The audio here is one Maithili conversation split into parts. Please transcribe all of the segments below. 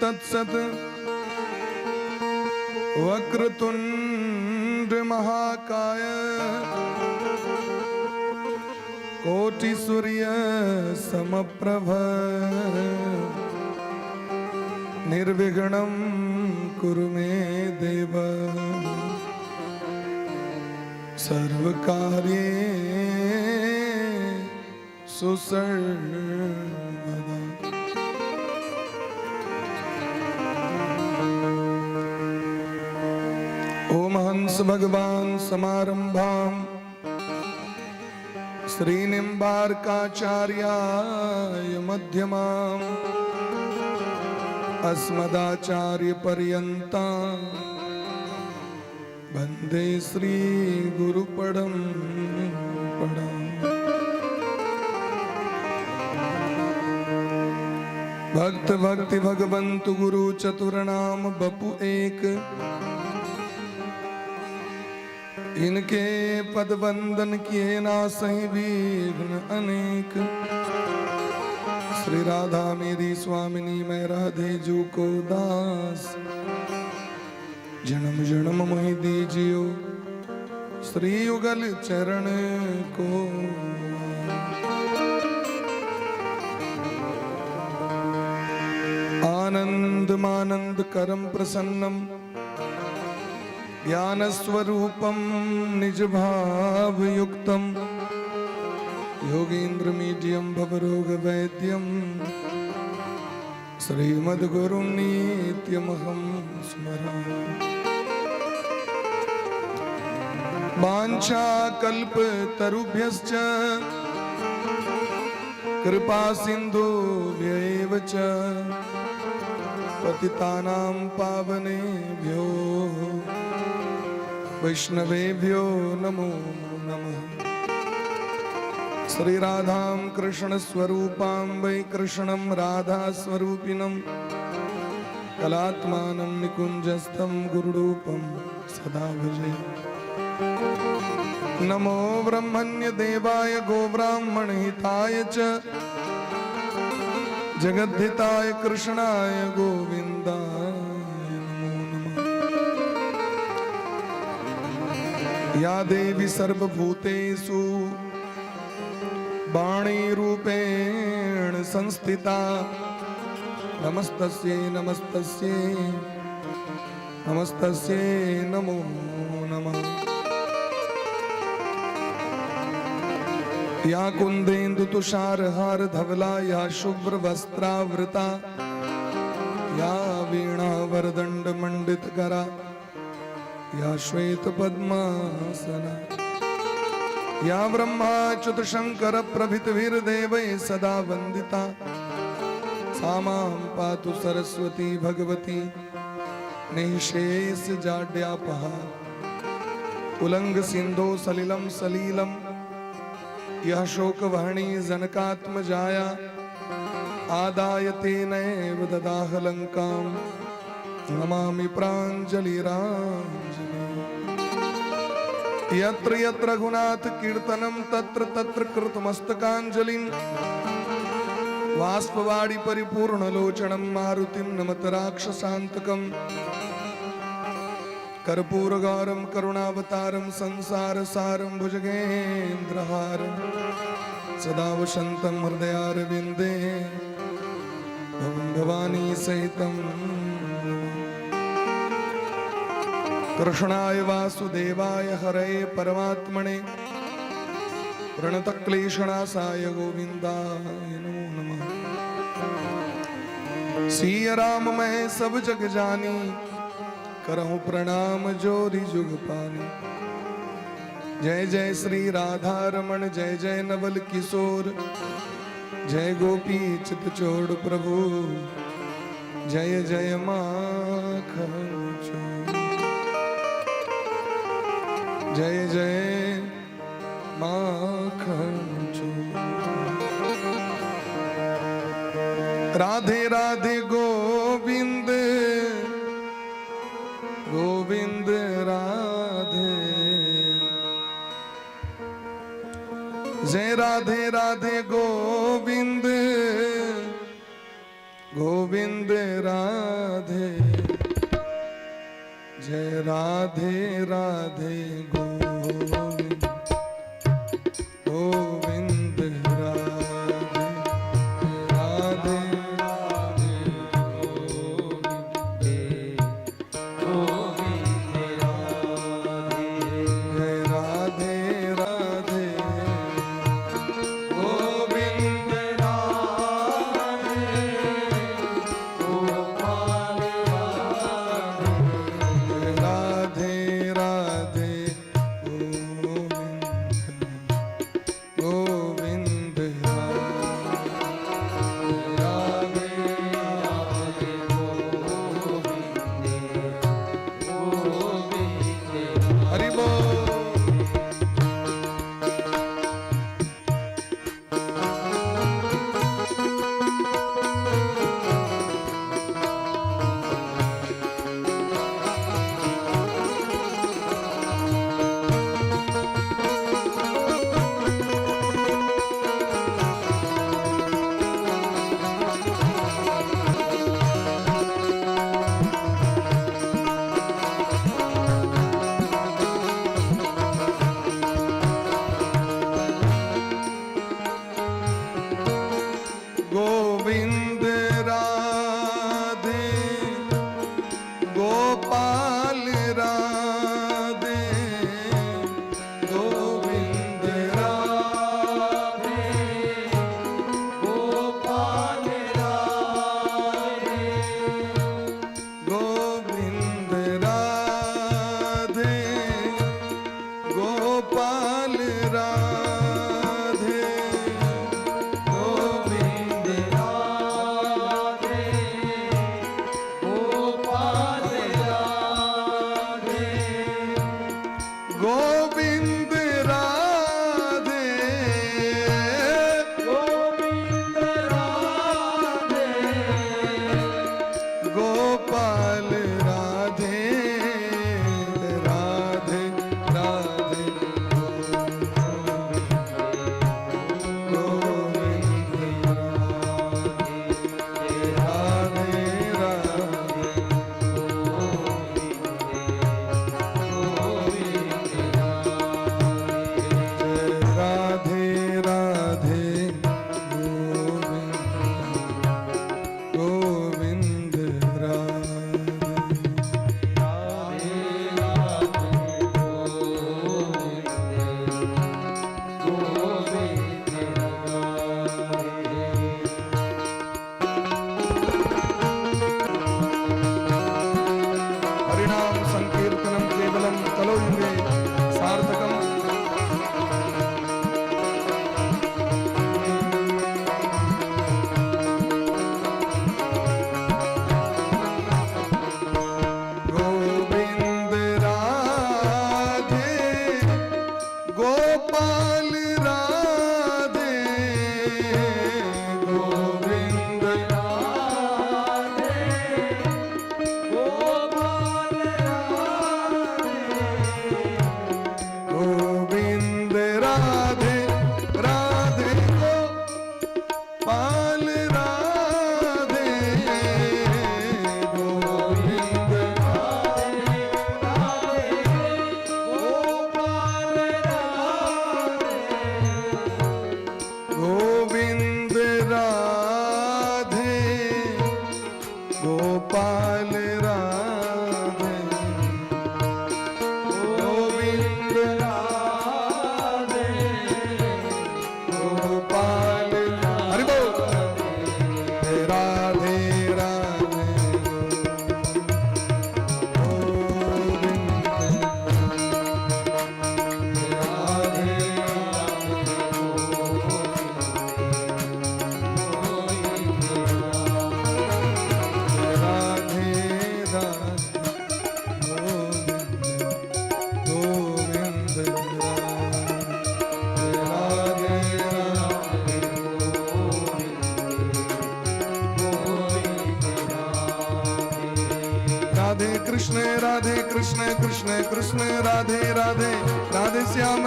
तत्सत। वक्रतुंड महाकाय, कोटि सूर्य समप्रभ, निर्विघ्नं कुरु मे देव, सर्वकार्येषु सर्वदा। ओम हंस भगवान समारंभाम श्री निम्बार्काचार्याय मध्यमाम अस्मदाचार्य पर्यन्तां वंदे श्री गुरु परंपरा। भक्त भक्ति भगवंत गुरु चतुर नाम बपु एक, इनके पद वंदन किए ना सही विघ्न अनेक। श्री राधा मेरी स्वामिनी, मैं राधे जू को दास। जन्म जन्म मोहि दीजियो श्री युगल चरण को। आनंद मानंद करम प्रसन्नम, ज्ञान स्वरूपम निज भाव युक्तम, योगींद्र मीडियम भवरोग वैद्यम, श्रीमद्गुरुं नित्यमहं स्मरामि। वाञ्छा कल्प तरुभ्यश्च कृपा सिन्धुभ्य एव च, पतितानां पावनेभ्यो वैष्णवेभ्यो नमो नमः। श्री राधां कृष्ण स्वरूपां वै कृष्णं राधा स्वरूपिणं, कलात्मानं निकुञ्जस्थं गुरुरूपं सदा भजे। नमो ब्रह्मण्य देवाय गोब्राह्मण हिताय च, जगद्धिताय कृष्णाय गोविंदाय नमो नमः। या देवी सर्वभूतेषु वाणी रूपेण संस्थिता, नमस्तस्यै नमस्तस्यै नमस्तस्यै नमो नमः। या कुंदेन्दु तुषार हार धवला, या शुभ्र वस्त्रावृता, या वीणा वरदंड मंडित करा, या श्वेत पद्मासना, या ब्रह्माच्युत शंकर प्रभृतिभिर्देवैः सदा वंदिता, सा मां पातु सरस्वती भगवती निःशेष जाड्यापहा। उलंग सिंधो सलिलम सलीलम, यः शोकवह्नि जनकात्मजाया, आदाय तेनैव ददाह लंकां, नमामि प्राञ्जलिराञ्जलि। यत्र यत्र रघुनाथ कीर्तनं, तत्र तत्र कृतमस्तकाञ्जलिं, बाष्पवारि परिपूर्णलोचनं, मारुतिं नमत राक्षसान्तकम्। कर्पूरगौरं करुणावतारं, संसार सारं भुजगेन्द्रहारं, सदा वसन्तं हृदयारविन्दे, भवं भवानी सहितं। कृष्णाय वासुदेवाय हरये परमात्मने, प्रणतक्लेशनाशाय गोविंदाय नमो नमः। सिय राम मैं सब जग जानी, करहूँ प्रणाम जोरी जुग पानी। जय जय श्री राधा रमण, जय जय नवल किशोर, जय गोपी चित चोर प्रभु, जय जय माखन चोर, जय जय माखन चोर। राधे राधे गोविंद गोविंद राधे, जय राधे राधे गोविंद गोविंद राधे। जय राधे राधे गोविंद गोविंद राधे राधे जय राधे राधे गोविंद जय राधे राधे गोविंद गोविंद राधे हरि बोल। गोविंद राधे गोपाल राधे गोविंद राधे गोविंद राधे गोपाल राधे गोविंद गोविंद राधे गोपाल राधे राधे राधे गोविंद राधे राधे जय राधे राधे गोविंद गोविंद राधे। हरिनाम संकीर्तनम केवलम कलो युगे सार्थकम। गोविंद राधे गोपाल राधे गोविंद गोविंद राधे राधे गोपाल राधे गोविंद गोविंद राधे गोपाल राधे गोविंद राधे गोपाल हरि बोल। राधे राधे गोविंद राधे राधे राधे गोविंद गोविंद राधे राधे राधे कृष्ण राधे कृष्ण कृष्ण कृष्ण राधे राधे राधे श्याम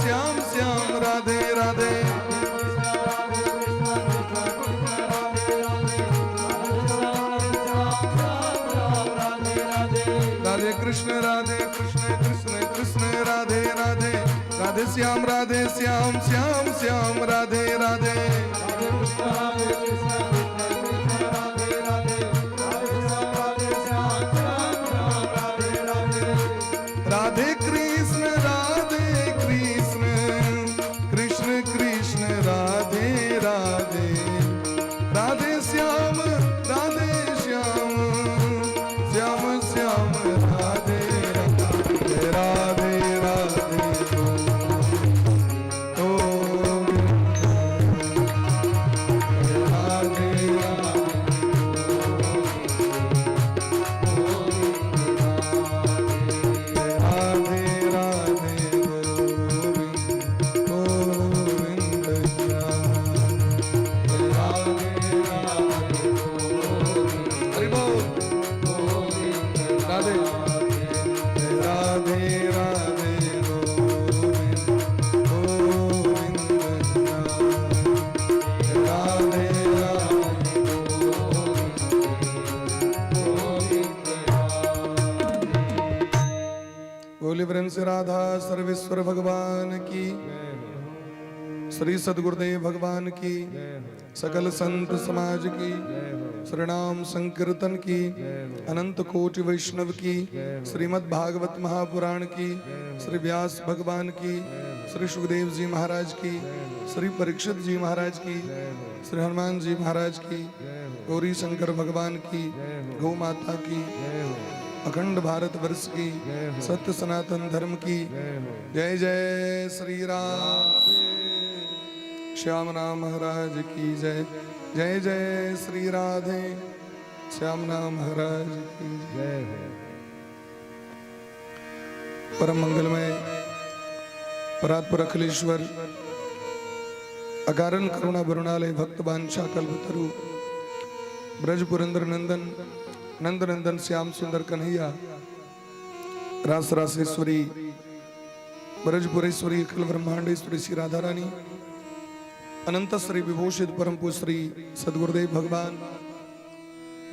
श्याम श्याम राधे राधे। कृष्ण राधे कृष्ण कृष्ण कृष्ण राधे राधे, राधे श्याम राधे श्याम श्याम श्याम राधे राधे। राधे कृष्ण राधे कृष्ण कृष्ण कृष्ण राधे राधे, राधे श्याम राधे श्याम श्याम श्याम राधे राधे, राधे राधे गोविंद, राधे राधे राधे राधे गोविंद गोविंद राधे राधे। हरि बोल। राधे राधे राधे गोविंद गोविंद राधे राधे। बोले प्रेम से राधा सर्वेश्वर भगवान की, श्री सदगुरुदेव भगवान की, सकल संत समाज की, श्री नाम संकीर्तन की, अनंत कोटि वैष्णव की, श्रीमद् भागवत महापुराण की, श्री व्यास भगवान की, श्री सुखदेव जी महाराज की, श्री परीक्षित जी महाराज की, श्री हनुमान जी महाराज की, गौरी शंकर भगवान की, गौ माता की, अखंड भारत वर्ष की, सत्य सनातन धर्म की जय। जय श्री राम। श्याम नाम महाराज की जय। जय जय श्री राधे। श्याम नाम महाराज की जय। जय हो। परम मंगलमय परात्पर अखिलेश्वर अकारण करुणा वरुणालय भक्त वांछा कल्पतरु ब्रज पुरंदर नंदन नंद नंदन श्याम सुंदर कन्हैया रास रासेश्वरी ब्रजपुरेश्वरी अखिल ब्रह्मांडेश्वरी श्री राधा रानी, अनंत श्री विभूषित परम पूज्य श्री सदगुरुदेव भगवान,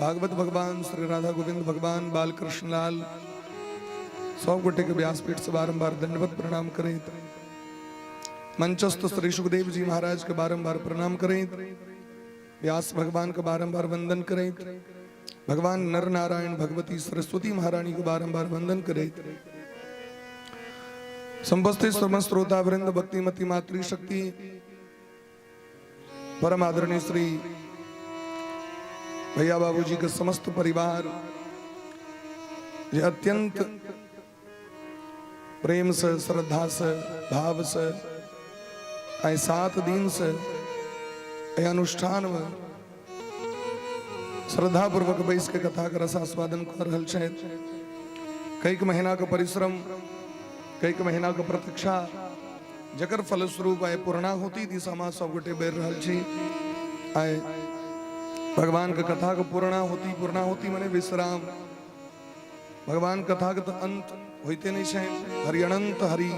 भागवत भगवान श्री राधा गोविंद भगवान, बालकृष्ण लाल, सब गोटे के व्यासपीठ से बारंबार दंडवत प्रणाम करें, मंचस्थ श्री सुखदेव जी महाराज के बारंबार प्रणाम करें, व्यास भगवान का बारंबार वंदन करें, भगवान नर नारायण भगवती सरस्वती महारानी को बारंबार वंदन करें, समुपस्थित समस्त श्रोता वृंद, भक्तिमती मातृशक्ति, परम आदरणीय श्री भैया बाबूजी के समस्त परिवार, जे अत्यंत प्रेम से, श्रद्धा से, भाव से आइ 7 दिन से एहि अनुष्ठान में श्रद्धा पूर्वक बैस के कथा के रसास्वादन कर रहल छथि। कईक महीना के परिश्रम, कईक महीना के प्रतीक्षा, जकर फलस्वरूप आइ पूर्णाहुति दिशा में सब गोटे बढ़ि रहल छी। आइ भगवान के कथा के पूर्णाहुति। पूर्णाहुति मने विश्राम। भगवान कथा के तऽ अंत होइते नहि छै। हरि अनंत, हरि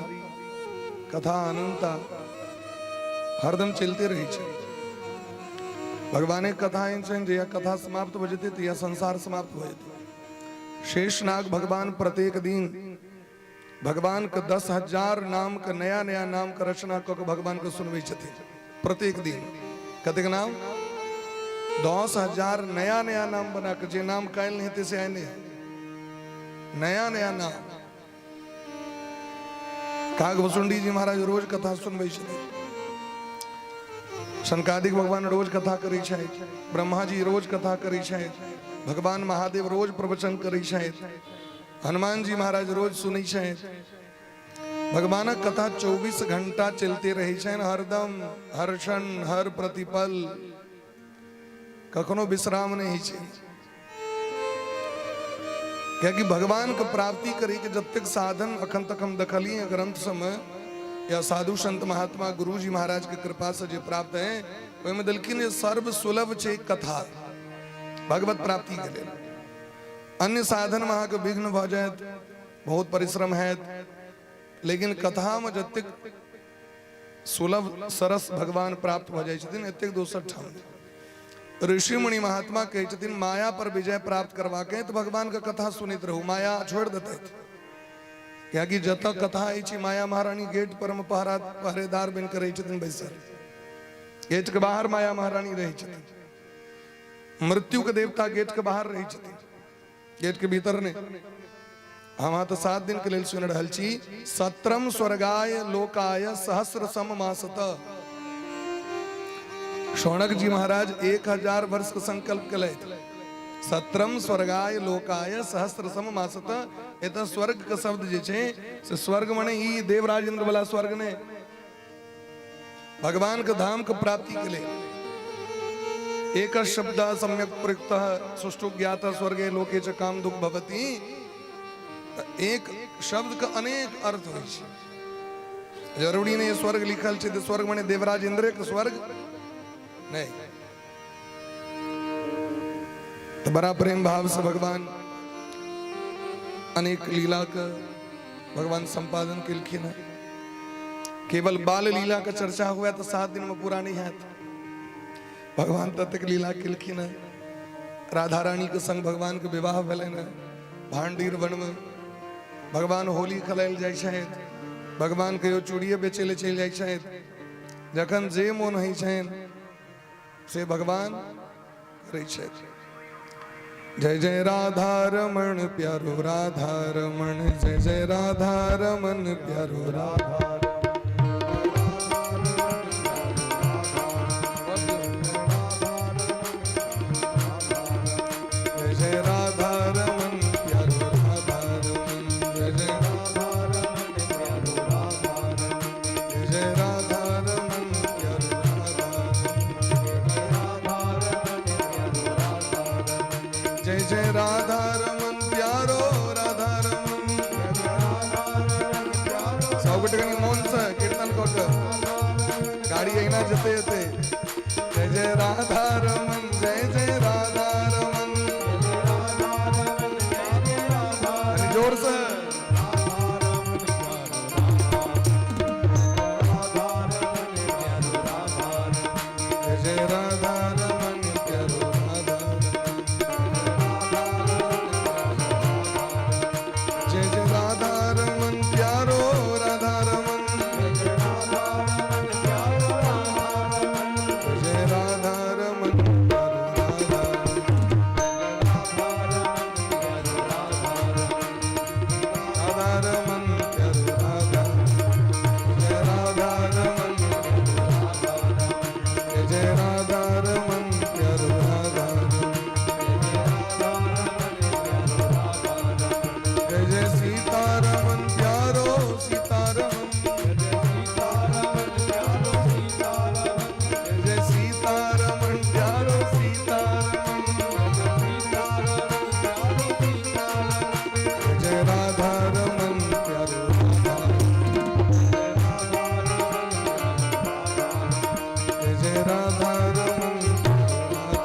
कथा अनंता, हरदम चलते रहै छै। भगवाने कथा एहन छनि जे कथा समाप्त भऽ जेतै तऽ यह संसार समाप्त भऽ जेतै। शेषनाग भगवान प्रत्येक दिन भगवान के 10,000 नाम के, नया नया नाम के रचना कऽ के भगवान के सुनबै छथिन। प्रत्येक दिन कतेक नाम? 10,000 नया नया नाम बना के। जे नाम काल्हि नहि हेतै से आइ नहि, नया नया नाम। काग भुसुंडी जी महाराज रोज कथा सुनबै छथिन। सनकादिक भगवान रोज कथा करै छथि। ब्रह्मा जी रोज कथा करै छथि। भगवान महादेव रोज प्रवचन करै छथि। हनुमान जी महाराज रोज सुनै छथि। भगवानक कथा 24 घंटा चलते रहै छनि, हरदम, हर क्षण, हर प्रतिपल, कखनो विश्राम नहि होइ छै। कियाकि भगवान के प्राप्ति करे के जतेक साधन अखन तक हम देखलिए ग्रंथ सबमे या साधु संत महात्मा गुरु जी महाराज के कृपा से जे प्राप्त है, ओहिमे देलखिन जे सर्व सुलभ छै कथा भगवत प्राप्ति के लेल। अन्य साधन में अहाँके विघ्न भऽ जायत, बहुत परिश्रम हैत, लेकिन कथामे जतेक सुलभ सरस भगवान प्राप्त भऽ जाइ छथिन, एतेक दोसर ठाम नहि। ऋषि मुनि महात्मा कहै छथिन माया पर विजय प्राप्त करबाक तऽ भगवान के कथा सुनैत रहू, माया छोड़ि देतै। कियाकि जतऽ कथा अछि माया महारानी गेट पर में पहरा पहरेदार बनि कऽ रहै छथिन बैसल, गेट के बाहर माया महारानी रहै छथिन। मृत्यु के देवता गेट के बाहर रहै छथिन, गेट के भीतर नहि। हम अहाँ तऽ 7 दिन के लेल सुनि रहल छी। सत्रम स्वर्गाय लोकाय सहस्र सम मासत। शौनक जी महाराज 1000 वर्ष के संकल्प केलथि। सत्रम स्वर्गाय लोकाय सहस्र सम मासत। एतऽ स्वर्ग के शब्द जे छै से स्वर्ग मने ई देवराज इंद्र वाला स्वर्ग नहि, भगवान के धाम के प्राप्ति के लिए एक शब्द सम्यक प्रयुक्त सुष्ठु ज्ञात स्वर्गे लोके च काम दुख भवति। एक शब्द के अनेक अर्थ होइ छै। जरूरी नहीं स्वर्ग लिखल छै तऽ स्वर्ग मने देवराज इंद्रे के स्वर्ग नहीं। तो बड़ा प्रेम भाव से भगवान अनेक लीला के भगवान संपादन केलखिन है। केवल बाल लीला के चर्चा हुआ तो 7 दिन में पूरा नहीं है। भगवान ततेक लीला केलखिन है। राधा रानी के संग भगवान के विवाह भेलनि है भांडीर वन में। भगवान होली खेलायल जाइ छथि, भगवान कहियो चूड़िए बेचै लए चलि जाइ छथि। जखन जे मोन होइ छनि से भगवान करै छथि। जय जय राधा रमण प्यारो राधा रमण, जय जय राधा रमण प्यारो राधा। जय जय राधा रमन प्यारो राधा रमन, जय जय राधा रमन प्यारो राधा रमन, जय जय राधा रमन प्यारो राधा रमन, जय जय राधा रमन प्यारो राधा रमन। सब गोटे कनि मोनसँ कीर्तन कऽ कऽ गाड़ी अहिना जते एते। जय जय राधा रमन, जय जय राधा रमन, कनि जोरसँ। जय जय राधा रमन प्यारो राधा रमन, जय जय राधा रमन प्यारो राधा रमन, जय जय राधा रमन प्यारो राधा राधा रमन प्यारो राधा, जय राधा रमन, जय जय राधा रमन प्यारो राधा रमन, जय जय सीतारमन प्यारो सीतारमन, जय जय सीतारमन प्यारो सीतारमन, जय जय राधा रमन प्यारो राधा, जय जय राधा रमन राधा,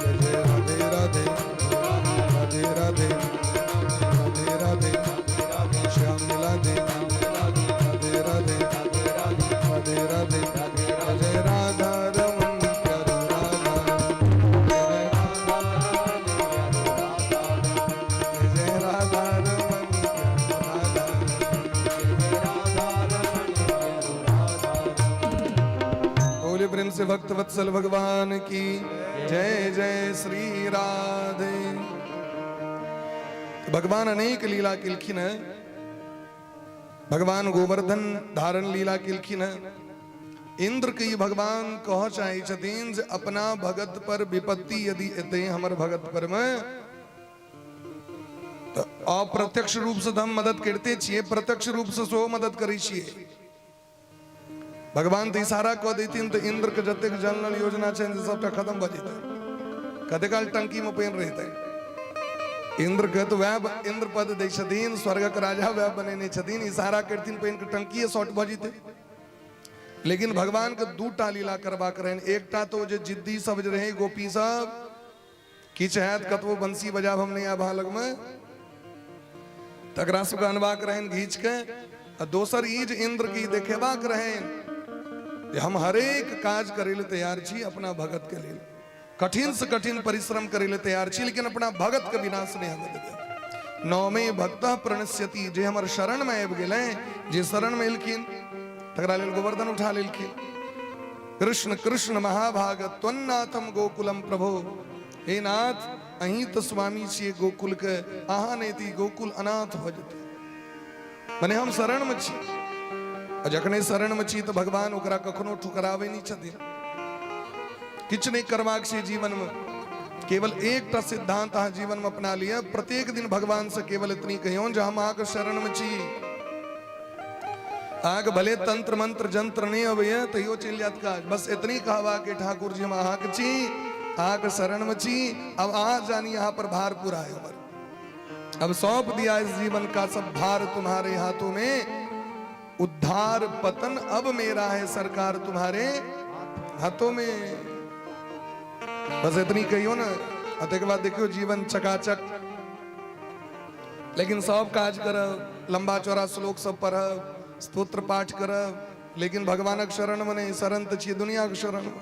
जय जय राधे राधे राधे राधे राधे राधे श्याम मिला दे, राधे राधे राधे राधे, जय राधा रमन प्यारो राधा, जय जय राधा रमन प्यारो राधा। बोले प्रेम से भक्त वत्सल भगवान की जय। जय श्री राधे। भगवान अनेक लीला केलखिन है। भगवान गोवर्धन धारण लीला केलखिन है। इंद्र के ई भगवान कह चाहे छथिन जे अपना भगत पर विपत्ति यदि एतै हमर भगत पर में तऽ अप्रत्यक्ष रूप से तऽ हम मदद करिते छियै, प्रत्यक्ष रूप से सेहो मदद करै छियै। भगवान तऽ इशारा कऽ दैथिन तऽ इंद्र के जतेक जल नल योजना छनि से सबटा खत्म भऽ जेतै। कते काल टंकी में पानि रहितै। इंद्र के तऽ वएह इंद्र पद दै छथिन, स्वर्गक राजा वएह बनेने छथिन। इशारा करथिन पानि के टंकीए शॉर्ट भऽ जेतै। लेकिन भगवान के दूटा लीला करबाक रहनि। एकटा तो जे जिद्दी सब जे रहै गोपी सब, किछु हैत कतबो बंसी बजाब हम नहि आब अहाँ लगमे, तकरा सबके अनबाक रहनि घीच के। आ दोसर ई जे इंद्र के ई देखेबाक रहनि जे हम हरेक काज करै लए तैयार छी अपना भगत के लेल, कठिन से कठिन परिश्रम करै लए तैयार छी, लेकिन अपना भगत के विनाश नहि होबे देबै। नौमे भक्त प्रणश्यति, जे हमर शरण में आबि गेलै, जे शरण में एलखिन तकरा लेल गोवर्धन उठा लेलखिन। कृष्ण कृष्ण महाभाग त्वन्नाथम गोकुलम प्रभो, हे नाथ अहीं तऽ स्वामी छियै गोकुल के, अहाँ नहि तऽ गोकुल अनाथ भऽ जेतै। मने हम शरण में छी, आ जखने शरण में छी तऽ भगवान ओकरा कखनो ठुकराबै नहि छथिन। किछु नहि करबाक छै जीवन में, केवल एकटा सिद्धांत अहाँ जीवन में अपना लिअ, प्रत्येक दिन भगवान से केवल इतनी कहियौन जे हम अहाँके शरण में छी। अहाँके भले तंत्र मंत्र जंत्र नहि अबैया तैयो चलि जायत काज, बस इतनी कहबाक ठाकुर जी हम अहाँके छी, अहाँके शरण में छी, अब अहाँ जानी अहाँ पर भार पूरा है हमर, अब सौंप दिया इस जीवन का सब भार तुम्हारे हाथों में, उद्धार पतन अब मेरा है सरकार तुम्हारे हाथों में। बस इतनी कहियो ना, और तकर बाद देखियो जीवन चकाचक। लेकिन सब काज करब, लंबा चौड़ा श्लोक सब पढ़ब, स्तोत्र पाठ करब, लेकिन भगवानक शरण में नहीं, शरण तो छियै दुनिया के शरण में।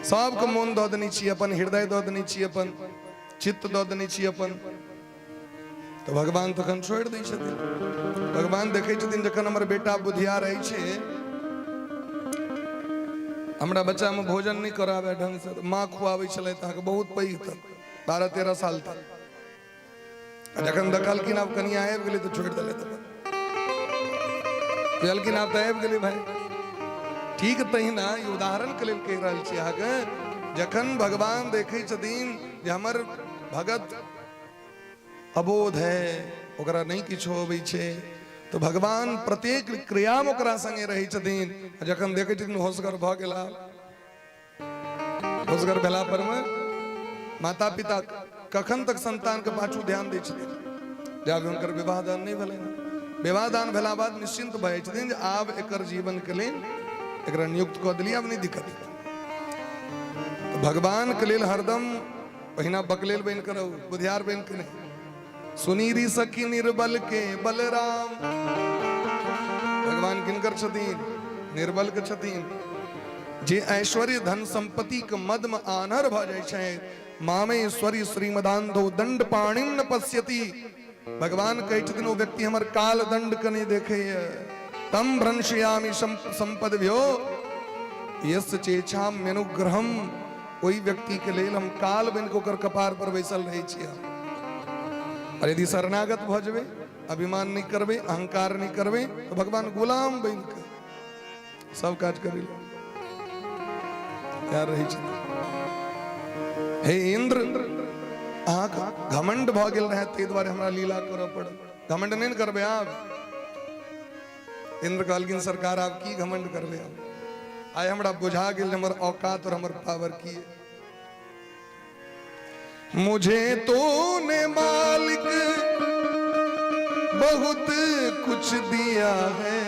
सबके मोन दऽ देने छी अपन, हृदय दऽ देने छी अपन, चित्त दऽ देने छी अपन, तऽ भगवान तखन छोड़ि दै छथिन। भगवान देखै छथिन जखन हमर बेटा बुधिया रहै छै, हमरा बच्चामे भोजन नहि कराबै ढङ्गसँ, तऽ माँ खुआबै छलथि अहाँके बहुत पैघ तक, 12-13 साल तक। आ जखन देखलखिन आब कनिया आबि गेलै तऽ छोड़ि देलथि अपन, कहलखिन आब तऽ आबि गेलै भाय। ठीक तहिना ई उदाहरणके लेल कहि रहल छी अहाँके, जखन भगवान देखै छथिन जे हमर भगत अबोध है, ओकरा नहि किछो अबै छै, तऽ भगवान प्रत्येक क्रियामे ओकरा संगे रहै छथिन। आ जखन देखै छथिन होशगर भऽ गेला, होशगर भेला पर मे माता पिता कखन तक संतान के पाछू ध्यान दै छथिन? जाबे हुनकर विवाह दान नहि भेलनि। विवाह दान भेला बाद निश्चिंत भऽ जाइ छथिन जे आब एकर जीवन के लेल एकरा नियुक्त कऽ देलियै, आब नहि दिक्कत हेतै। तऽ भगवान के लेल हरदम पहिना बकलेल बनि कऽ रहू, बुधियार बनि कऽ नहि। सुनीरी सखी निर्बल के बलराम, भगवान किनकर छथिन? निर्बल के छथिन। जे ऐश्वर्य धन संपत्ति के मद में आनर भ जाइ छै, मामेश्वरी श्रीमदांधो दंड पाणिम न पश्यति, भगवान कहै छथिन ओ व्यक्ति हमर काल दंड के नहि देखैए। तम भ्रंशयामि संपद भ्यो यस्य चेच्छाम्यनुग्रहम, ओहि व्यक्ति के लेल हम काल बनि कऽ ओकर कपार पर बैसल रहै छियै। और यदि शरणागत भऽ जेबै, अभिमान नहि करबै, अहंकार नहि करबै, तऽ भगवान गुलाम बनि कऽ सब काज करै लए तैयार रहै छथिन। हे इंद्र, अहाँके घमंड भऽ गेल रहै ताहि दुआरे हमरा लीला करऽ पड़ल। घमंड नहि ने करबै आब। इंद्र कहलखिन सरकार आब की घमंड करबै हम, आइ हमरा बुझा गेल जे हमर औकात और हमर पावर की है। मुझे तूने मालिक बहुत कुछ दिया है,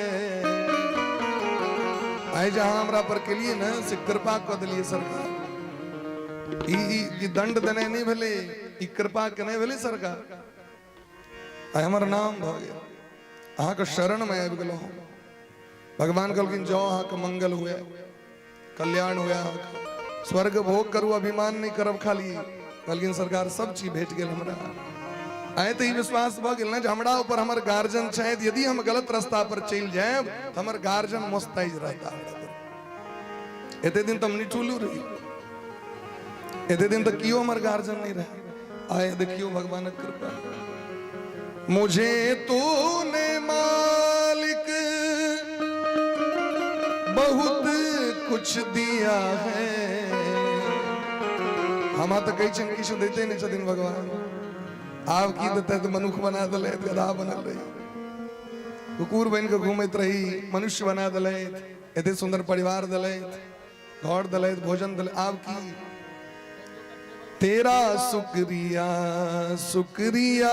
आइ जहाँ हमरा पर केलिए ने से कृपा कऽ देलिए सरकार। ई ई दंड देने नहि भेलै, ई कृपा केने भेलै सरकार। आइ हमर नाम भऽ गेल, अहाँके शरणमे आबि गेलहुँ हम। भगवान कहलखिन जँ अहाँके मंगल हुए, कल्याण हुए, अहाँके स्वर्ग भोग करू, अभिमान नहि करब खाली। कहलखिन सरकार सब चीज भेट गेल हमरा। आइ तऽ ई विश्वास भऽ गेल ने जे हमरा ऊपर हमर गार्जियन छथि, यदि हम गलत रास्ता पर चलि जायब तऽ हमर गार्जियन मोस्तैज रहता हमरा पर। एते दिन तऽ हम निठुलू रही, एते दिन तऽ केओ हमर गार्जियन नहि रहे, आइ देखियौ भगवानक कृपा। मुझे तूने मालिक बहुत कुछ दिया है, हमरा तऽ कहै छियनि किछु दैते नहि छथिन भगवान, आब की देतै तऽ मनुख बना देलथि, गधा बनल रही, कुकुर बनि कऽ घूमैत रही, मनुष्य बना देलथि, एते सुन्दर परिवार देलथि, घर देलथि, भोजन देलथि, आब की? तेरा शुक्रिया शुक्रिया,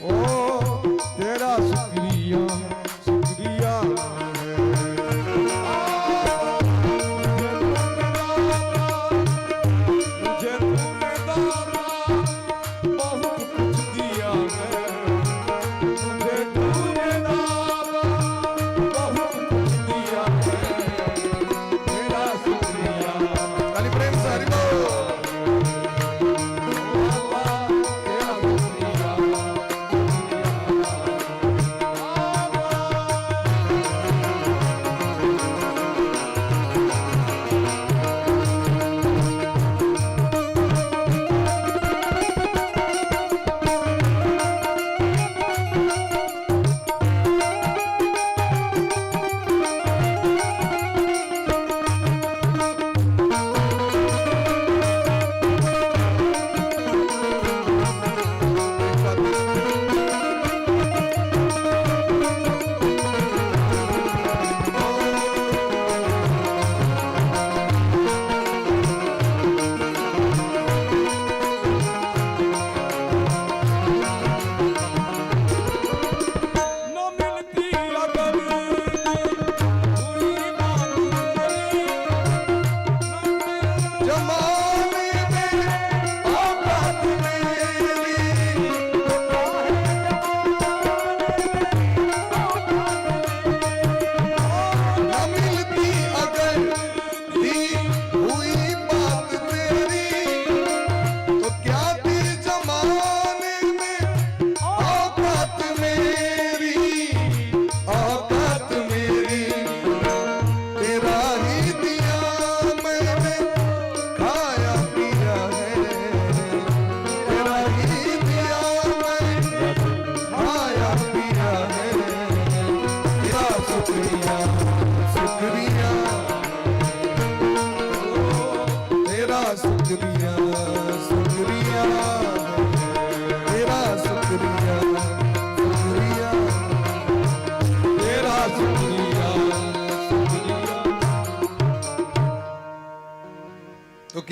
ओ तेरा शुक्रिया शुक्रिया, मुझे तूने दाता।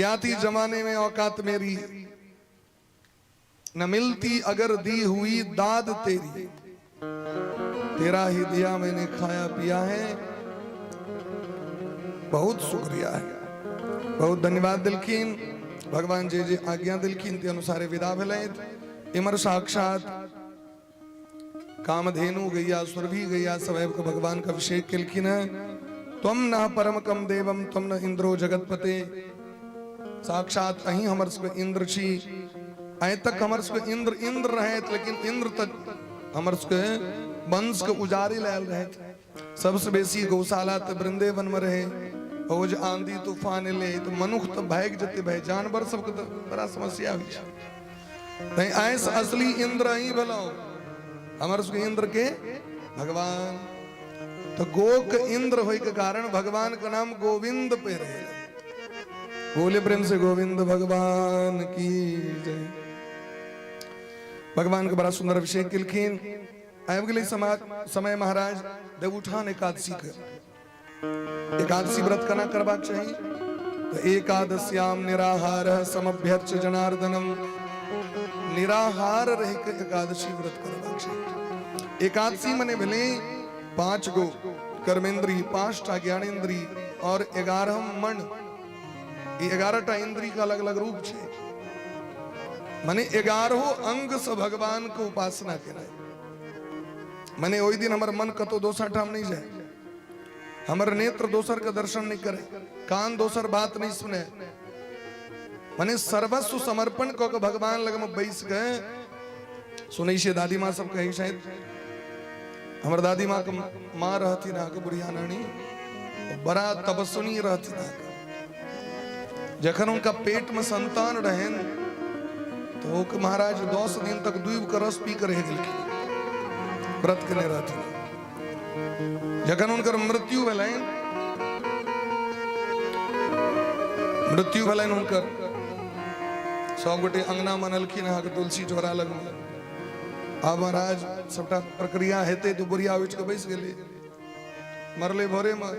क्या थी जमाने में औकात मेरी, न मिलती अगर दी हुई दाद तेरी, तेरा ही दिया मैंने खाया पिया है, बहुत शुक्रिया है। बहुत धन्यवाद दिलखिन। भगवान जे जे आज्ञा दिलखिन ते अनुसारे विदा भेलथि। इमर साक्षात कामधेनु गैया सुरभि गैया सब आबि कऽ भगवान के अभिषेक केलखिन है। त्वम न परम कम देवम त्वम न इंद्रो जगतपते, साक्षात अहीं हमर सबके इंद्र छी। आइ तक हमर सबके इंद्र इंद्र रहैत, लेकिन इंद्र तक हमर सबके वंश के उजाड़े लए आयल रहैत। सबसे बेसी गौशाला तऽ वृंदेवन में रहे। ओ जे आंधी तूफान एलै तऽ मनुख तऽ भागि जेतै भाई, जानवर सबके तऽ बड़ा समस्या होइ छै। तैं आइसँ असली इंद्र अहीं भेलहुँ, हमर सबके इंद्र के भगवान। तो गोक इंद्र होय के कारण भगवान के नाम गोविंद पे रहे। बोले प्रेम से गोविंद भगवान की जय। भगवान के बड़ा सुंदर अभिषेक केलखिन। आबि गेलै समय महाराज देवउठान एकादशी के। एकादशी व्रत केना करबाक चाही? तऽ एकादश्याम निराहार समभ्यर्च जनार्दनम, निराहार रहि के एकादशी व्रत करबाक चाही। एकादशी मने भेलै 5 गो कर्मेंद्री, 5टा ज्ञानेंद्री और 11 मन। ई 11टा इंद्री का अलग अलग रूप छै। मने 11 अंग से भगवान के उपासना केनाइ। मने ओहि दिन हमर मन कतौ दोसर ठाम नहि जाय, हमर नेत्र दोसर के दर्शन नहीं करे, कान दोसर बात नहीं सुने, मने सर्वस्व समर्पण कऽ के भगवान लग में बैस के सुनै छियै। दादी माँ सब कहै छथि, हमर दादी माँ के माँ रहथिन अहाँके बुढ़िया नानी, बड़ा तपस्विनी रहथिन अहाँके। जखन हुनका पेट में संतान रहनि तो ओ महाराज 10 दिन तक डूबि के रस पी के रहि गेलखिन, व्रत केने रहथिन। जखन हुनकर मृत्यु भेलनि, मृत्यु भेलनि हुनकर, सब गोटे अंगना मनलखिन अहाँके तुलसी चौरा लगमे। आब महाराज सबटा प्रक्रिया हेतै तऽ बुढ़िया उठि कऽ बैस गेलै। मरलै भोरेमे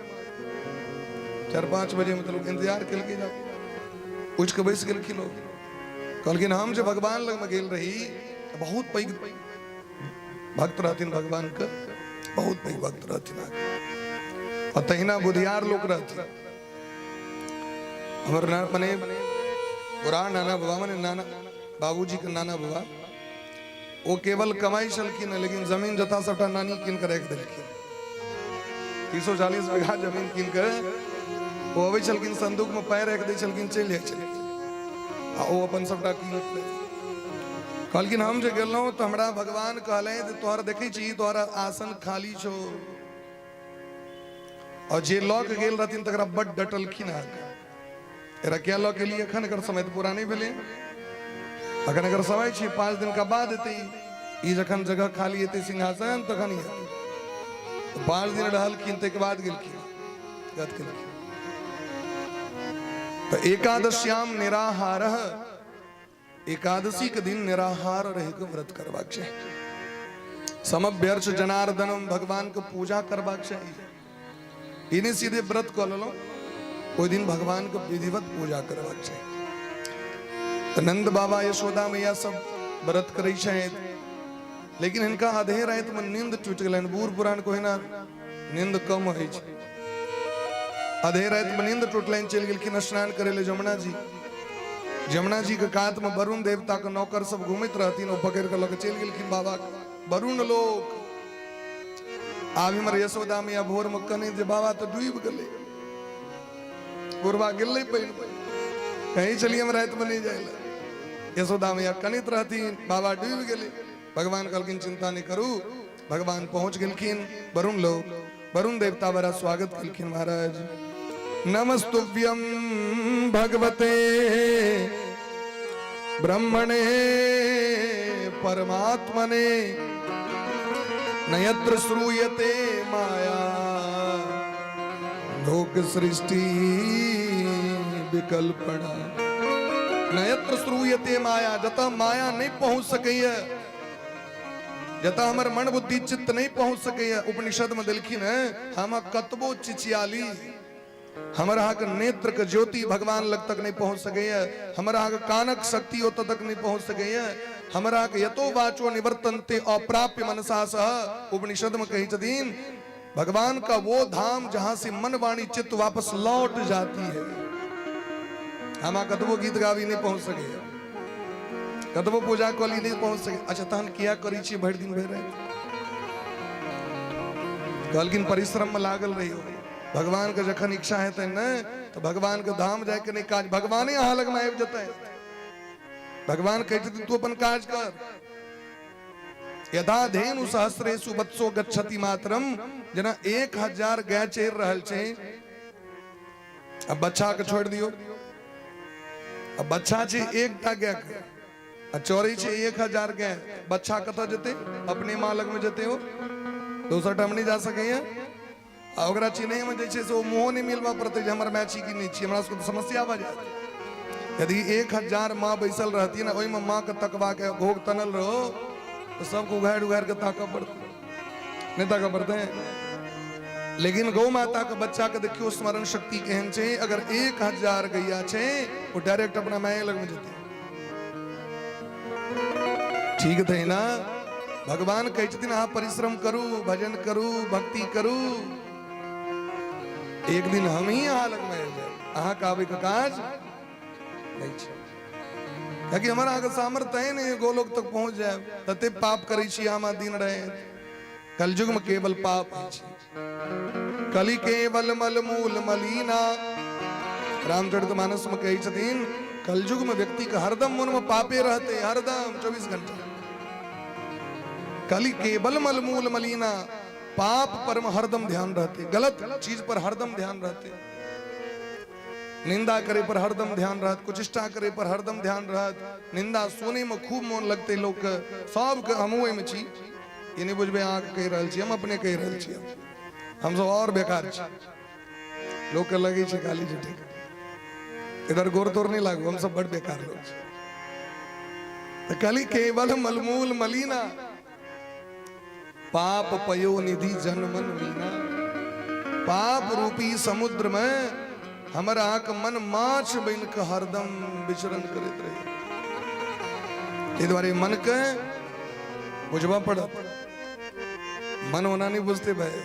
4-5 बजे, मतलब इंतजार केलकै, जब उठि कऽ बैस गेलखिन। ओ कहलखिन हम जे भगवान लगमे गेल रही, बहुत पैघ भक्त रहथिन भगवान के, बहुत पैघ भक्त रहथिन आ तहिना बुधियार लोक रहथिन। हमर मने बुढ़ा नाना बाबा, मने नाना बाबूजी के नाना बाबा, ओ केवल कमाई छलखिन, लेकिन जमीन जथा सबटा नानी कीन के राखि देलखिन। 340 बीघा जमीन कीन के ओ अबै छलखिन, संदूक में पाय राखि दै छलखिन, चलि जाइ छलखिन आ ओ अपन सबटा कीन। कहलखिन हम जे गेलहुँ तऽ हमरा भगवान कहलनि जे तोहर देखै छी तोहर आसन खाली छौ। और जे लऽ के गेल रहथिन तकरा बड डटलखिन अहाँके, एकरा किया लऽ के एलियै, एखन एकर समय तऽ पूरा नहि भेलै, अखन एकर समय छै 5 दिन का बाद एतै ई, जखन जगह खाली एतै सिंहासन तखन ई एतै। 5 दिन रहलखिन, ताहिके बाद गेलखिन, गत केलखिन। तऽ एकादश्याम निराहार, एकादशी के दिन निराहार रह के व्रत करबाक चाही। समभ्यर्च जनार्दनम, भगवान के पूजा करबाक चाही। ई नहि सीधे व्रत कऽ लेलहुँ, ओहि दिन भगवान के विधिवत पूजा करबाक चाही। तऽ नंद बाबा यशोदा मैया सब व्रत करै छथि, लेकिन हिनका आधे राति में नींद टूटि गेलनि। बूढ़ पुरान को हिना नींद कम होइ छै। आधे राति में नींद टूटलनि, चलि गेलखिन स्नान करे ले जमुना जी। जमुना जी के कात में वरुण देवता के नौकर सब घूमैत रहथिन, ओ पकड़ के लऽ के चलि गेलखिन बाबा के वरुण लोक। आब हमर यशोदा मैया भोर में कने जे बाबा तऽ डूबि गेलै, बुढ़वा गेलै पानि, कहीं चलिए हम राति में नहीं जाय लए। यशोदा मैया कनैत रहथिन, बाबा डूबि गेलै। भगवान कहलखिन चिंता नहीं करू। भगवान पहुंच गेलखिन वरुण लोक, वरुण देवता बड़ा स्वागत केलखिन महाराज। नमस्तुभ्यम भगवते ब्रह्मणे परमात्मने नयत्र श्रूयते माया लोक सृष्टि विकल्पना। नयत्र श्रूयते माया, जतऽ माया नहीं पहुंच सकैया, जतऽ हमर मन बुद्धि चित्त नहीं पहुंच सकैया। उपनिषद में देलखिन है, हम कतबो चिचियाली हमर अहाँके नेत्रके ज्योति भगवान लग तक नहि पहुँच सकैए, हमर अहाँके कानक शक्ति ओतऽ तक नहि पहुँच सकैए, हमर अहाँके यतो वाचो निवर्तन्ते अप्राप्य मनसा सह। उपनिषद में कहै छथिन भगवान का वो धाम जहां से मन वाणी चित्त वापस लौट जाती है। हम अहाँ कतबो गीत गाबी नहि पहुँच सकैए, कतबो पूजा कऽ ली नहि पहुँच सकै। अच्छा तहन किया करै छियै भरि दिन भरि राति? कहलखिन परिश्रम में लागल रहियो, भगवान के जखन इच्छा हेतै ने तऽ भगवान के धाम जायके नहि काज, भगवाने अहाँ लगमे आबि जेतै। भगवान कहै छथिन तू अपन काज कर। यथा धेनु सहस्रेषु वत्सो गच्छति मातरम, जेना 1000 गाय चरि रहल छै, अब बच्चा के छोड़ि दियौ, अब बच्चा छै एकटा गाय के आ चोरी छै 1000 गाय, बच्चा कतऽ जेतै? अपने माँ लगमे जेतै, ओ दोसर ठाम नहि जा सकैया। आ ओकरा चिन्हैमे जे छै से ओ मुँहो नहि मिलबऽ पड़तै जे हमर माय छी कि नहि छी। हमरा सबके तऽ समस्या भऽ जायत। यदि 1000 माँ बैसल रहती ने, ओहिमे माँके तकबाके घोघ तनल रहो तऽ सबके उघारि उघारि कऽ ताकऽ पड़तै, नहि ताकऽ पड़तै? लेकिन गौ माता के बच्चा के देखियो स्मरण शक्ति केहन छै, अगर 1000 गैया छै ओ डायरेक्ट अपना माय लगमे जेतै। ठीक थे ना? भगवान कहै छथिन अहाँ परिश्रम करू, भजन करू, भक्ति करू, एक दिन हम ही अहाँ लगमे आबि जायब, अहाँके आबैके काज नहि छै। कियाकि हमर अहाँके सामर्थ्य है नहीं गोलोक तक पहुंच जाए, तते पाप करै छी हम दिन रहे। कलयुग में केवल पाप होइ छै। कलि केवल मल मूल मलीना, रामचरित मानस में कहै छथिन कलयुग में व्यक्ति के हरदम मन में पापे रहते, हरदम 24 घंटा। कलि केवल मल मूल मलीना, पाप पर में हरदम ध्यान रहते, गलत चीज पर हरदम ध्यान रहते, निंदा करे पर हरदम ध्यान रहत, कुचिष्टा करे पर हरदम ध्यान रहत, निंदा सुने में खूब मोन लगते लोक के, सबके। हमहूँ ओहिमे छी, ई नहि बुझबै अहाँके कहि रहल छी, हम अपने कहि रहल छी, हमसब आओर बेकार छी। लोकके लगै छै गाली झूठे, इधर गोर तोर नहि लागू, हमसब बड़ बेकार लोग छी। तऽ कहली केवल मलमूल मलीना, पाप पयो निधि जनमन मीना। पाप रूपी समुद्र में हमर अहाँके मन माछ बनि कऽ हरदम विचरण करैत रहे। ताहि दुआरे मनके बुझबऽ पड़त। मन ओना नहि बुझते भाई।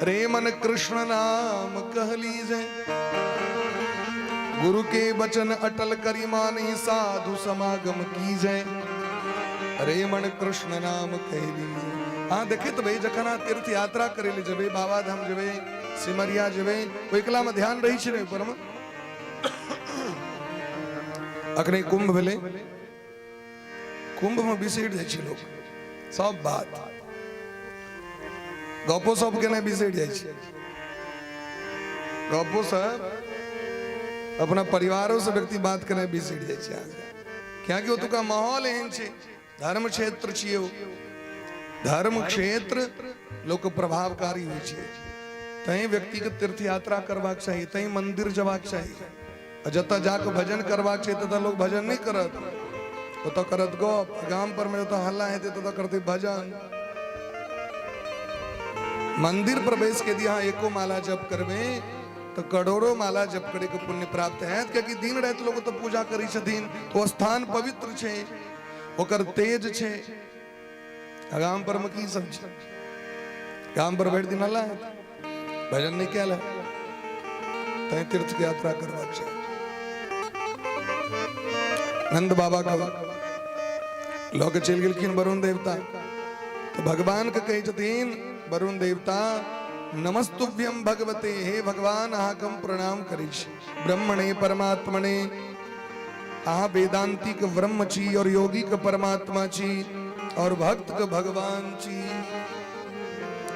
रे मन कृष्ण नाम कह लीजे, गुरु के वचन अटल करी मानी, साधु समागम कीजे। रे मन कृष्ण नाम कह लीजे। अहाँ देखैत भाई जखन अहाँ तीर्थ यात्रा करे ले जेबै, बाबा धाम जेबै, सिमरिया जेबै, ओहि कला में ध्यान रहै छै ने ऊपर में। अखने कुंभ भेलै, कुंभ में बिसरि जाइ छै लोक सब बात, गपो सब केनाइ बिसरि जाइ छै, गपो सब अपना परिवारो से व्यक्ति बात केनाइ बिसरि जाइ छै अहाँके, कियाकि ओतुका माहौल एहन छै, धर्म क्षेत्र छियै ओ, धर्म क्षेत्र लोक प्रभावकारी होइ छै। तैं व्यक्तिके तीर्थ यात्रा करबाक चाही, तैं मंदिर जबाक चाही। आ जतऽ जाकऽ भजन करबाक छै ततऽ लोक भजन नहि करत, ओतऽ करत गप। गाम पर मे जतऽ हल्ला हेतै ततऽ करतै भजन। मंदिर प्रवेश के यदि अहाँ एको माला जप करबै तऽ करोड़ों माला जप करे के पुण्य प्राप्त हैत, कियाकि दिन राति लोग ओतऽ पूजा करै छथिन, ओ स्थान पवित्र छै, ओकर तेज छै। आ गाम पर मे की सब छै? गाम पर भरि दिन हल्ला हैत, भजन नहि कयल है। तैं तीर्थ के यात्रा करबाक चाही। नंद बाबा के लऽ के चलि गेलखिन वरुण देवता, तऽ भगवान के कहै छथिन वरुण देवता, नमस्तुभ्यम भगवते, हे भगवान अहाँके हम प्रणाम करै छी, ब्रह्मणे परमात्मने, अहाँ वेदांती के ब्रह्म छी और योगी के परमात्मा छी और भक्त के भगवान छी।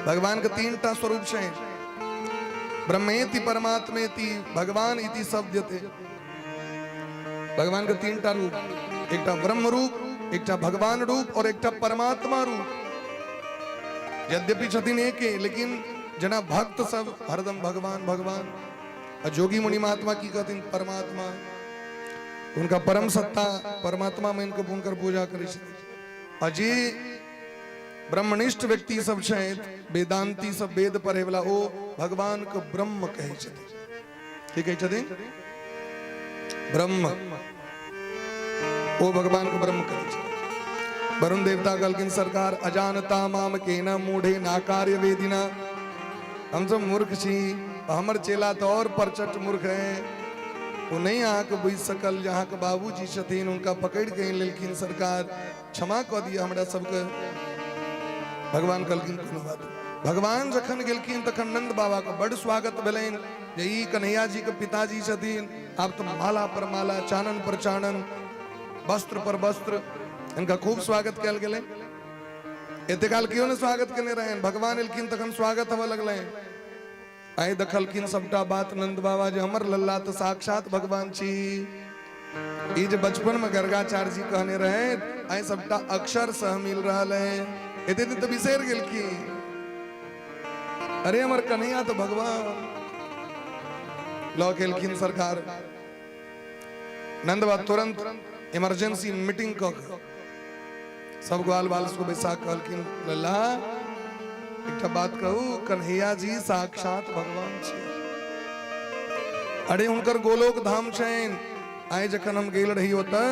भगवान के तीन टा स्वरूप छै, ब्रह्मेति परमात्मेति भगवान इति शब्दते। भगवान के तीन टा रूप, एकटा ब्रह्म रूप, एकटा भगवान रूप और एकटा परमात्मा रूप। यद्यपि छथिन एके, लेकिन जेना भक्त सब हरदम भगवान भगवान, आ जोगी मुनि महात्मा की कहथिन परमात्मा, उनका परम सत्ता परमात्मा में इनके हुनकर पूजा करै छथिन। आ जे ब्रह्मनिष्ठ व्यक्ति सब छथि, वेदांती सब, वेद पढ़े वाला, ओ भगवान के ब्रह्म कहै छथिन। की कहै छथिन? ब्रह्म। ओ भगवान के ब्रह्म कहै छथिन। वरुण देवता कहलखिन सरकार अजानता माम केना मूढ़े ना कार्य वेदिना, हम सब मूर्ख छी, हमर चेला तऽ और परचट मूर्ख है, ओ नहीं अहाँके बुझि सकल जे अहाँके बाबूजी छथिन, हुनका पकड़ि के आनि लेलखिन। सरकार क्षमा कऽ दिअ हमरा सबके। भगवान कहलखिन कोनो बात नहि। भगवान जखन गेलखिन तखन नंद बाबा के बड्ड स्वागत भेलनि जे ई कन्हैया जी के पिताजी छथिन। आब तऽ माला पर माला, चानन पर चानन, वस्त्र पर वस्त्र, हिनका खूब स्वागत कयल गेलै। एते काल केओ ने स्वागत केने रहनि, भगवान एलखिन तखन स्वागत होबऽ लगलनि। आइ देखलखिन सबटा बात नंद बाबा जे हमर लल्ला तऽ साक्षात भगवान छी। ई जे बचपन में गर्गाचार्य जी कहने रहे, आइ सबटा अक्षर सह मिल रहल है। एते दिन तऽ बिसरि गेलखिन, अरे हमर कन्हैया तऽ भगवान। लऽ गेलखिन सरकार। नंद बाबा तुरंत इमरजेंसी मीटिंग कऽ के सब ग्वाल बाल को बैसा कहलखिन, लल्ला एकटा बात कहू, कन्हैया जी साक्षात भगवान छी। अरे हुनकर गोलोक धाम छनि। आइ जखन हम गेल रही ओतऽ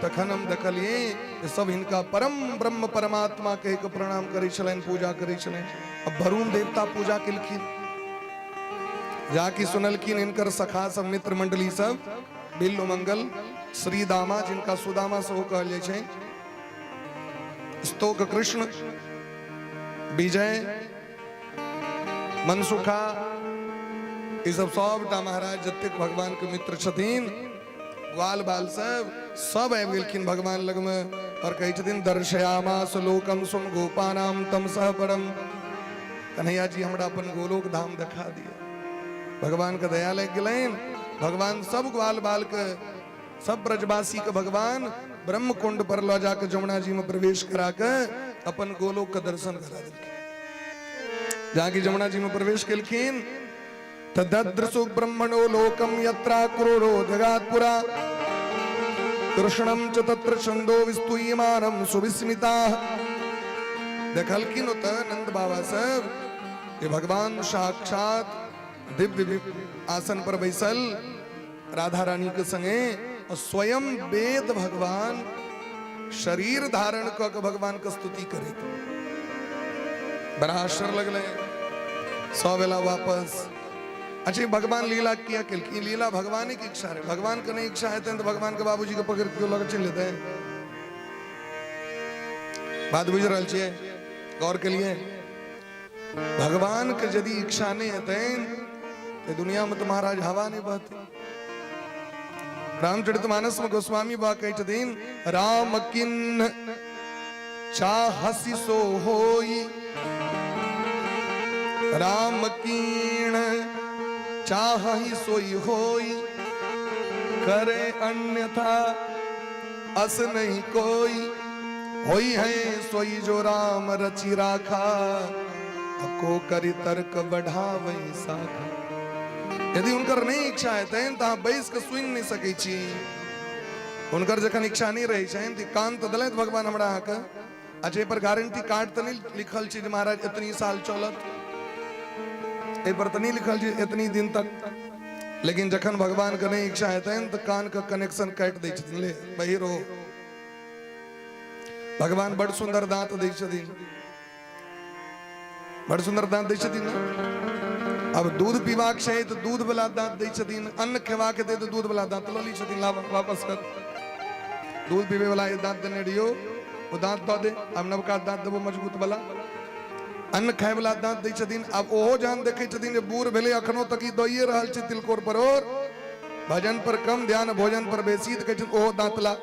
तखन हम देखलियै जे सब हिनका परम ब्रह्म परमात्मा कहि कऽ प्रणाम करै छलनि, पूजा करै छलनि। अब वरुण देवता पूजा केलखिन। जाकि सुनलखिन हिनकर सखा सब, मित्र मंडली सब, बिल्लु मंगल, श्रीदामा जिनका सुदामा सेहो कहल जाइ छै, स्तोक कृष्ण, विजय, मनसुखा, ई सब सबटा महाराज जतेक भगवान के मित्र छथिन, ग्वाल बाल सब सब आबि गेलखिन भगवान लगमे और कहै छथिन दर्शयामास लोकम सुम गोपानाम तम सह परम। कन्हैया जी हमरा अपन गोलोक धाम देखा दिया। भगवान के दया लागि गेलनि। भगवान सब ग्वाल बाल के, सब ब्रजवासी के भगवान ब्रह्म कुंड पर लऽ जाके जमुना जी में प्रवेश करा के अपन गोलोक के दर्शन करा देलखिन। जाके जमुना जी में प्रवेश केलखिन त दद्रसु ब्रह्मणो लोकम यत्रा क्रोड़ो जगात्पुरा कृष्णम च तत्र छंदो विस्तूयमानम सुविस्मिता। देखलखिन ओतऽ नंद बाबा सब जे भगवान साक्षात दिव्य आसन पर बैसल राधा रानी के संगे और स्वयं वेद भगवान शरीर धारण कऽ के भगवान के स्तुति करैत। बड़ा आश्चर्य लगलै। सब एला वापस। अच्छा, ई भगवान लीला किया केलखिन? लीला भगवाने के इच्छा रहे। भगवान के नहीं इच्छा हेतनि तऽ भगवान के बाबूजी के पकड़ के लऽ के चलि जेतै। बात बुझि रहल छियै? गौर के लिए भगवान के यदि इच्छा नहीं हेतनि तो दुनिया में तो महाराज हवा नहीं बहते। रामचरितमानस में गोस्वामी बा कहै छथिन, राम किन्न चाहसि सो होई, राम कीण चाहहि सोई होई, करे अन्यथा अस नहीं कोई, होई है सोई जो राम रचि राखा, को करी तर्क बढ़ावै साखा। यदि हुनकर नहीं इच्छा हेतनि तऽ अहाँ बैस कऽ सुनि नहि सकै छी। हुनकर जखन इच्छा नहि रहै छनि तऽ कान तऽ देलथि भगवान हमरा अहाँके। अच्छा, एहि पर गारंटी कार्ड तऽ नहि लिखल छै जे महाराज एतनी साल चलत, एहि पर तऽ नहि लिखल छै एतनी दिन तक। लेकिन जखन भगवान के नहि इच्छा हेतनि तऽ कान के कनेक्शन काटि दै छथिन, ले बहिरो। भगवान बड़ सुंदर दांत दै छथिन, बड़ सुंदर दांत दै छथिन ने। अब दूध पीबाक छै तऽ दूध वाला दांत दै छथिन, अन्न खेबाक हेतै तऽ दूध वाला दांत लऽ लै छथिन, ला वापस कर। दूध पीबे वाला दांत देने रहियो, ओ दांत दऽ दे, आब नवका दांत देबो मजबूत वाला। अन्न खाय वाला दांत दै छथिन। आब ओहो जहन देखै छथिन जे बूढ़ भेलै अखनो तक ई दइए रहल छै तिलकोर परोर, भजन पर कम ध्यान भोजन पर बेसी, तऽ कहै छथिन ओहो दांत ला,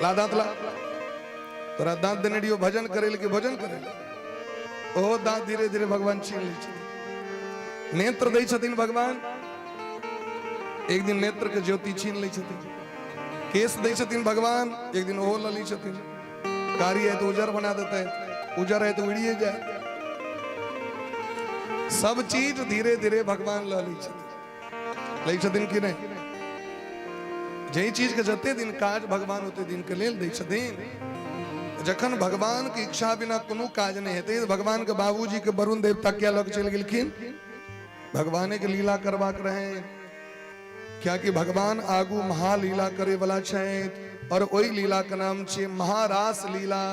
ला दांत ला, तोरा दांत देने रहियो भजन करे कि भोजन करे। ओहो दांत धीरे धीरे भगवान छीन लै छथिन। नेत्र दै छथिन भगवान, एक दिन नेत्र के ज्योति छीन लै छथिन। केश दै छथिन भगवान, एक दिन ओहो लऽ लै छथिन। कारी है तो उजर बना देते, उजर है तो उड़िए जाए। सब चीज धीरे धीरे भगवान लऽ लै छथिन। लै छथिन कि नहि? जाहि चीज के जते दिन काज भगवान ओते दिन के लेल दै छथिन। जखन भगवान के इच्छा बिना कोनो काज नहि हेतै तऽ भगवान के बाबूजी के वरुण देवता किया लग चलि गेलखिन? भगवाने के लीला करबाक रहे, कियाकि भगवान आगू महालीला करे वाला छथि और ओहि लीला के नाम छै महारास लीला।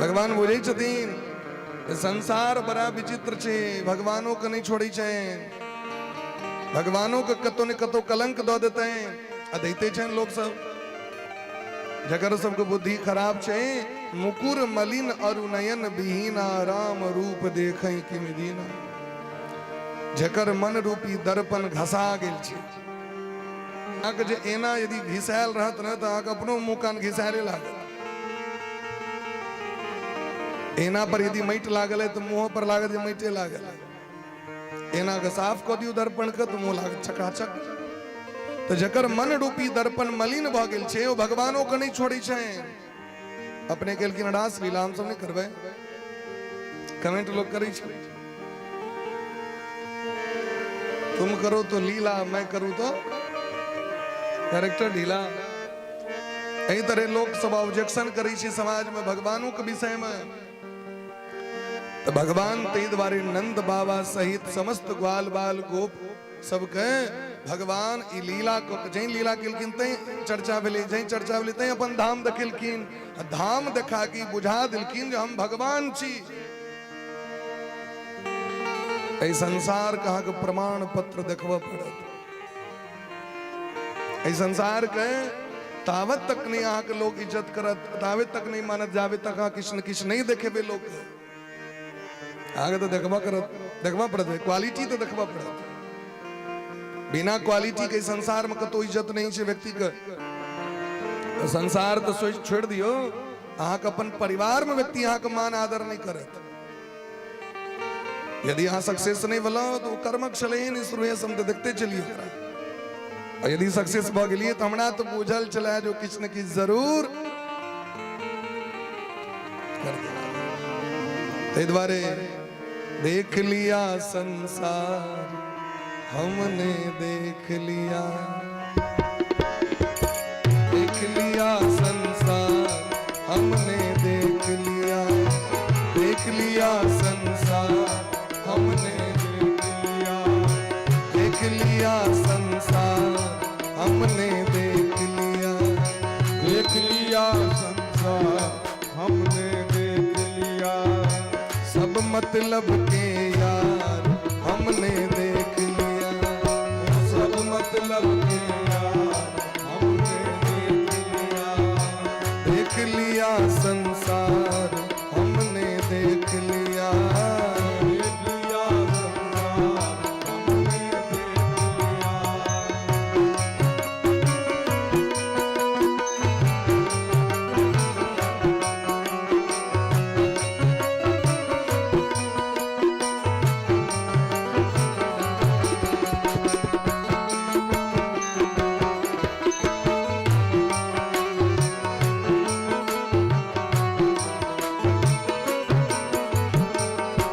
भगवान बुझै छथिन संसार बड़ा विचित्र छै, भगवानो के नहि छोड़ै छनि, भगवानो के कतौ ने कतौ कलंक दऽ देतनि आ दैते छनि लोक सब। जकर सबके बुद्धि खराब छै, मुकुर मलिन अरु नयन विहीना, राम रूप देखै किम दीना। जकर मन रूपी दर्पण घसा गेल छै, अहाँके जे एना यदि घिसायल रहत ने तऽ अहाँके अपनो मुँह कान घिसायले लागत। एना पर यदि माटि लागल है तऽ मुँह पर लागत जे माटिए लागल है। एना के साफ कऽ दियौ दर्पण के तऽ मुँह लागत चकाचक। तऽ जकर मन रूपी दर्पण मलिन भऽ गेल छै ओ भगवानो के नहि छोड़ै छै। अपने केलखिन रास लीला, हम सब नहि करबै। कमेंट लोग करै छै, तुम करो तो लीला, मैं करूँ तो कैरेक्टर ढीला। एहि तरह लोक सब ऑब्जेक्शन करै छै समाज में भगवानों के विषय में। तो भगवान ताहि दुआरे नंद बाबा सहित समस्त ग्वाल बाल गोप सबके भगवान ई लीला जै लीला केलखिन तै चर्चा भेलै, जै चर्चा भेलै तै अपन धाम देखेलखिन। आ धाम देखा के बुझा देलखिन जे हम भगवान छी। एहि संसार के अहाँके प्रमाण पत्र देखबऽ पड़त। एहि संसार के तावत तक नहीं अहाँके लोग इज्जत करत, तावत तक नहीं मानत जाबे तक अहाँ किछु ने किछु नहीं देखेबै लोग के। अहाँके तऽ देखबऽ करत, देखबऽ पड़त, क्वालिटी तऽ देखबऽ पड़त। बिना क्वालिटी के संसार में कतौ इज्जत नहीं छै व्यक्ति के। तऽ संसार तऽ सोच छोड़ि दियौ, अहाँके अपन परिवार में व्यक्ति अहाँके मान आदर नहीं करत। यदि अहाँ सक्सेस नहीं भेलहुँ तऽ ओ कर्मक छलै नहि शुरुए से, हम तऽ देखते चलिए ओकरा। आ यदि सक्सेस भऽ गेलियै तऽ हमरा तऽ बुझल छलै जो किछु ने किछु जरूर कर देना। ताहि दुआरे देख लिया संसार हमने देख लिया, देख लिया संसार हमने देख लिया, देख लिया संसार हमने देख लिया, देख लिया संसार हमने देख लिया, देख लिया संसार हमने देख लिया, सब मतलब के यार हमने देख लिया, सब मतलब के यार हमने देख लिया, देख लिया संसार हमने देख लिया, देख लिया संसार हमने देख लिया।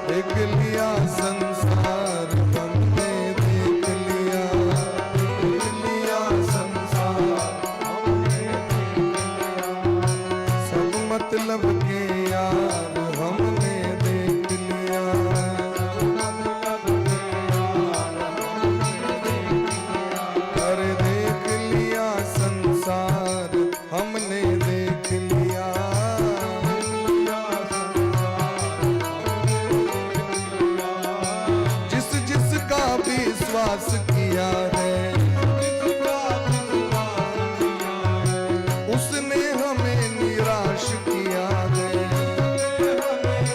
देख लिया संसार हमने देख लिया, देख लिया संसार हमने देख लिया, सब मतलब के यार हमने देख लिया, मतलब के यार हमने देख लिया, अरे देख लिया संसार हमने देख लिया, देख लिया संसार हमने देख लिया, जिस जिसका विश्वास किया है जिसका विश्वास किया है उसने हमें निराश किया है, उसने हमें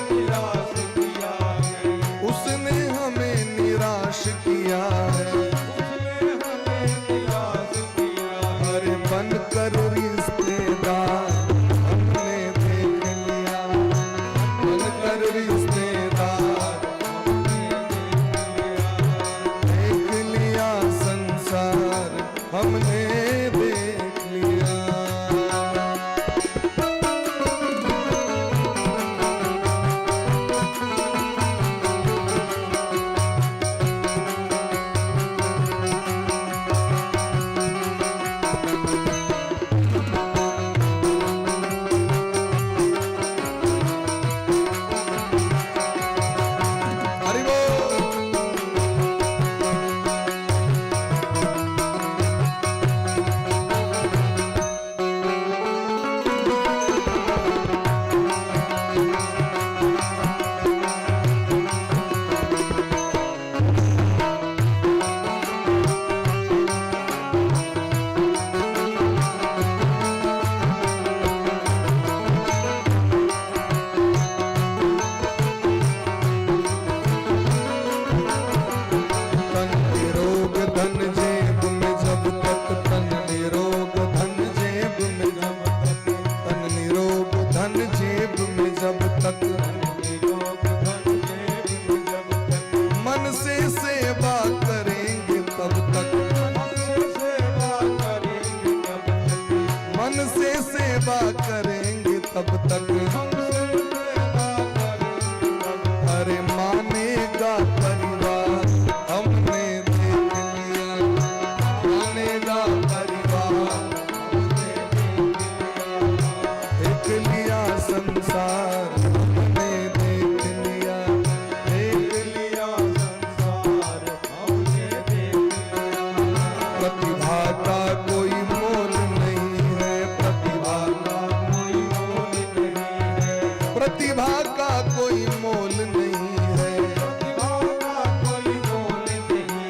धन जेब में जब तक, निरोग धन जेब में जब तक, मन से सेवा करेंगे तब तक, मन से सेवा करेंगे तब तक, मन से सेवा करेंगे तब तक, मन से सेवा करेंगे तब तक। अरे मानेगा परिवार हमने देख लिया, मानेगा परिवार हमने देख लिया, देख लिया संसार हमने देख लिया, देख लिया संसार हमने देख लिया। प्रतिभा का कोई मोल नहीं है, प्रतिभा का कोई मोल नहीं है, प्रतिभा का कोई मोल नहीं है, प्रतिभा का कोई मोल नहीं है,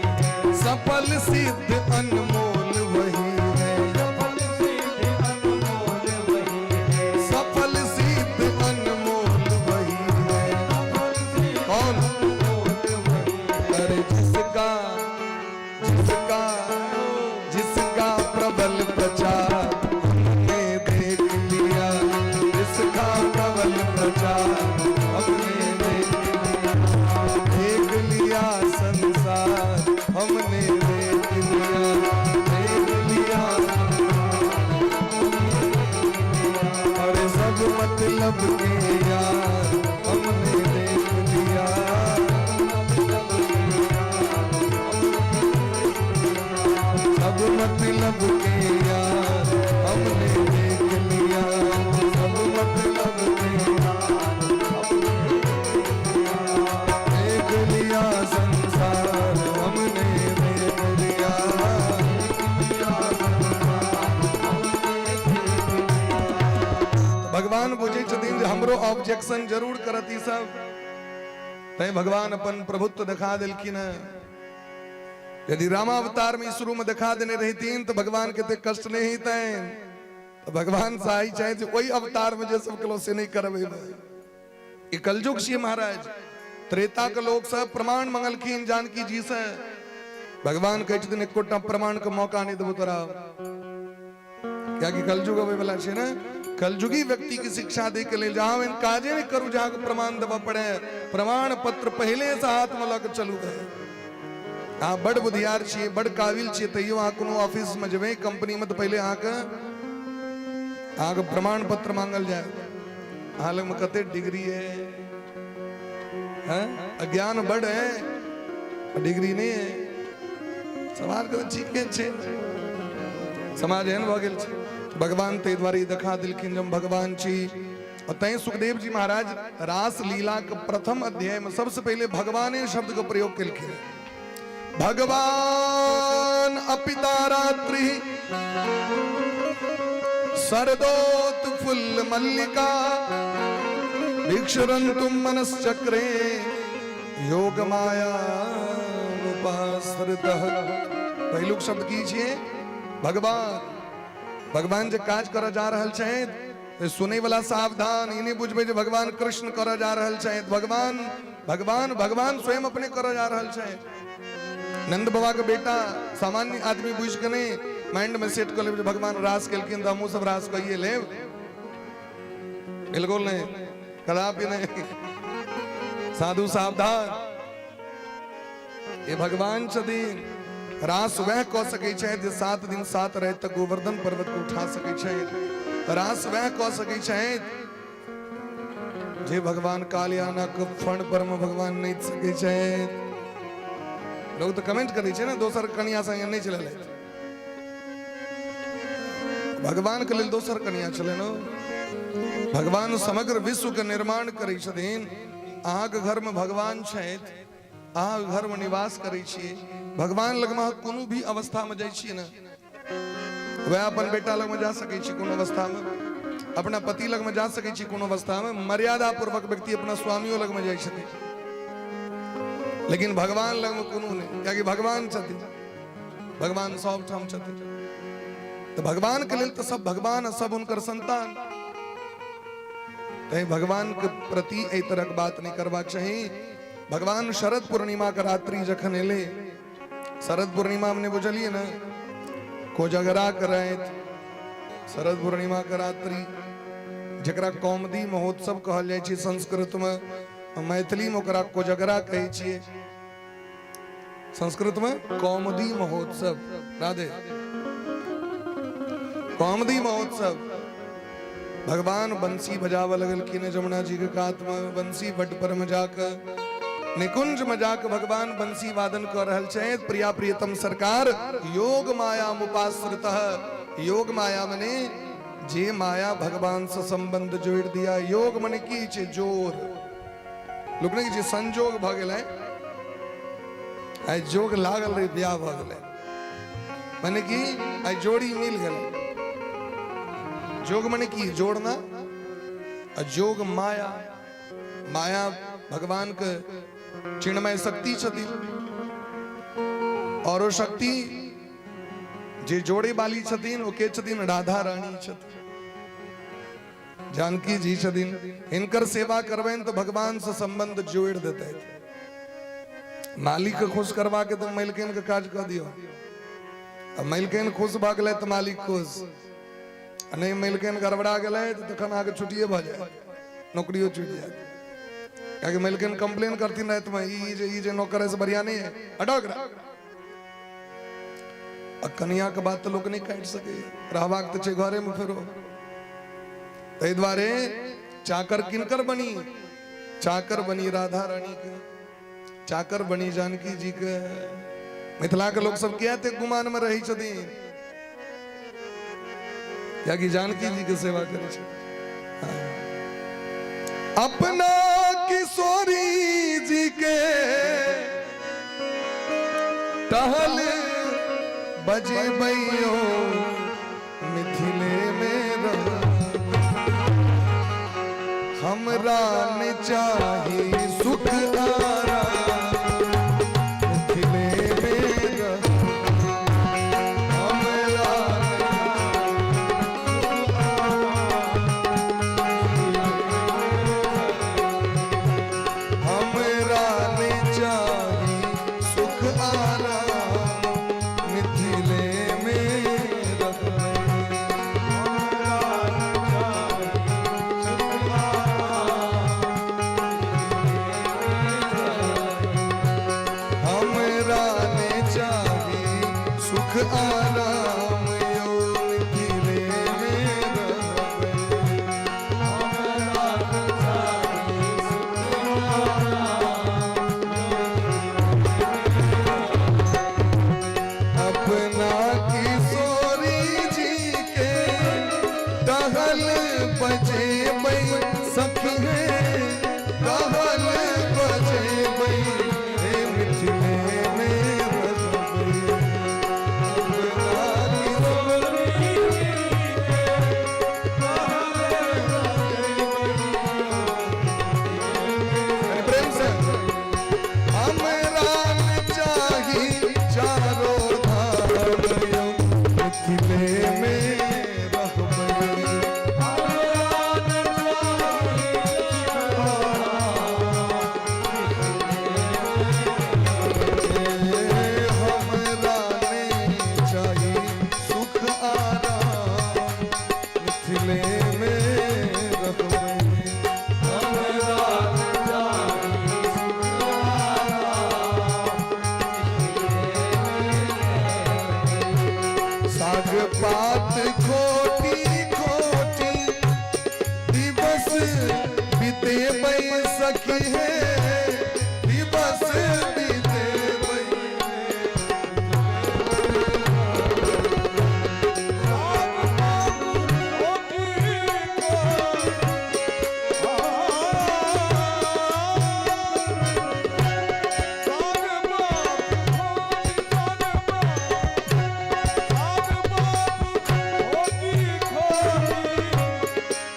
सफल सिद्ध अनमोल वही है, सफल सिद्ध अनमोल वही है, सफल सिद्ध अनमोल वही है। सफल सिद्ध कौन? अनमोल वही है। अरे जिसका जिसका जिसका प्रबल प्रचार हमने देख लिया, जिसका प्रबल प्रचार हमने देख लिया, देख लिया संसार हमने देख लिया, देख लिया। अरे सब मतलब के यार हमने देख लिया, सब मतलब के यार हमने देख लिया, सब मतलब के यार देख लिया संसार हमने देख लिया। भगवान बुझै छथिन जे हमरो ऑब्जेक्शन जरूर करत ई सब, तैं भगवान अपन प्रभुत्व देखा देलखिन हँ। यदि रामावतार में शुरू में देखा देने रहितिन तो भगवान के एते कष्ट नहीं होइतनि। तो भगवान चाहै छथि जे ओहि अवतार में जे सब केलहुँ से नहि करबै। ई कलयुग छियै महाराज। त्रेता के लोक सब प्रमाण मंगलखिन जानकी जी से। भगवान कहै छथिन एकोटा प्रमाण के मौका नहि देबौ तोरा, कियाकि कलयुग अबै वाला छै ने। कलयुगी व्यक्ति के शिक्षा दै के लेल जहाँ एहन काजे नहि करू जहाँ के प्रमाण देबऽ पड़े, प्रमाण पत्र पहिले से हाथ में लऽ के चलू। अहाँ बड़ बुधियार छियै, बड़ काबिल छियै, तैयो अहाँ कोनो ऑफिस में जेबै, कंपनी में, तऽ पहिले अहाँके प्रमाण पत्र मांगल जाय। अहाँ लगमे कते डिग्री है, हैं? अज्ञान बड़ है, डिग्री नहीं है। समाज के तऽ ठीके छै, समाज एहन भऽ गेल छै। भगवान ताहि दुआरे ई देखा देलखिन जे हम भगवान छी। और तैं सुखदेव जी महाराज रास लीला के प्रथम अध्याय में सबसे पहले भगवाने शब्द के प्रयोग केलखिन। भगवान अपिता रात्रि सरदोत फुल मल्लिका वीक्षरन्तुम मनश्चक्रे योग माया उपाश्रितः। पहिलुक शब्द की छियै? भगवान। भगवान जे काज करऽ जा रहल छथि सुनै वाला सावधान, ई नहि बुझबै जे भगवान कृष्ण करऽ जा रहल छथि। भगवान भगवान भगवान स्वयं अपने करऽ जा रहल छथि। नंद बाबा के बेटा सामान्य आदमी बुझि के नहि माइंड में सेट कऽ लेब जे भगवान रास केलखिन तऽ हमहूँ सब रास कहिए लेब। बिल्कुल नहीं, कदापि नहीं। साधु सावधान, ये भगवान छथिन। रास वह कऽ सकै छथि जे 7 दिन 7 राति तक गोवर्धन पर्वत के उठा सकै छथि। रास वह कऽ सकै छथि जे भगवान कालियानक फण पर में भगवान नहि सकै छथि। लोग तऽ कमेंट करै छै ने, दोसर कनिया संगे नहि चलल। भगवान के लेल दोसर कनिया छलै ने। भगवान समग्र विश्व के निर्माण करै छथिन। अहाँके घर में भगवान छथि, अहाँ घर में निवास करै छियै, भगवान लगमे अहाँ कोनो भी अवस्था में जाइ छियै ने, वएह अपन बेटा लगमे जा सकै छी कोनो अवस्था में, अपना पति लगमे जा सकै छी कोनो अवस्था में। मर्यादा पूर्वक व्यक्ति अपना स्वामियों लगमे जाइ छथिन, लेकिन भगवान लगमे कोनो नहि, कियाकि भगवान छथिन, भगवान सब ठाम छथिन। तऽ भगवान के लेल तऽ सब भगवान आ सब हुनकर संतान। तैं भगवान के प्रति एहि तरहक बात नहि करबाक चाही। भगवान शरद पूर्णिमा के रात्रि जखन एलै, शरद पूर्णिमा में नहि बुझलियै ने, कोजगरा के राति, शरद पूर्णिमा के रात्रि जकरा कौमदी महोत्सव कहल जाइ छै संस्कृतमे, मैथिलीमे ओकरा कोजगरा कहै छियै। संस्कृतमे कौमदी महोत्सव, राधे कौमदी महोत्सव। भगवान बंसी बजाबऽ लगलखिन जमुना जी के कातमे, बंसी बट पर में जाके निकुंज में जाके भगवान बंसी वादन कर रहल छथि। प्रिया प्रियतम सरकार योग माया मुपाश्रित, योग माया मने जे माया भगवान से संबंध जोड़ दिया। योग मने की छै? जोर। लोक नहि छै संजोग भऽ गेलै, आइ जोग लागल रही ब्याह भऽ गेलै, मने की आइ जोड़ी मिल गेलै। जोग मने की? जोड़ना। आ जोग माया, माया भगवान के चिन्मय शक्ति छथिन, और ओ शक्ति जे जोड़े वाली छथिन ओ के छथिन? राधा रानी छथिन, जानकी जी छथिन। हिनकर सेवा करबनि तऽ भगवान से संबंध जोड़ देतै। मालिक के खुश करबा के तऽ मालिकन के काज कऽ दियौ, आ मालिकन खुश भऽ गेलै तऽ मालिक खुश, आ नहि मालिकन गड़बड़ा गेलै तऽ तखन अहाँके छुट्टिए भऽ जायत, नौकरियो छूटि जायत। कियाकि मालिकन कंप्लेन करथिन रातिमे, ई जे नौकर है से बढ़िया नहीं है, हटाओ एकरा। आ कनिया के बात तऽ लोक नहि काटि सकैए, रहबाक तऽ छै घरेमे फेरो। ताहि दुआरे चाकर किनकर बनी? चाकर बनी राधा रानी के, चाकर बनी जानकी जी के। मिथिला के लोक सब किया एते गुमान में रहै छथिन? कियाकि जानकी जी के सेवा करै छै। अपना किशोरी जी के टहल बजेबैयो मिथिले में रह, हमरा ने चाही सुख आराम, मिथिले में रह, हमरा हमरा ने चाही सुख आराम, मिथिले में रहबै। हमरा ने चाही सुख आराम, यो मिथिले में रहबै। अपना किशोरी जी के टहल बजेबै सखी हे, टहल बजेबै हे मिथिले में रहबै। अपना किशोरी कनि प्रेम से। हमरा न चाही चारो धाम यो मिथिले में रहबै। हमरा ने चाही सुख आराम, मिथिले में रहबै। साग पात खोटी खोटी दिवस बीते सखी है, दिवस बीते।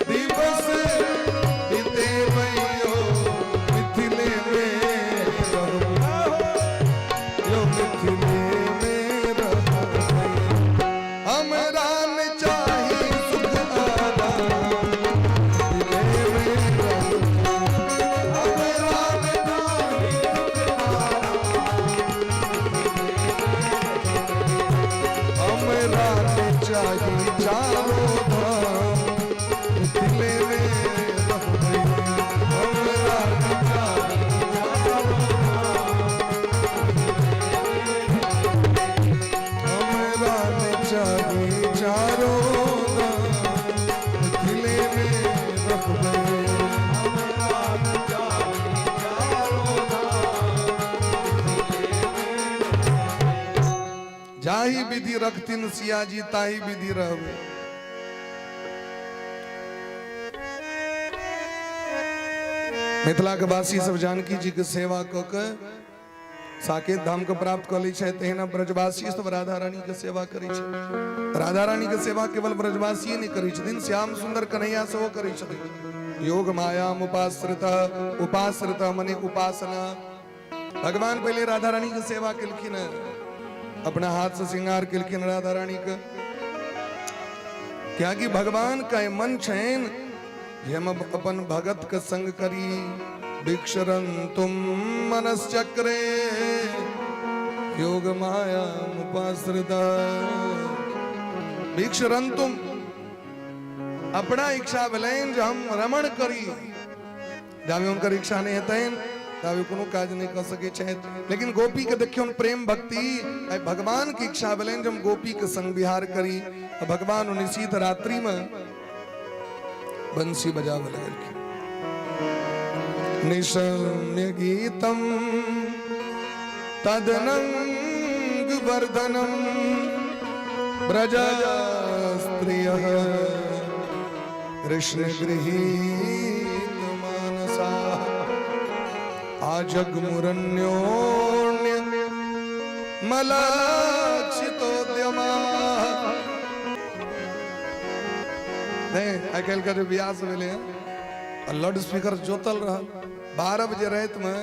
दिवस बीते यो मिथिले विधि रखथिन सिया जी ताहि विधि रहबै। मिथिला के वासी सब जानकी जी के सेवा कऽ के साकेत धाम के प्राप्त कऽ लै छथि, तहिना ब्रजवासी सब राधा रानी के सेवा करै छथि। राधा रानी के सेवा केवल ब्रजवासी नहि करै छथिन, श्याम सुंदर कन्हैया सेहो करै छथिन। योग मायाम उपाश्रित, उपाश्रित मने उपासना। भगवान पहले राधा रानी के सेवा केलखिन, अपना हाथ से श्रृंगार केलखिन राधा रानी के, कियाकि भगवान के मन छनि जे हम अपन भगत के संग करी। विक्षरन तुम मनश्चक्रे योग माया उपाश्रित। विक्षरन तुम अपना इच्छा भेलनि जे हम रमण करी। जाबे हुनकर इच्छा नहि हेतनि ताबे कोनो काज नहि कऽ सकै छथि। लेकिन गोपी के देखियौन प्रेम भक्ति, आइ भगवान के इच्छा भेलनि जे हम गोपी के संग विहार करी। आ भगवान निशीथ रात्रि में बंसी बजाबऽ लगलखिन। निशम्य गीतम तदनंग वर्धनम ब्रज स्त्रिय कृष्ण गृहीत मानसा आजगमुरन्योन्य मलाक्षितोद्यमा। नहीं, आइ काल्हि के जे बियाह सब भेलै हँ, आ लाउड स्पीकर जोतल रहल, 12 बजे राति में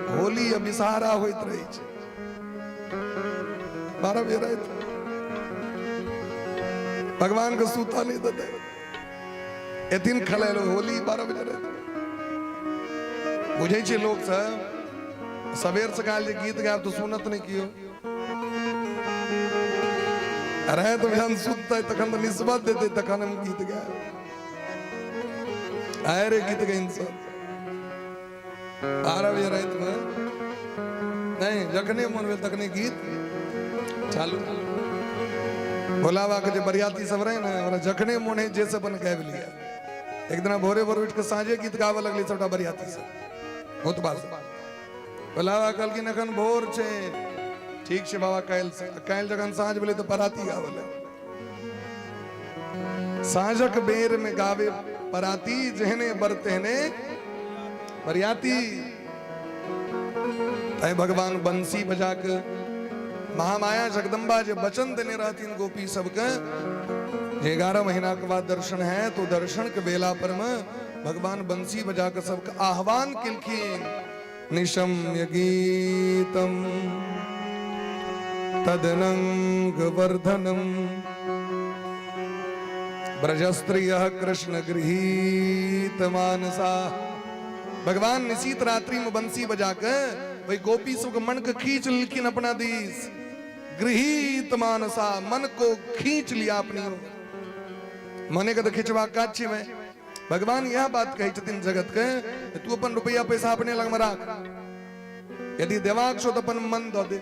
होली आ विषहारा होइत रहै छै। 12 बजे राति भगवान के सूता नहीं देते, एथिन खेलायल होली 12 बजे राति। बुझै छै लोक सब, सबेर सकाल जे गीत गायब तऽ सुनत नहि केओ। राति जहन सुततै तखन तऽ निस्बत देतै, तखन हम गीत गायब। आय रे गीत गाइन सब 12 बजे राति में नहीं, जखने मन भेल तखने गीत चालू। भोला बाबा के जे बरियाती सब रहे ने, ओकरा जखने मन है जे सब अपन गाबि लिया। एक दिना भोरे भोर उठि के साँझे गीत गाबऽ लगलै सबटा बरियाती सब बहुत बात। भोला बाबा कहलखिन एखन भोर छै, ठीक छै बाबा काल्हि से। काल्हि जखन साँझ भेलै तऽ पराती गाबऽ लगलै। साँझक बेर में गावे पराती, जेहने बर तेहने बरियाती। तैं भगवान बंसी बजा के महामाया जगदम्बा जे वचन देने रहथिन गोपी सबके जे 11 महीना के बाद दर्शन है, तो दर्शन के बेला पर में भगवान बंसी बजा के सबके आह्वान केलखिन। निशम्य गीतम तदनंग वर्धनम ब्रजस्त्रिय कृष्ण गृहीत मानसा। भगवान निशीत रात्रि में बंसी बजा के वही गोपी सबके मन के खींच लेलखिन अपना दिस। गृहीत मानसा, मन को खींच लिया अपनी ओर। मने के तऽ खिंचबाक काज छै भाई। भगवान यह बात कहै छथिन जगत के, तू अपन रुपया पैसा अपने लग में राख, यदि देबाक छौ तऽ अपन मन दऽ दे,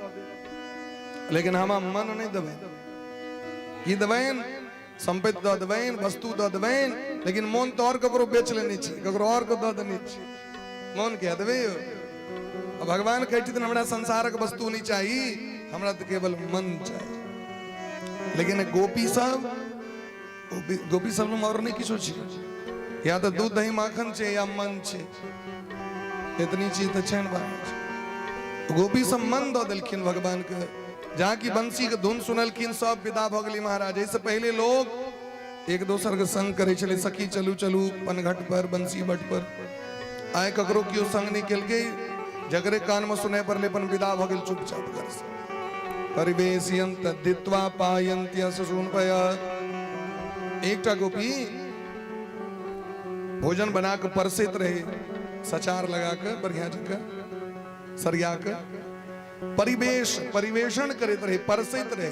लेकिन हम मन नहि देबै। की देबनि? संपत्ति दऽ देबनि, वस्तु दऽ देबनि, लेकिन मोन तऽ और ककरो बेच लेने छी, ककरो और के दऽ देने छी, मोन किया देबै यौ? आ भगवान कहै छथिन हमरा संसारक वस्तु नहि चाही, हमरा तऽ केवल मन चाही। लेकिन गोपी सब, गोपी सब लग और नहि किछो छै, या तऽ दूध दही माखन छै या मन छै, इतनी चीज तऽ छै ने बात। गोपी सब मन दऽ देलखिन भगवान के। जहाँ की बंसी के धुन सुनलखिन सब विदा भऽ गेली महाराज। एहिसँ पहिले लोग एक दोसर के संग करै छलै, सखी चलू चलू पनघट पर बंसी बट पर। आइ ककरो केओ संग नहि केलकै, जकरे कान में सुनाइ पड़लै अपन विदा भऽ गेल चुपचाप घर से। परिवेशयन्त दित्वा पायन्त्य शशुनपय। एकटा गोपी भोजन बना के परसैत रहे, सचार लगा के बढ़िया जगह सरिया के परिवेश परिवेषण करैत रहे, परसैत रहे।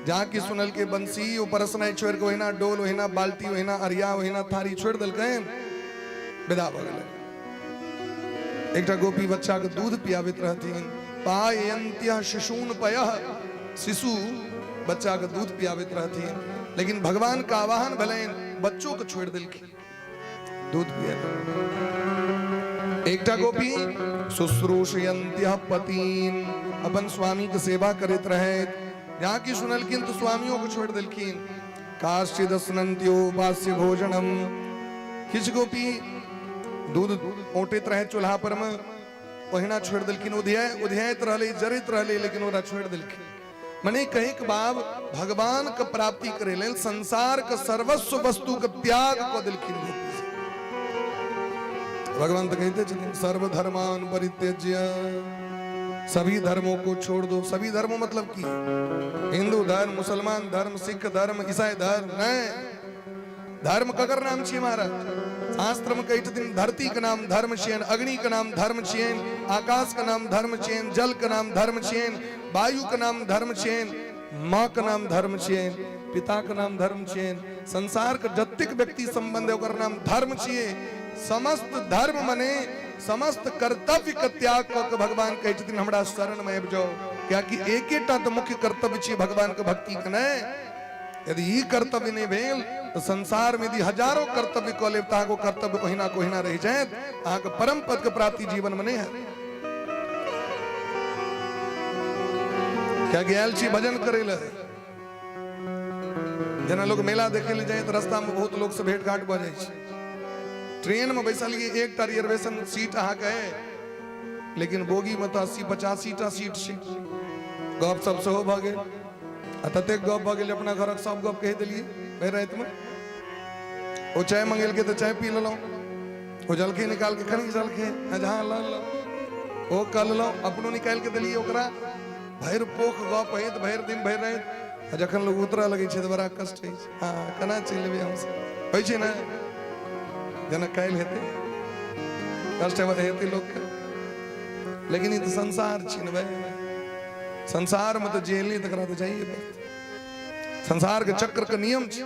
जहाँ की सुनल के बंसी, ओ परसनाइ छोड़ि के ओहिना डोल, ओहिना बाल्टी, ओहिना अरिया, ओहिना थारी छोड़ि देलकै, विदा भऽ गेलै। एकटा गोपी बच्चा के दूध पियाबैत रहथिन। पायन्त्य शिशून पय, शिशु बच्चा के दूध पियाबैत रहथिन, लेकिन भगवान के आवाहन भेलनि, बच्चो के छोड़ि देलखिन दूध पिया। एकटा गोपी शुश्रूषयन्त्य पतीन, अपन स्वामी के सेवा करैत रहैत। जहाँ की सुनलखिन तऽ स्वामियों के छोड़ि देलखिन। काश्चिद स्नन्त्यो बास्य भोजनम, किछु गोपी दूध औंटैत रहे चूल्हा पर में, ओहिना छोड़ि देलखिन। उधियाइत रहलै, जरैत रहलै, लेकिन ओकरा छोड़ि देलखिन। मने कहे के बाब भगवान के प्राप्ति करे लेल संसार के सर्वस्व वस्तु के त्याग कऽ देलखिन गोपी सब। भगवान तो कहते छथिन सर्वधर्मान परित्यज्य, सभी धर्मों को छोड़ दो। सभी धर्मों मतलब की? हिंदू धर्म, मुसलमान धर्म, सिख धर्म, ईसाई धर्म नहीं। धर्म ककर नाम छियै महाराज? शास्त्र में कहै छथिन धरती के नाम धर्म छियनि, अग्नि के नाम धर्म छियनि, आकाश के नाम धर्म छियनि, जल के नाम धर्म छियनि, वायु के नाम धर्म छियनि, माँ के नाम धर्म छियनि, पिता के नाम धर्म छियनि, संसार के जतेक व्यक्ति संबंध है ओकर नाम धर्म छियै। समस्त धर्म मने समस्त कर्तव्य के त्याग कऽ के भगवान कहै छथिन हमरा शरण में आबि जाओ। कियाकि एकेटा तऽ मुख्य कर्तव्य छियै भगवान के भक्ति के, नहि? यदि ई कर्तव्य नहि भेल तऽ संसार में यदि हजारों कर्तव्य कऽ लेब तऽ अहाँके कर्तव्य ओहिना के ओहिना रहि जायत, अहाँके परम पद के प्राप्ति जीवन में नहि हैत। कियाकि आयल छी भजन करै लए। जेना लोग मेला देखे लए जाय तऽ रास्ता में बहुत लोग से भेंट घाट भऽ जाइ छै। ट्रेन में बैसलियै, एकटा रिजर्वेशन सीट अहाँके है, लेकिन बोगी में तऽ 80-85 टा सीट छै। गप सब सेहो भऽ गेल आ ततेक गप भऽ गेल अपना घरक सब गप कहि देलियै भरि रातिमे। ओ चाय मंगेलकै तऽ चाय पी लेलहुँ, ओ जलखै निकाल के कनि जलखै जहाँ लऽ लेलहुँ ओ कऽ लेलहुँ, अपनो निकालि के देलियै ओकरा। भरि पोख गप होइत भरि दिन भरि राति, आ जखन लोग उतरऽ लगै छै तऽ बड़ा कष्ट होइ छै। हँ, केना चलि एबै हमसब, होइ छै ने? जेना काल्हि हेतै कष्ट हेतै लोकके, लेकिन ई तऽ संसार छै ने भाई। संसार में तऽ जे एलै तकरा तऽ जाइए पड़तै। संसार के चक्र के नियम छै,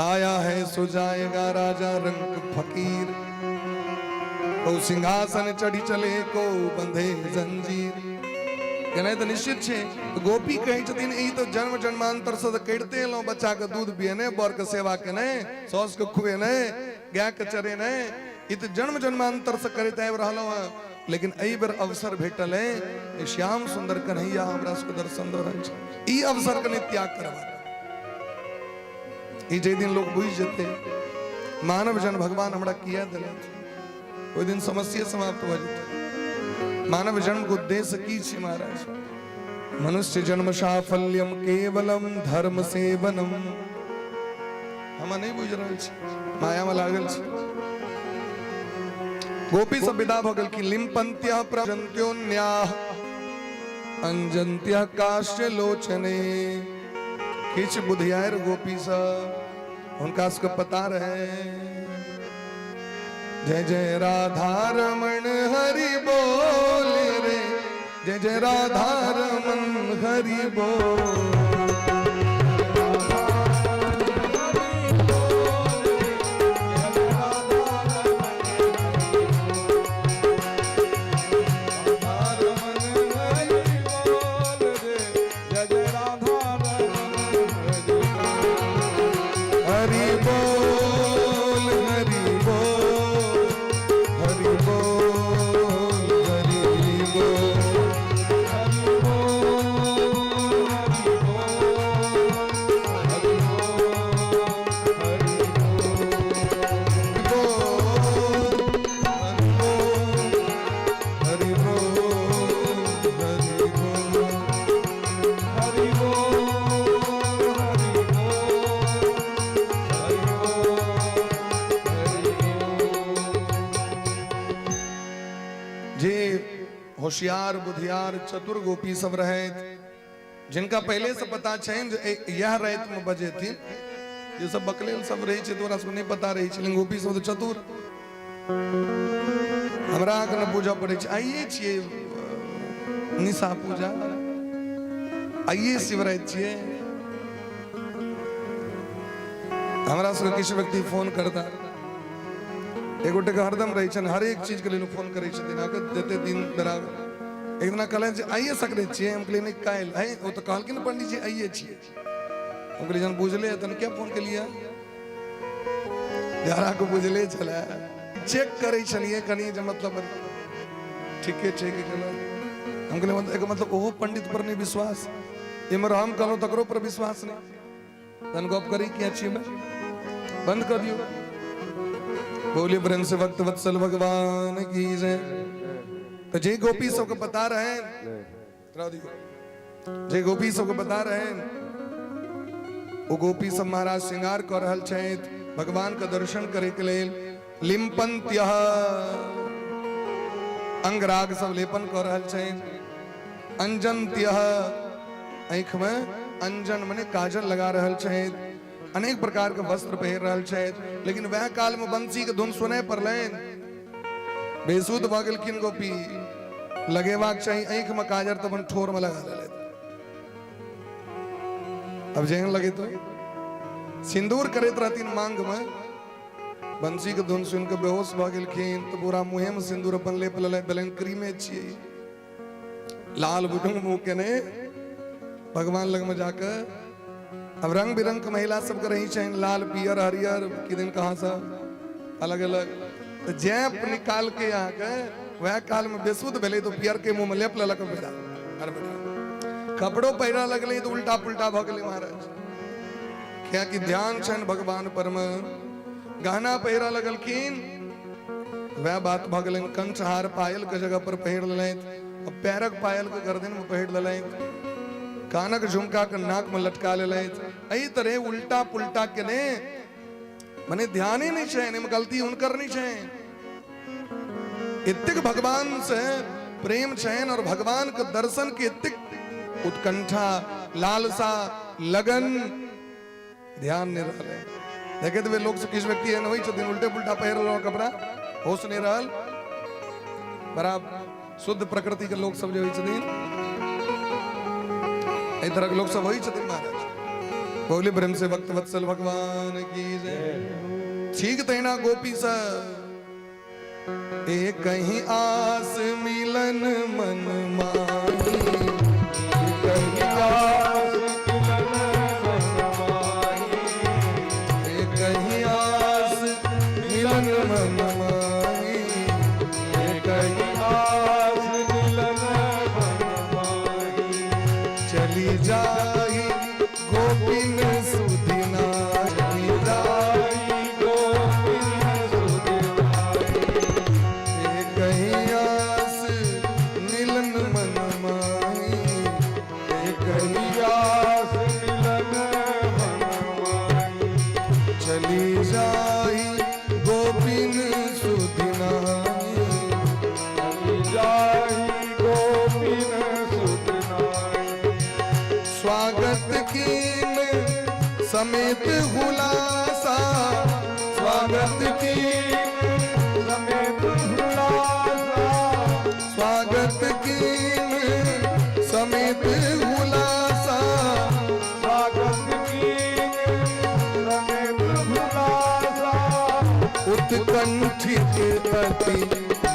आया है सो जाएगा राजा रंग फकीर, को सिंहासन चढ़ी चले को बंधे जंजीर। केनाइ तऽ निश्चित छै। तऽ गोपी कहै छथिन ई तऽ जन्म जन्मांतर से तऽ करिते एलहुँ, बच्चा के दूध पियेने, बर के सेवा केने, साउस के खुएने, गाय के चरेने, ई तऽ जन्म जन्मांतर से करैत आबि रहलहुँ हँ। लेकिन एहि बेर अवसर भेटल है जे श्याम सुंदर कन्हैया हमरा सबके दर्शन दऽ रहल छै, ई अवसर के नहि त्याग करबाक। ई जाहि दिन लोग बुझि जेतै मानव जन भगवान हमरा किया देलथि, ओहि दिन समस्या समाप्त भऽ जेतै। मानव जन्म के उद्देश्य की छै महाराज? मनुष्य जन्म साफल्यम केवलम धर्म सेवनम। हम नहीं बुझि रहल छी, माया में लागल छी। गोपी सब विदा भऽ गेलखिन। लिम्पन्त्य प्रजन्त्योन्याः अंजन्त्य काश्य लोचने। किछु बुधियार गोपी सब हुनका सबके पता रहे। जय जय राधा रमण हरि बोल रे, जय जय राधा रमन हरि बोल। हरि बोल हरि बोल हरि बोल हरि बोल हरि बोल हरि बोल हरि बोल हरि बोल हरि बोल हरि बोल। जे होशियार बुधियार चतुर गोपी सब रहथि, जिनका पहले से पता छनि जे इएह राति में बजेथिन, जे सब बकलेल सब रहै छै तऽ ओकरा सबके नहि पता रहै छै, लेकिन गोपी सब तऽ चतुर। हमरा अहाँके ने बुझऽ पड़ै छै। आइए छियै निशा पूजा, आइए शिवराति छियै। हमरा सबके किछु व्यक्ति फोन करता, एक गोटेके हरदम रहै छनि, हरेक चीजके लेल फोन करै छथिन अहाँके जते दिन बेरा। एक दिना कहलनि जे आइए सकराति छियै, हम कहलियै नहि काल्हि। आइ ओ तऽ कहलखिन पंडीजी आइए छियै। हम कहलियै जहन बुझले तहन किया फोन केलियै? जरा के बुझले छलै, चेक करै छलियै कनि जे मतलब ठीके छै कि गलत। हम कहलियै, मतलब एकर मतलब ओहो पंडित पर नहि विश्वास, इम्हर हम कहलहुँ तकरो पर विश्वास नहि। तहन गप करी किया छी में बंद कर दियो। बोलिए प्रेम से भक्त वत्सल भगवान की जय। तो जे गोपी सबके बता रहे हैं, जे गोपी सबके बता रहे हैं, वो गोपी सब महाराज श्रृंगार कर रहल छथि भगवान के दर्शन करे के लेल। लिम्पन्त्य अंगराग सब लेपन कर रहल छथि। अंजन्त्य आँखि में अंजन मने काजल लगा रहल छथि। अनेक प्रकार के वस्त्र पहिर रहल छथि। लेकिन वह काल में बंसी के धुन सुनय पड़लनि, बेसुध भऽ गेलखिन गोपी। लगेबाक चाही आँखि में काजर तऽ अपन ठोर में लगा लेलथि। अब जेहन लगे तो सिंदूर करैत रहथिन मांग में, बंसी के धुन सुन के बेहोश भऽ गेलखिन तऽ पूरा मुँहे में सिंदूर अपन लेप लेलथि। भेलनि क्रीमे छियै, लाल बुझू मुँह केने भगवान लग में जाके। अब रंग बिरंग के महिला सबके रही छनि, लाल पियर हरियर किदन कहाँ सब अलग अलग। तऽ जैप निकाल के अहाँके वएह काल में बेसुध भेलै तऽ पियर के मुँह में लेप लेलक बेटा। अरे बेटा कपड़ो पहिरा लगलै तऽ उल्टा पुल्टा भऽ गेलै महाराज, कियाकि ध्यान छनि भगवान पर में। गहना पहिरा लगलखिन, वएह बात भऽ गेलनि। कंठहार पायल के जगह पर पहिर लेलथि, आ पैरक पायल के गर्दन में पहिर लेलथि, कानक झुमका के नाक में लटका लेलथि। एहि तरह उल्टा पुल्टा केने, मने ध्याने नहि छनि, एहिमे गलती हुनकर नहि छनि। एतेक भगवान से प्रेम छनि और भगवान के दर्शन के एतेक उत्कंठा, लालसा, लगन, ध्यान नहि रहलै। देखैत हेबै लोक सब, किछु व्यक्ति एहन होइ छथिन, उल्टे पुल्टा पहिर लेलहुँ कपड़ा, होश नहि रहल। बड़ा शुद्ध प्रकृति के लोक सब जे होइ छथिन, एहि तरहक लोक सब होइ छथिन महाराज। बोले प्रेम से भक्त वत्सल भगवान की जय। ठीक तहिना गोपी सब, एक कहीं आस मिलन मन माही, कहीं आस मिलन मन माही, एक कहीं आस मिलन मन माही, एक कहीं आस मिलन मन माही। चली जाही गोपिन सुदिना, चली जाही गोपिन सुदिनाही। एक कहीं आस मिलन मन माही, एक कहीं आस मिलन मन माही। चली जाही गोपिन सुदिनाही, चली जाही गोपिन सुदिनाही। स्वागत कीन समेत हुलासा, स्वागत कीन समेत हुलासा, स्वागत कीन समेत हुलासा, स्वागत कीन समेत हुलासा। उत्कंठित अति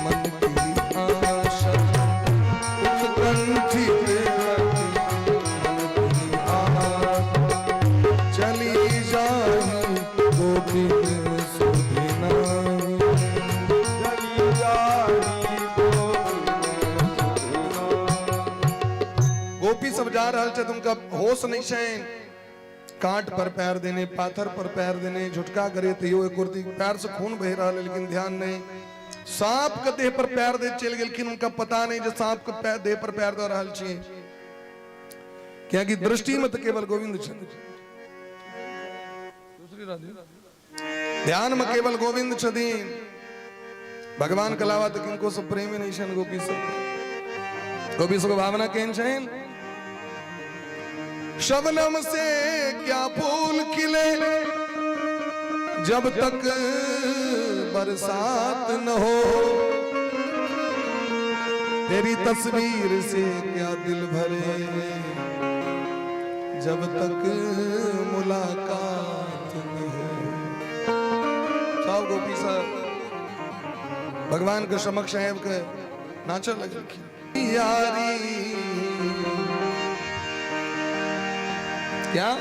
मन की आशा, उत्कंठित अति मन की आशा, चली जाही गोपिन सुधिनाही। चली जाही गोपिन सुदिनाही। गोपी सब जा रहल छथि, उनका होश नहीं छनि। कांट पर पैर देने, पाथर पर पैर देने, झुटका करे तैयो एक कुर्ती पैर से खून बह रहा है, लेकिन ध्यान नहीं। सांप के देह पर पैर दे चलि गेलखिन, उनका पता नहीं जे सांप के पैर देह पर पैर दऽ रहल छी, कियाकि दृष्टि में तऽ केवल गोविंद छथिन, ध्यान में केवल गोविंद छथिन। भगवान के अलावा तऽ किनको से प्रेम नहीं छनि गोपी सब। गोपी सबके भावना केहन छनि? शबनम से क्या फूल खिले जब तक बरसात न हो, तेरी तस्वीर से क्या दिल भरे जब तक मुलाकात न हो। सब गोपी सब भगवान के समक्ष आबि के नाचऽ लगलखिन। यारी क्या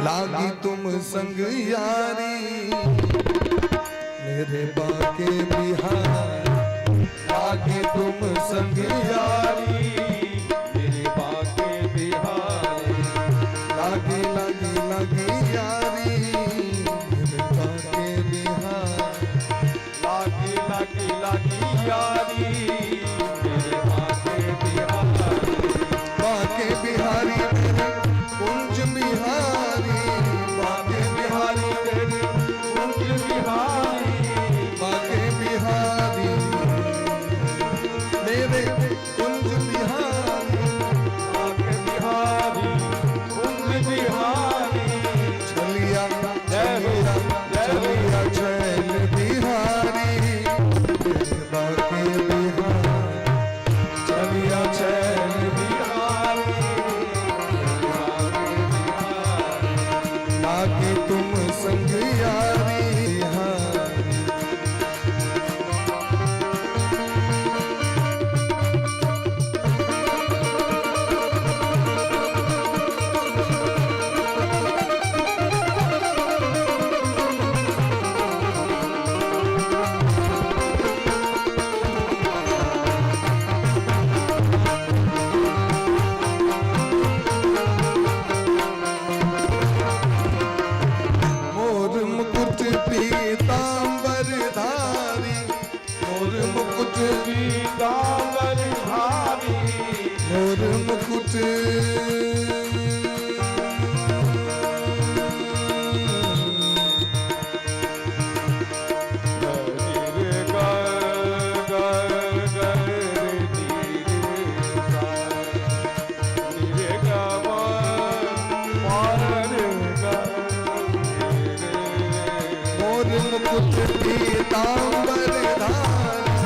लागी तुम संग यारी मेरे बाके बिहार, लागी तुम संग संग यारी मेरे बाके बिहारी। लागी लागी लागी यारी मेरे बाके बिहारी। लागी लागी लागी यारी मेरे बाके बिहारी। बाके बिहारी मेरे कुंज बिहारी। बाके बिहारी मेरे कुंज बिहारी। बाके बिहारी मेरे कुंज बिहारी। बाके बिहारी कुंज बिहारी। छलिया जय हो, छलिया जय हो। छलिया छैल बिहारी मेरे बाके बिहारी। चलिया चैन बिहारी मेरे बाके बिहारी। लागे तुम संग यारी बिहारी। मोर मुकुट पीतांबर धारी। मोर मुकुट पीतांबर धारी। मोर मुकुट रे ग ग ग रे नी रे सा नी रे ग म प रे ग रे। मोर मुकुट पीतांबर धारी।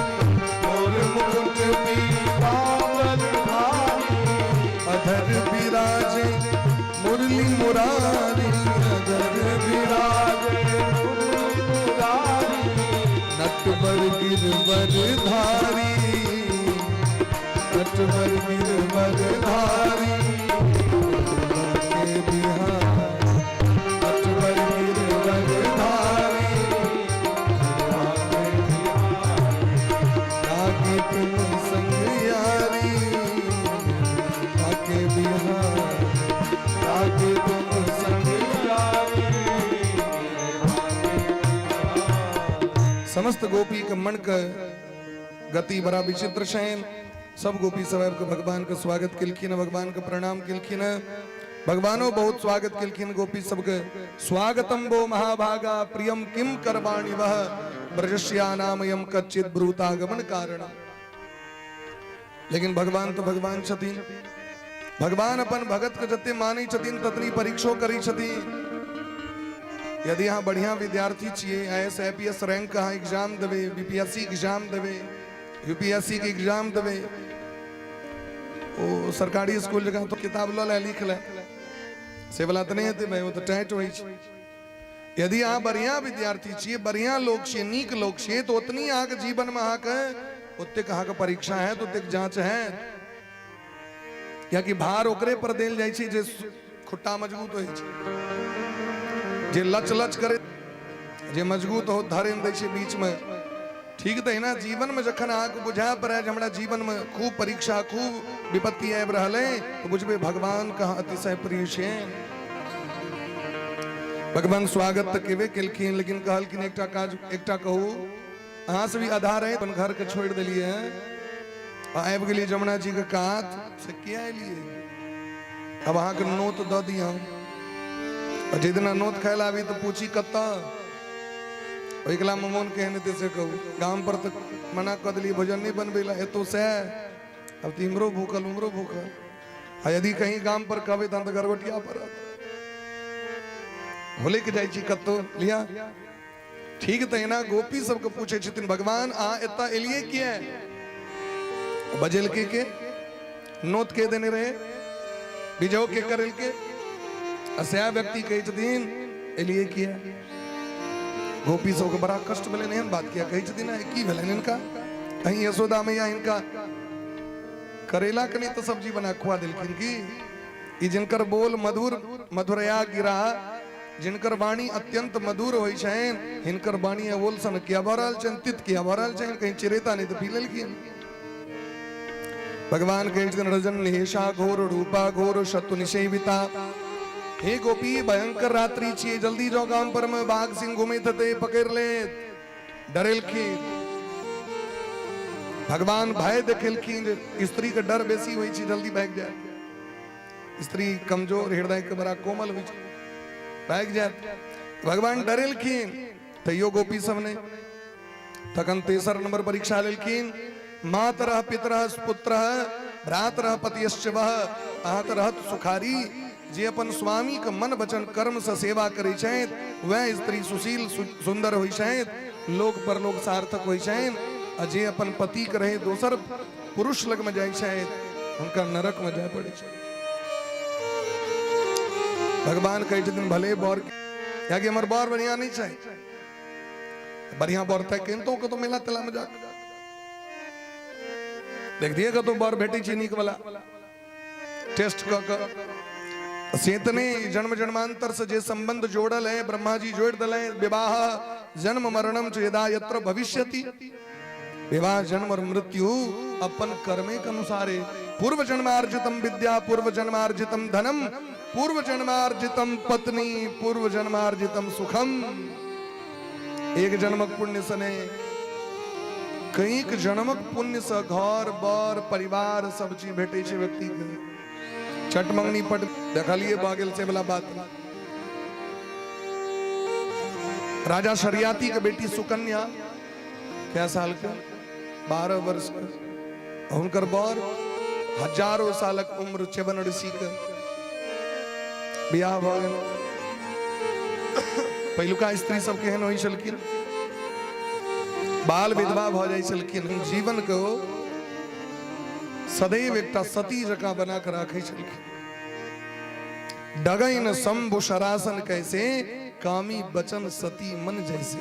मोर मुकुट पीतांबर धारी। अधर विराजे मुरली मुरारी। अधर विराजे विराजे मुरली मुरारी। नटवर गिरवर धारी। नटवर गिरवर धारी बाके बिहारी। नटवर गिरवर धारी बाके बिहारी। लागे तुम संग यारी बाके बिहारी। लागे तुम संग यारी मेरे बाके बिहारी। समस्त गोपी के मन के गति बड़ा विचित्र छैन। सब गोपी सब आबि के भगवान के स्वागत केलखिन, भगवान के प्रणाम केलखिन। भगवानो बहुत स्वागत केलखिन गोपी सबके। स्वागतम वो महाभागा प्रियम किम करवाणि वह ब्रजस्यानामयम कच्चित ब्रूतागमन कारण। लेकिन भगवान तो भगवान छथिन। भगवान अपन भगत के जते मानै छथिन ततनी परीक्षो करै छथिन। यदि अहाँ बढ़िया विद्यार्थी छियै, I S I P S rank अहाँ एग्जाम देबै, बी पी एस सी एग्जाम देबै, यू पी एस सी के एग्जाम देबै, ओ सरकारी स्कूल जकाँ तो किताब लऽ ले लिख ले से वाला तऽ नहि हेतै भाई, ओ तऽ टाइट होइ छै। यदि अहाँ बढ़िया विद्यार्थी छियै, बढ़िया लोक छियै, नीक लोक छियै, तऽ ओतनी अहाँके जीवनमे अहाँके ओतेक अहाँके परीक्षा हैत, ओतेक जाँच हैत। कियाकि भार ओकरे पर देल जाइ छै जे खुट्टा मजबूत होइ छै, जे लच लच करे, जे मजबूत हो धरे दै छै बीच में। ठीक तहिना जीवन में जखन अहाँके बुझाय पड़े जे हमरा जीवन में खूब परीक्षा खूब विपत्ति आबि रहल अइ, तऽ बुझबै भगवान के अहाँ अतिशय प्रिय छियै। भगवान स्वागत तऽ केबे केलखिन, लेकिन कहलखिन एकटा काज एकटा कहू, अहाँ से भी आधा रहे अपन घर के छोड़ि देलियै आ आबि गेलियै जमुना जी के कात से किया एलियै? अब अहाँके नोत दऽ दिअ, आ जाहि दिना नोत खाय लए आबी तऽ पूछी कतऽ, ओहिकला मे मोन केहन हेतै से कहू। गाम पर तऽ मना कऽ देलियै भोजन नहि बनबै लए, एतौ सएह, अब तऽ इम्हरो भूखल उम्हरो भूखल, आ यदि कहीं गाम पर कहबै तहन तऽ गरगोटिया पड़त, होले के जाइ छी कतौ लिया। ठीक तहिना गोपी सबके पूछै छथिन भगवान अहाँ एतऽ एलियै किया? बजेलकै के? नोत के देने रहे? बिजो के करेलके? आ सएह व्यक्ति कहै छथिन एलियै किया? गोपी सबके बड़ा कष्ट भेलनि, एहन बात किया कहै छथिन? की भेलनि हिनका? कहीं यशोदा मैया हिनका करेला के नहीं तो सब्जी बना खुआ देलखिन की? ई जिनकर बोल मधुर मधुरया गिरा, जिनकर वाणी अत्यंत मधुर होइ छनि, हिनकर वाणी बोल सन किया भऽ रहल छनि, तित किया भऽ रहल छनि, कहीं चिरेता नहीं तऽ पी लेलखिन। भगवान कहै छथिन रजन निशा घोर रूपा घोर शत्रु निषेविता। हे गोपी, भयंकर रात्रि छियै, जल्दी जाओ गाम पर में बाघ सिंह घुमैत हेतै, पकड़ि लेत। डरेलखिन भगवान, भय देखेलखिन जे स्त्री के डर बेसी होइ छै, जल्दी भागि जाय। स्त्री कमजोर हृदय के बड़ा कोमल होइ छै, भागि जायत। भगवान डरेलखिन, तैयो गोपी सब नहि। तखन तेसर नंबर परीक्षा लेलखिन, मातरह पितरह पुत्रह भ्रातरह पतियश्च वह, अहाँके रहत सुखारी। जे अपन स्वामी के मन वचन कर्म से सेवा करै छथि वएह स्त्री सुशील सुंदर होइ छथि, लोक परलोक सार्थक होइ छनि। आ जे अपन पति के रहे दोसर पुरुष लग में जाइ छथि, हुनका नरक में जाय पड़ै छै। भगवान कहै छथिन भले बर, कियाकि हमर बर बढ़िया नहि छै, बढ़िया बर तक किनतो कतौ मेला तेला में जाके देख दिए, कतौ बर भेटै छै नीक वाला, टेस्ट कऽ कऽ। से तऽ नहि, जन्म जन्मांतर से जे संबंध जोड़ल है, ब्रह्मा जी जोड़ दिले, विवाह जन्म मरणम च यदा यत्र भविष्यति। विवाह, जन्म और मृत्यु अपन कर्मे के अनुसार है। पूर्व जन्मार्जितम विद्या, पूर्व जन्मार्जितम धनम, पूर्व जन्मार्जितम पत्नी, पूर्व जन्मार्जितम सुखम। एक जन्मक पुण्य से नहि, कईक जन्मक पुण्य से घर बर परिवार सब चीज भेटै छै व्यक्ति के। चट मंगनी पट देखलिए भऽ गेल से वाला बात। राजा शर्याती के बेटी सुकन्या कै साल के? 12 वर्ष के। हुनकर बर हजारों सालक उम्र च्यवन ऋषि के। बियाह भऽ गेल। पहिलुका स्त्री सब केहन होइ छलखिन? बाल विधवा भऽ जाइ छलखिन, जीवन के ओ सदैव एकटा सती जकाँ बना कऽ राखै छलखिन। डगैन शंभु शरासन कैसे, कामी बचन सती मन जैसे।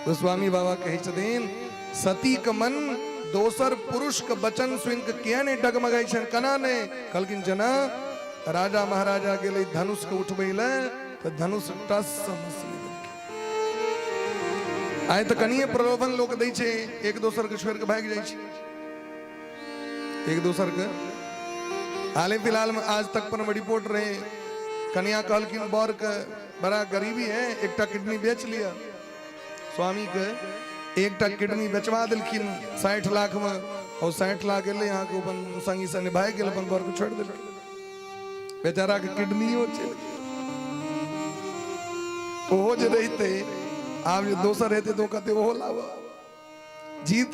गोस्वामी बाबा कहै छथिन, सती के मन दोसर पुरुष के वचन सुनि के किया नहि डगमगाइ छनि, केना नहि? कहलखिन जेना राजा महाराजा गेलै धनुष के उठबै लए तऽ धनुष टस से मस नहि देलकै। आइ तऽ कनिये प्रलोभन लोक दै छै, एक दोसर के छोड़ि के भागि जाइ छै एक दोसर के। हाले फिलहाल में आज तक पर रिपोर्ट रहे, कनिया कहलखिन बर के, बड़ा गरीबी है, एकटा किडनी बेच लिया। स्वामी के एकटा किडनी बेचवा देलखिन 60 लाख में, और 60 लाख एलै अहाँके, अपन संगी संगे भागि गेल, अपन बर के छोड़ि देलखिन। बेचारा के किडनियो चलि गेल। ओहो जे रहितै, आब जे दोसर हेतै तऽ ओ कहतै ओहो लाबऽ। जीत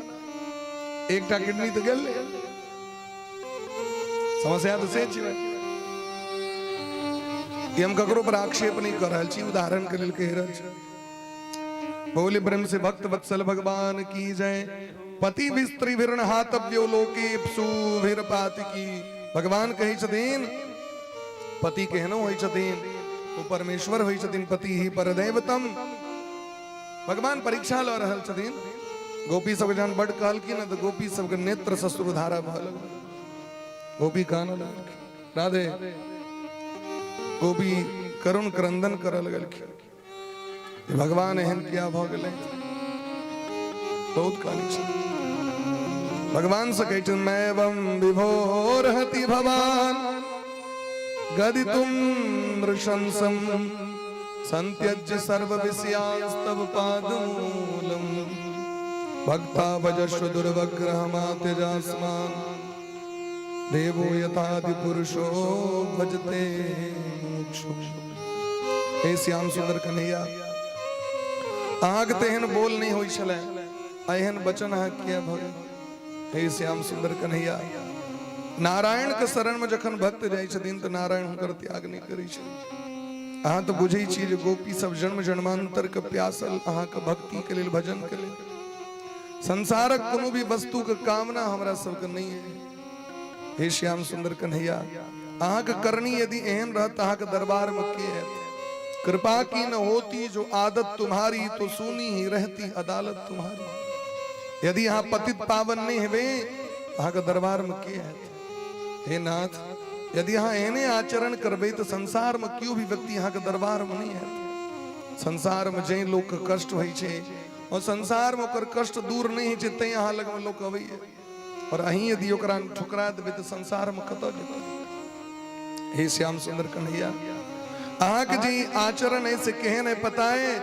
एकटा किडनी तऽ गेलै। समस्या तऽ से छै। ई हम ककरो पर आक्षेप नहि कऽ रहल छी, उदाहरण के लेल कहि रहल छी। बोले ब्रह्म से भक्त वत्सल भगवान की जय। पति स्त्री विरण हातव्यो लोके सुभिर पात की। भगवान कहै छथिन पति केहनो होइ छथिन, ओ परमेश्वर होइ छथिन, पति ही परदैवतम। भगवान परीक्षा लऽ रहल छथिन। गोपी सबके जहन बड कहलखिन तऽ गोपी सबके नेत्र सश्रुधारा भऽ लगल। गोपी कानऽ लगलखिन, राधे। गोपी करुण क्रंदन करऽ लगलखिन, भगवान एहन किया भऽ गेलै? बहुत कानै छै। भगवान से कहै छथिन, मैवं विभोरहति भवान गदितुम नृशंसम संत्यज्य सर्व विषयांस्तव पादमूलम भक्ता भजस्व दुर्वग्रहमात्यजास्मान् देवो यथादि पुरुषो भजते मोक्षो। हे श्याम सुंदर कन्हैया, अहाँके तेहन बोल नहि होइ छलै, एहन वचन अहाँ किया भऽ गेल? हे श्याम सुंदर कन्हैया, नारायण के शरण में जखन भक्त जाइ छथिन तऽ नारायण हुनकर त्याग नहि करै छथिन। अहाँ तऽ बुझै छी जे गोपी सब जन्म जन्मांतर के प्यासल अहाँके भक्ति के लेल, भजन के लेल। संसारक कोनो भी वस्तु के कामना हमरा सबके नहि है। हे श्याम सुंदर कन्हैया, अहाँके करनी यदि एहन रहत अहाँके दरबार में के हैत? कृपा की न होती जो आदत तुम्हारी, तो सुनी ही रहती अदालत तुम्हारी। यदि अहाँ पतित पावन नहीं हेबे, अहाँके दरबार में के हैत? हे नाथ, यदि अहाँ एहने आचरण करबै तऽ संसार में केओ भी व्यक्ति अहाँके दरबार में नहीं हैत। संसार में जाहि लोक के कष्ट होइ छै और संसार में ओकर कष्ट दूर नहीं होइ छै, तैं अहाँ लग में लोक अबैया। और अहीं यदि ओकरा ठुकरा देबै तऽ संसारमे कतऽ जेतै? हे श्याम सुंदर कन्हैया, अहाँके जे ई आचरण है से केहन है पता है?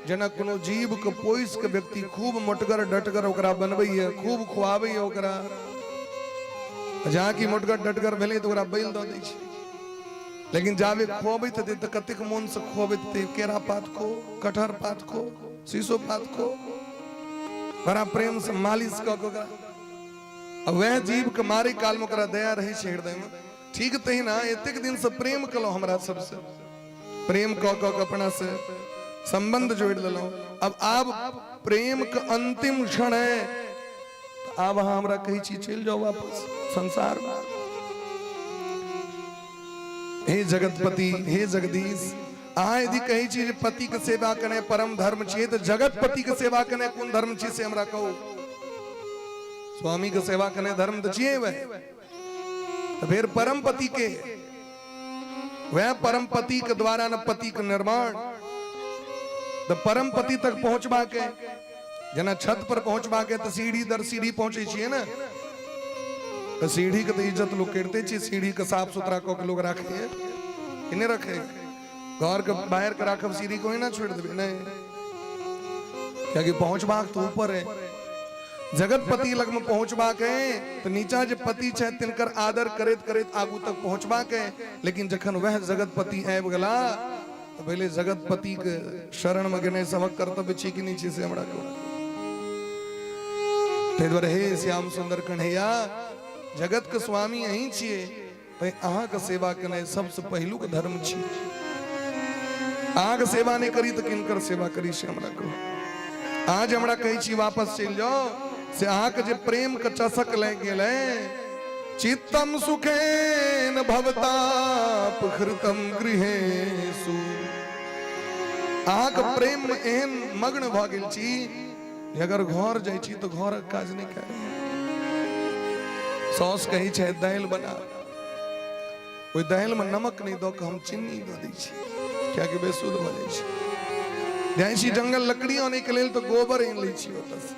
जेना कोनो जीव के पोसि के व्यक्ति खूब मोटगर डटगर ओकरा बनबैया, खूब खुआबैया ओकरा, जहाँ की मोटगर डटगर भेलै तऽ ओकरा बैल दऽ दै छै। लेकिन जाबे खुअबैत हेतै तऽ कतेक मोनसँ खुअबैत हेतै, केरा पात खो, कटहर पात खो, शीशो पात खो, बड़ा प्रेमसँ मालिश कऽ के ओकरा। आ वएह जीवके मारै कालमे ओकरा दया रहै छै हृदयमे। ठीक तहिना एतेक दिनसँ प्रेम केलहुँ, हमरा सबसँ प्रेम कऽ कऽ के अपना से संबंध जोड़ि लेलहुँ, अब आब प्रेम के अंतिम क्षण है, आब अहाँ हमरा कहै छी चलि जाउ वापस संसार में। हे जगतपति, हे जगदीश, अहाँ यदि कहै छी जे पति के सेवा केनाइ परम धर्म छियै, तऽ जगतपति के सेवा केनाइ कोन धर्म छियै से हमरा कहू। स्वामी के सेवा केनाइ धर्म तऽ छियै वएह, तऽ फेर परम पति के, वह परम पति के द्वारा न पति के निर्माण, तऽ परम पति तक पहुंचबा के, जेना छत पर पहुंचबा के तऽ सीढ़ी दर सीढ़ी पहुंचे छियै ने, तऽ सीढ़ी के तऽ इज्जत लोग करिते छै, सीढ़ी के साफ सुथरा कऽ के लोग राखैए कि नहि रखे? घर के बाहर के राखब, सीढ़ी को ना छोड़ देबै नहीं, कियाकि पहुंचबाक तऽ ऊपर है, जगतपति लग में पहुंचबाक है तऽ नीचा जे पति छै तिनकर आदर करैत करैत आगू तक पहुंचबाक है। लेकिन जखन वह जगतपति आबि गेला तऽ पहिले जगतपति के शरण में गेनाइ सबक कर्तव्य छै कि नहि छै से हमरा कहू। ताहि दुआरे हे श्याम सुंदर कन्हैया, जगत के स्वामी अहीं छियै, तैं अहाँके सेवा केनाइ सबसँ पहिलुक धर्म छी। अहाँके सेवा नहि करी तऽ किनकर सेवा करी से हमरा कहू। अहाँ जे हमरा कहै छी वापस चलि जाउ, से अहाँके जे प्रेम के चसक लागि गेल है, चित्तम सुखेन भवताप हृतम गृहेषु, अहाँके प्रेम में एहन मग्न भऽ गेल छी जे अगर घर जाइ छी तऽ घरक काज नहि कयल। साउस कहै छै दालि बना, ओहि दालिमे नमक नहि दऽ कऽ हम चीनी दऽ दै छी, कियाकि बेसुध भऽ जाइ छै। जाइ छी जंगल लकड़ी आनैके लेल तऽ गोबर आनि लै छी ओतऽसँ,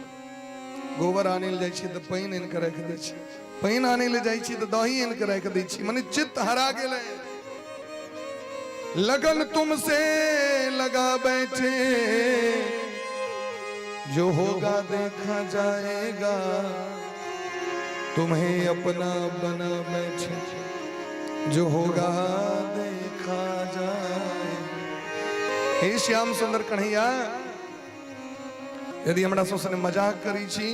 गोबर आनै लए जाइ छी तऽ पानि आनि कऽ राखि दै छी, पानि आनै लए जाइ छी तऽ दही आनि कऽ राखि दै छी, मने चित्त हरा गेलै। लगन तुमसे लगा बैठे, जो होगा देखा जाएगा, तुम्हें अपना बना बैठे, जो होगा देखा जाए। हे श्याम सुंदर कन्हैया, यदि हमरा सबसँ मजाक करै छी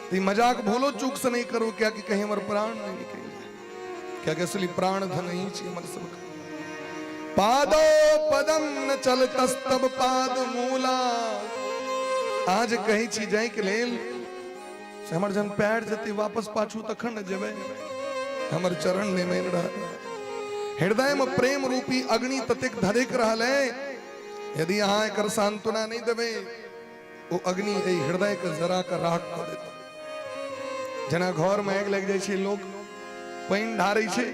तऽ ई मजाक भूलो चूक से नहि करू, कियाकि कहीं हमर प्राण नहि निकलि जाय, कियाकि असली प्राण धन ही छी हमर सबके। पादो पदम न चलतस्तब पाद मूला, आज कहै छी जाइके लेल से हमर जहन पैर जेतै वापस पाछू तखन ने जेबै, हमर चरण नहि मानि रहल। हृदय में प्रेम रूपी अग्नि ततेक धधक रहल है, यदि अहाँ एकर सांत्वना नहि देबै, ओ अग्नि एहि हृदय के जरा के राख कऽ देत। जेना घर में आगि लागि जाइ छै, लोक पानि ढारै छै,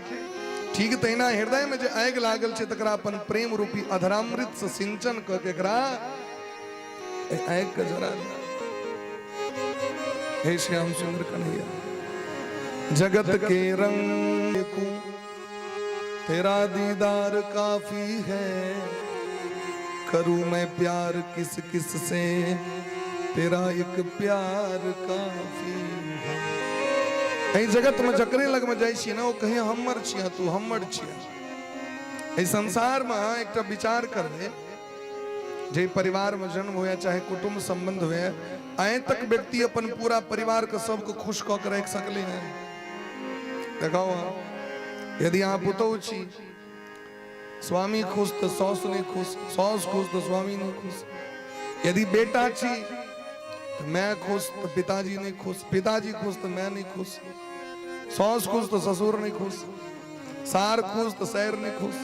ठीक तहिना हृदय में जे आगि लागल छै तकरा अपन प्रेम रूपी अधरामृत से सिंचन कऽ के एकरा आगि के जरा दे। हे श्याम सुंदर कन्हैया, जगत के रंग देखूं तेरा दीदार काफी है, करूं मैं प्यार किस किस से, तेरा एक प्यार काफी है। एहि जगत में जकरे लग में जाइ छियै ने, ओ कहे हमर छियै तू, हमर छियै। एहि संसार में अहाँ एकटा विचार करबै, जे परिवार में जन्म हुए चाहे कुटुंब संबंध हुए, आइ तक व्यक्ति अपन पूरा परिवार के सबके खुश कऽ के राखि सकले हैं? देखाउ अहाँ, यदि अहाँ पुतहु छी, स्वामी खुश तऽ साउस नहि खुश, साउस खुश तऽ स्वामी नहि खुश। यदि बेटा छी तऽ माय खुश तऽ पिताजी नहि खुश, पिताजी खुश तऽ माय नहि खुश, साउस खुश तऽ ससुर नहि खुश, सार खुश तऽ सैर नहि खुश।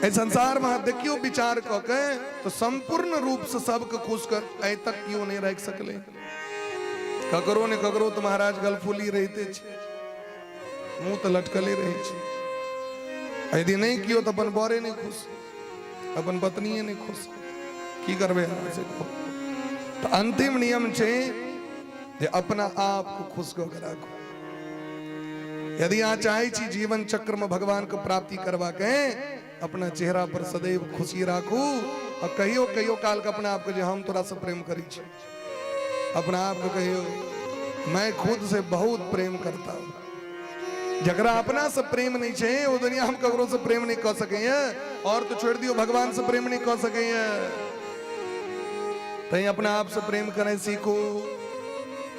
एहि संसार में अहाँ देखियौ विचार कऽ के तऽ संपूर्ण रूप से सबके खुश कर आइ तक केओ नहि राखि सकलै। ककरो ने ककरो तऽ महाराज गलफुली रहिते छै, मुँह तऽ लटकले रहै छै। यदि नहि केओ तऽ अपन बरे नहि खुश, अपन पत्निए नहि खुश, की करबै अहाँ से कहू? तऽ अंतिम नियम छै जे अपना आप के खुश कऽ के राखू। यदि अहाँ चाहै छी जीवन चक्र में भगवान के प्राप्ति करबा के, अपना चेहरा पर सदैव खुशी राखू आ कहियो कहियो काल के अपना आप के जे हम तोरा से प्रेम करै छी, अपना आप के कहियो मैं खुद से बहुत प्रेम करता हूं। जकरा अपना से प्रेम नहीं छै ओ दुनिया हम ककरो से प्रेम नहीं कऽ सकैया, और तो छोड़ दियो भगवान से प्रेम नहीं कऽ सकैया। तैं अपना आप से प्रेम करै सीखू।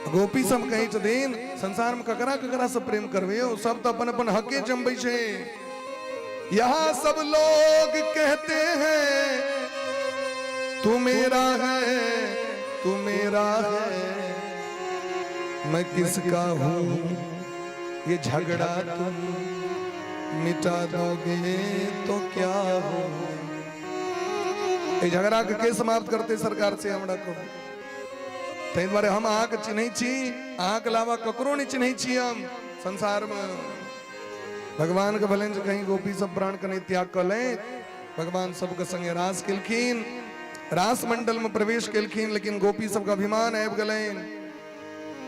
गोपी सब कहै छथिन संसार में ककरा ककरा से प्रेम करबै, ओ सब तऽ अपन अपन हके जमबै छै। यहाँ सब लोग कहते हैं तू मेरा है, तू मेरा है, मैं किसका हूं, ये झगड़ा तुम मिटा दोगे तो क्या हो। एहि झगड़ा के के समाप्त करते सरकार से हमरा कहू। ताहि दुआरे हम अहाँके चिन्है छी, अहाँके अलावा ककरो नहि चिन्है छी हम संसार में। भगवान के भले कहीं गोपी सब प्राण के नहीं त्याग कऽ ले, भगवान सबके संगे रास केलखिन, रास मंडल में प्रवेश केलखिन, लेकिन गोपी सबके अभिमान आबि गेलनि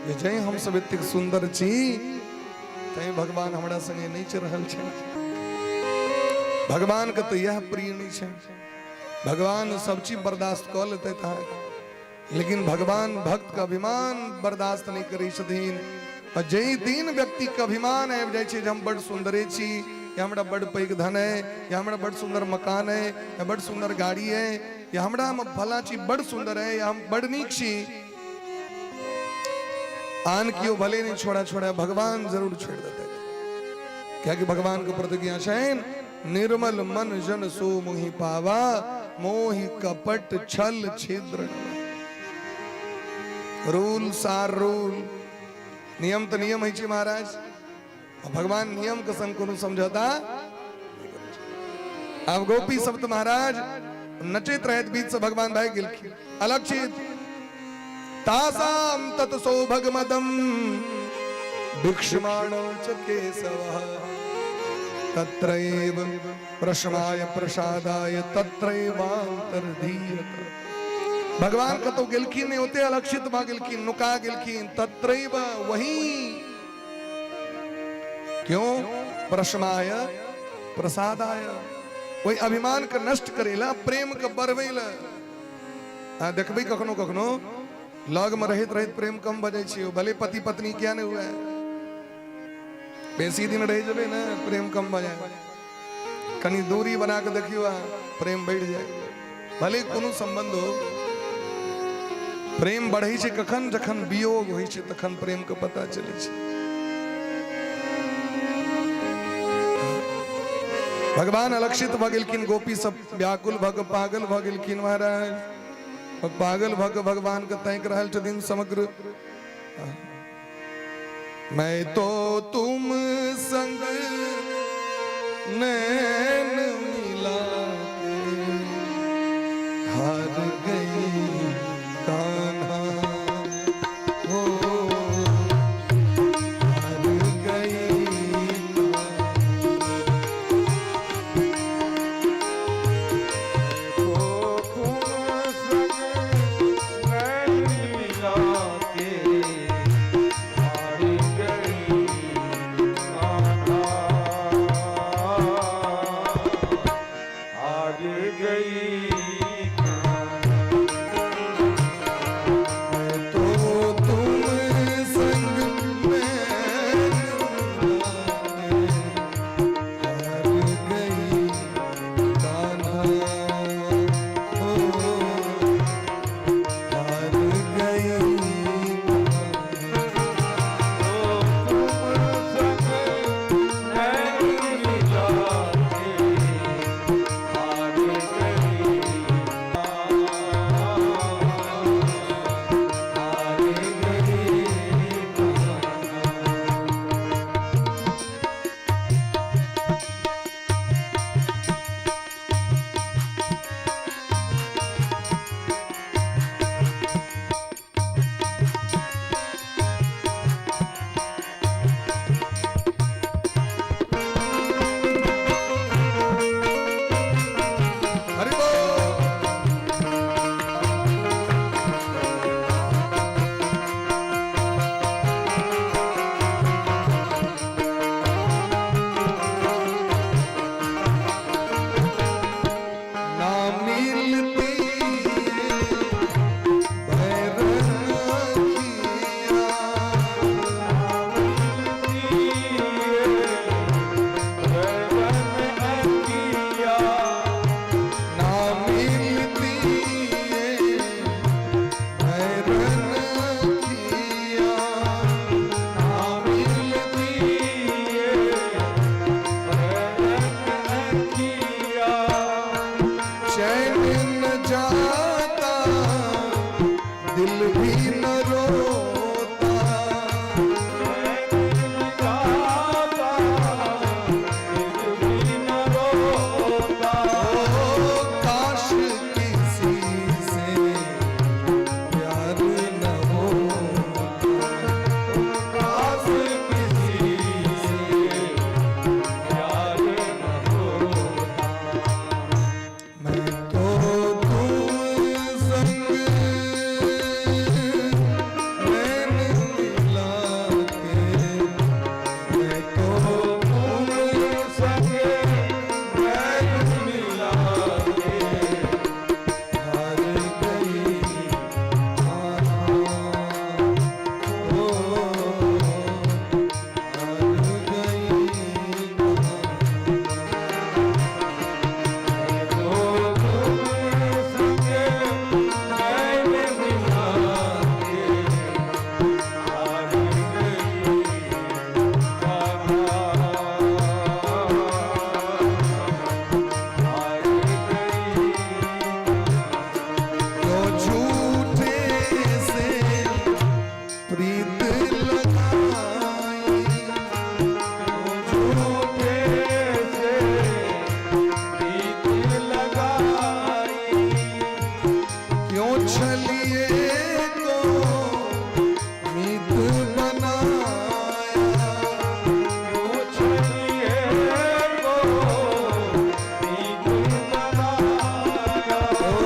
जे जै हम सब एतेक सुंदर छी तैं भगवान हमरा संगे नहि चलि रहल छै। भगवान के तऽ इएह प्रिय नहि छै। भगवान सब चीज बर्दाश्त कऽ लेतै अहाँके, लेकिन भगवान भक्त के अभिमान बर्दाश्त नहि करै छथिन। आ जाहि दिन व्यक्ति के अभिमान आबि जाइ छै जे हम बड़ सुन्दरे छी, या हमरा बड़ पैघ धन है, या हमरा बड़ सुन्दर मकान है, या बड़ सुन्दर गाड़ी है, या हमरा में फला चीज बड़ सुन्दर है, या हम बड़ नीक छी, आन कियो भले नहीं छोड़ा छोड़ा, भगवान जरूर छोड़ देते। कियाकि भगवान के प्रतिज्ञा छनि निर्मल मन जन सो मोहि पावा, मोहि कपट छल छिद्र। रूल सार रूल, नियम तऽ नियम होइ छै महाराज। भगवान नियम के संग कोनो समझौता। आब गोपी सब तऽ महाराज नचैत रहैत बीच से भगवान भागि गेलखिन अलक्षित। तासाम तत सौभगमदम भिक्षमाणं च केशवः तत्रैव प्रशमाय प्रसादाय तत्रैवांतर्धीयत। भगवान कतौ गेलखिन नहि, ओते अलक्षित भऽ गेलखिन, नुका गेलखिन। तत्रैव वही क्यों? प्रशमाय प्रसादाय, ओहि अभिमान के नष्ट करेला, प्रेम के बढ़बैला। आ देखबै कखनो कखनो लग में रहैत रहैत प्रेम कम भऽ जाइ छै, भले पति पत्नी किया नहि हुए, बेसी दिन रहि जेबै ने प्रेम कम भऽ जाय। कनि दूरी बना के देखियौ अहाँ, प्रेम बढ़ि जाय। भले कोनो संबंध हो, प्रेम बढ़ै छै कखन? जखन वियोग होइ छै तखन प्रेम के पता चलै छै। भगवान अलक्षित भऽ गेलखिन, गोपी सब व्याकुल भऽ कऽ पागल भऽ गेलखिन महाराज। पागल भऽ कऽ भगवान के ताकि रहल छथिन समग्र। मैं तो तुम संग नैन मिला के हार गई कान्हा हो, हार गई। तो तुम संग नैन मिला के हार गई कान्हा। दिल भी न रोता। गाता दिल भी न रोता। ओ काश किसी से प्यार न होता। काश किसी से प्यार न होता। मैं तो तुम संग नैन मिला के, मैं तो तुम संग नैन मिला के हार गई कान्हा, ओ हार गई कान्हा। तो तुम संग नैन मिला के हार गई कान्हा, हार गई। क्यों झूठे से प्रीत लगाई, झूठे से प्रीत लगाई, क्यों छलिए को मीत बनाया, क्यों छलिए को प्रीत बनाया, ओ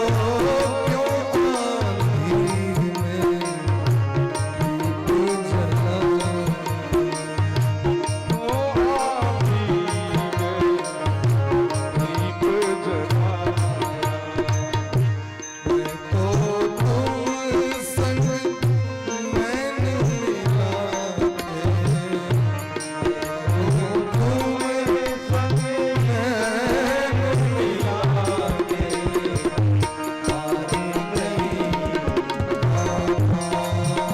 क्यों आंधी में दीप जलाया, ओ आंधी में दीप जलाया। मैं तो तुम संग नैन मिला के, तुम संग नैन मिला के हार गई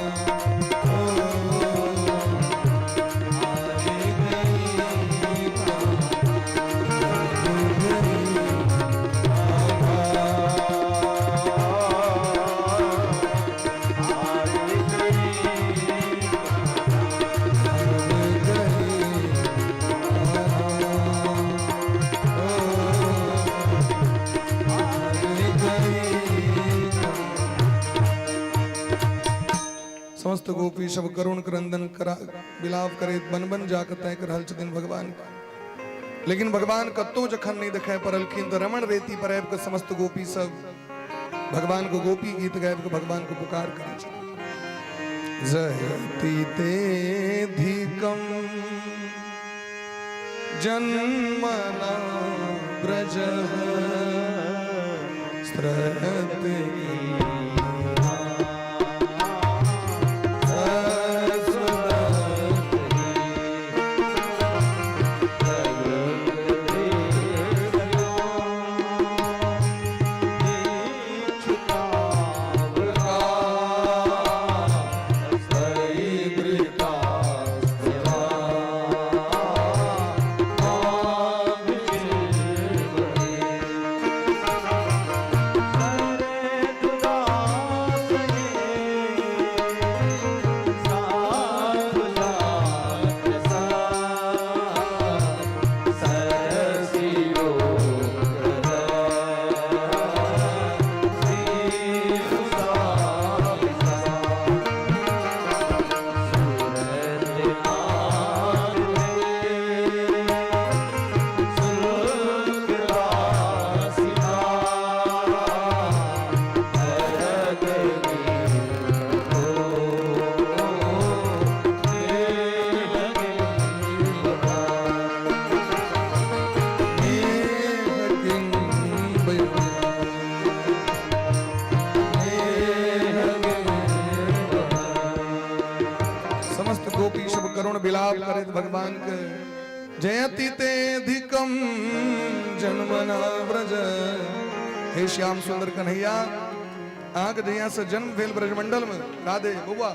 कान्हा, ओ हार गई कान्हा, हार गई। हार गई। हार गई कान्हा, ओ हार गई कान्हा। समस्त गोपी सब करुण क्रंदन करा विलाप करे बन बन जाक तय कर रहल छथिन भगवान के। लेकिन भगवान कतौ जखन नहीं देखाय पड़लखिन तऽ रमण रेती पर आबि कऽ समस्त गोपी सब भगवान को गोपी गीत गाबि कऽ भगवान को पुकार करै छथिन। जयति तेऽधिकं जन्मना व्रजः स्त्रयति समस्त गोपी सब करुण विलाप करैत भगवान के जयति तेऽधिकं जन्मना व्रज। हे श्याम सुंदर कन्हैया, अहाँके जहिया से जन्म भेल ब्रजमंडल में, राधे बउआ,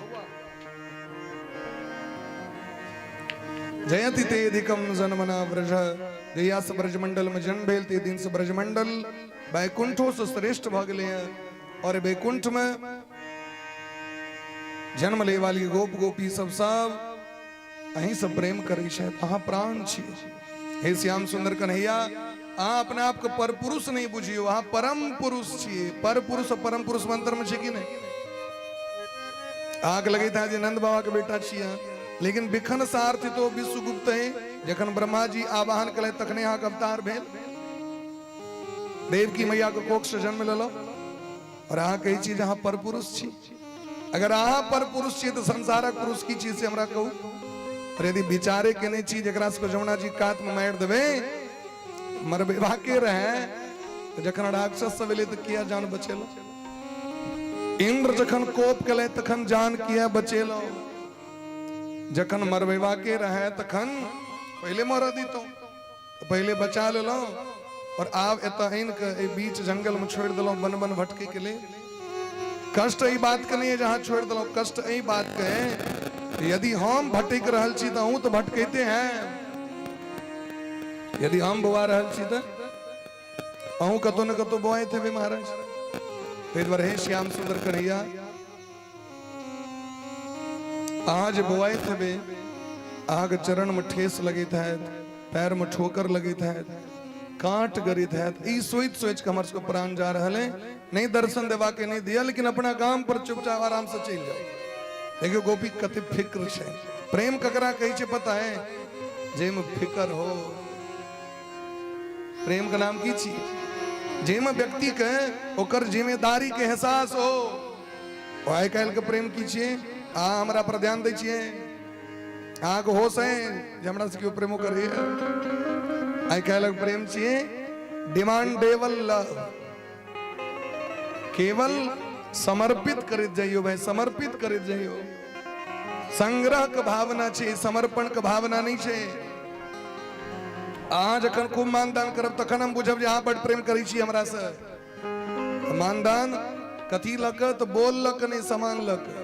जयति तेऽधिकं जन्मना व्रज, जहिया से ब्रजमंडल में जन्म भेल ते दिन से ब्रजमंडल वैकुंठो से श्रेष्ठ भऽ गेलै हँ। और वैकुंठ में जन्म ले वाली गोप गोपी सब सब अहीं से प्रेम करै छथि, अहाँ प्राण छी। हे श्याम सुंदर कन्हैया, अहाँ अपना आपके पर पुरुष नहीं बुझियो, अहाँ परम पुरुष छियै। पर पुरुष और परम पुरुष मंत्र में छै कि नहीं? अहाँके लगैत है जे नंद बाबा के बेटा छियै अहाँ, लेकिन बिखन सारथी तो विश्वगुप्त है। जखन ब्रह्मा जी आवाहन कले तखने अहाँके अवतार भेल। देवकी मैया के कोख से जन्म लेलो और अहाँ कहै छी जे अहाँ पर पुरुष छी। अगर अहाँ पर पुरुष छी तऽ संसारक पुरुष की चीज से हमरा कहू। और यदि विचारे केने छी जकरा सबके जमुना जी कात में मारि देबै, मरबेबाके रहे, तऽ जखन राक्षस सब एलै तऽ किया जान बचेलो? इंद्र जखन कोप केलै तखन जान किया बचेलो? जखन मरबेबाके रहे तखन पहिले मरऽ दितहुँ, पहिले बचा लेलहुँ और आब एतऽ आनि कऽ एहि बीच जंगल में छोड़ि देलहुँ बन बन भटकै के लेल। कष्ट एहि बात के नहि है जे अहाँ छोड़ि देलहुँ, कष्ट एहि बात के है यदि हम भटकि रहल छी तऽ अहूँ तऽ भटकैते हैं। यदि हम बौआ रहल छी तऽ अहूँ कतौ ने कतौ बौआइत हेबै महाराज। ताहि दुआरे हे श्याम सुंदर कन्हैया, अहाँ जे बौआइत हेबै, अहाँके चरणमे ठेस लगैत हैत, पैरमे ठोकर लगैत हैत, कांट गड़ैत हैत, ई सोचि सोचि कऽ हमर सबके प्राण जा रहल है। नहीं दर्शन देबाके नहीं दिया, लेकिन अपना गाम पर चुपचाप आराम से चलि जाओ। देखियौ गोपी कते फिक्र छै। प्रेम ककरा कहै छै पता है? जाहिमे फिकर हो। प्रेम के नाम की छी? जाहिमे व्यक्ति के ओकर जिम्मेदारी के एहसास हो। आइ काल्हि के प्रेम की छियै? अहाँ हमरा पर ध्यान दै छियै? अहाँके होश है जे हमरा से केओ प्रेमो करैए? आइ काल्हिक प्रेम छियै डिमांडेबल लव। केवल समर्पित करैत जइयो भाई, समर्पित करैत जइयो। संग्रह के भावना छै, समर्पण के भावना नहीं छै। अहाँ जखन खूब मानदान करब तखन हम बुझब जे अहाँ बड प्रेम करै छी हमरा से। मानदान कथी लऽ कऽ? तऽ बोल लऽ कऽ नहि, सामान लऽ कऽ।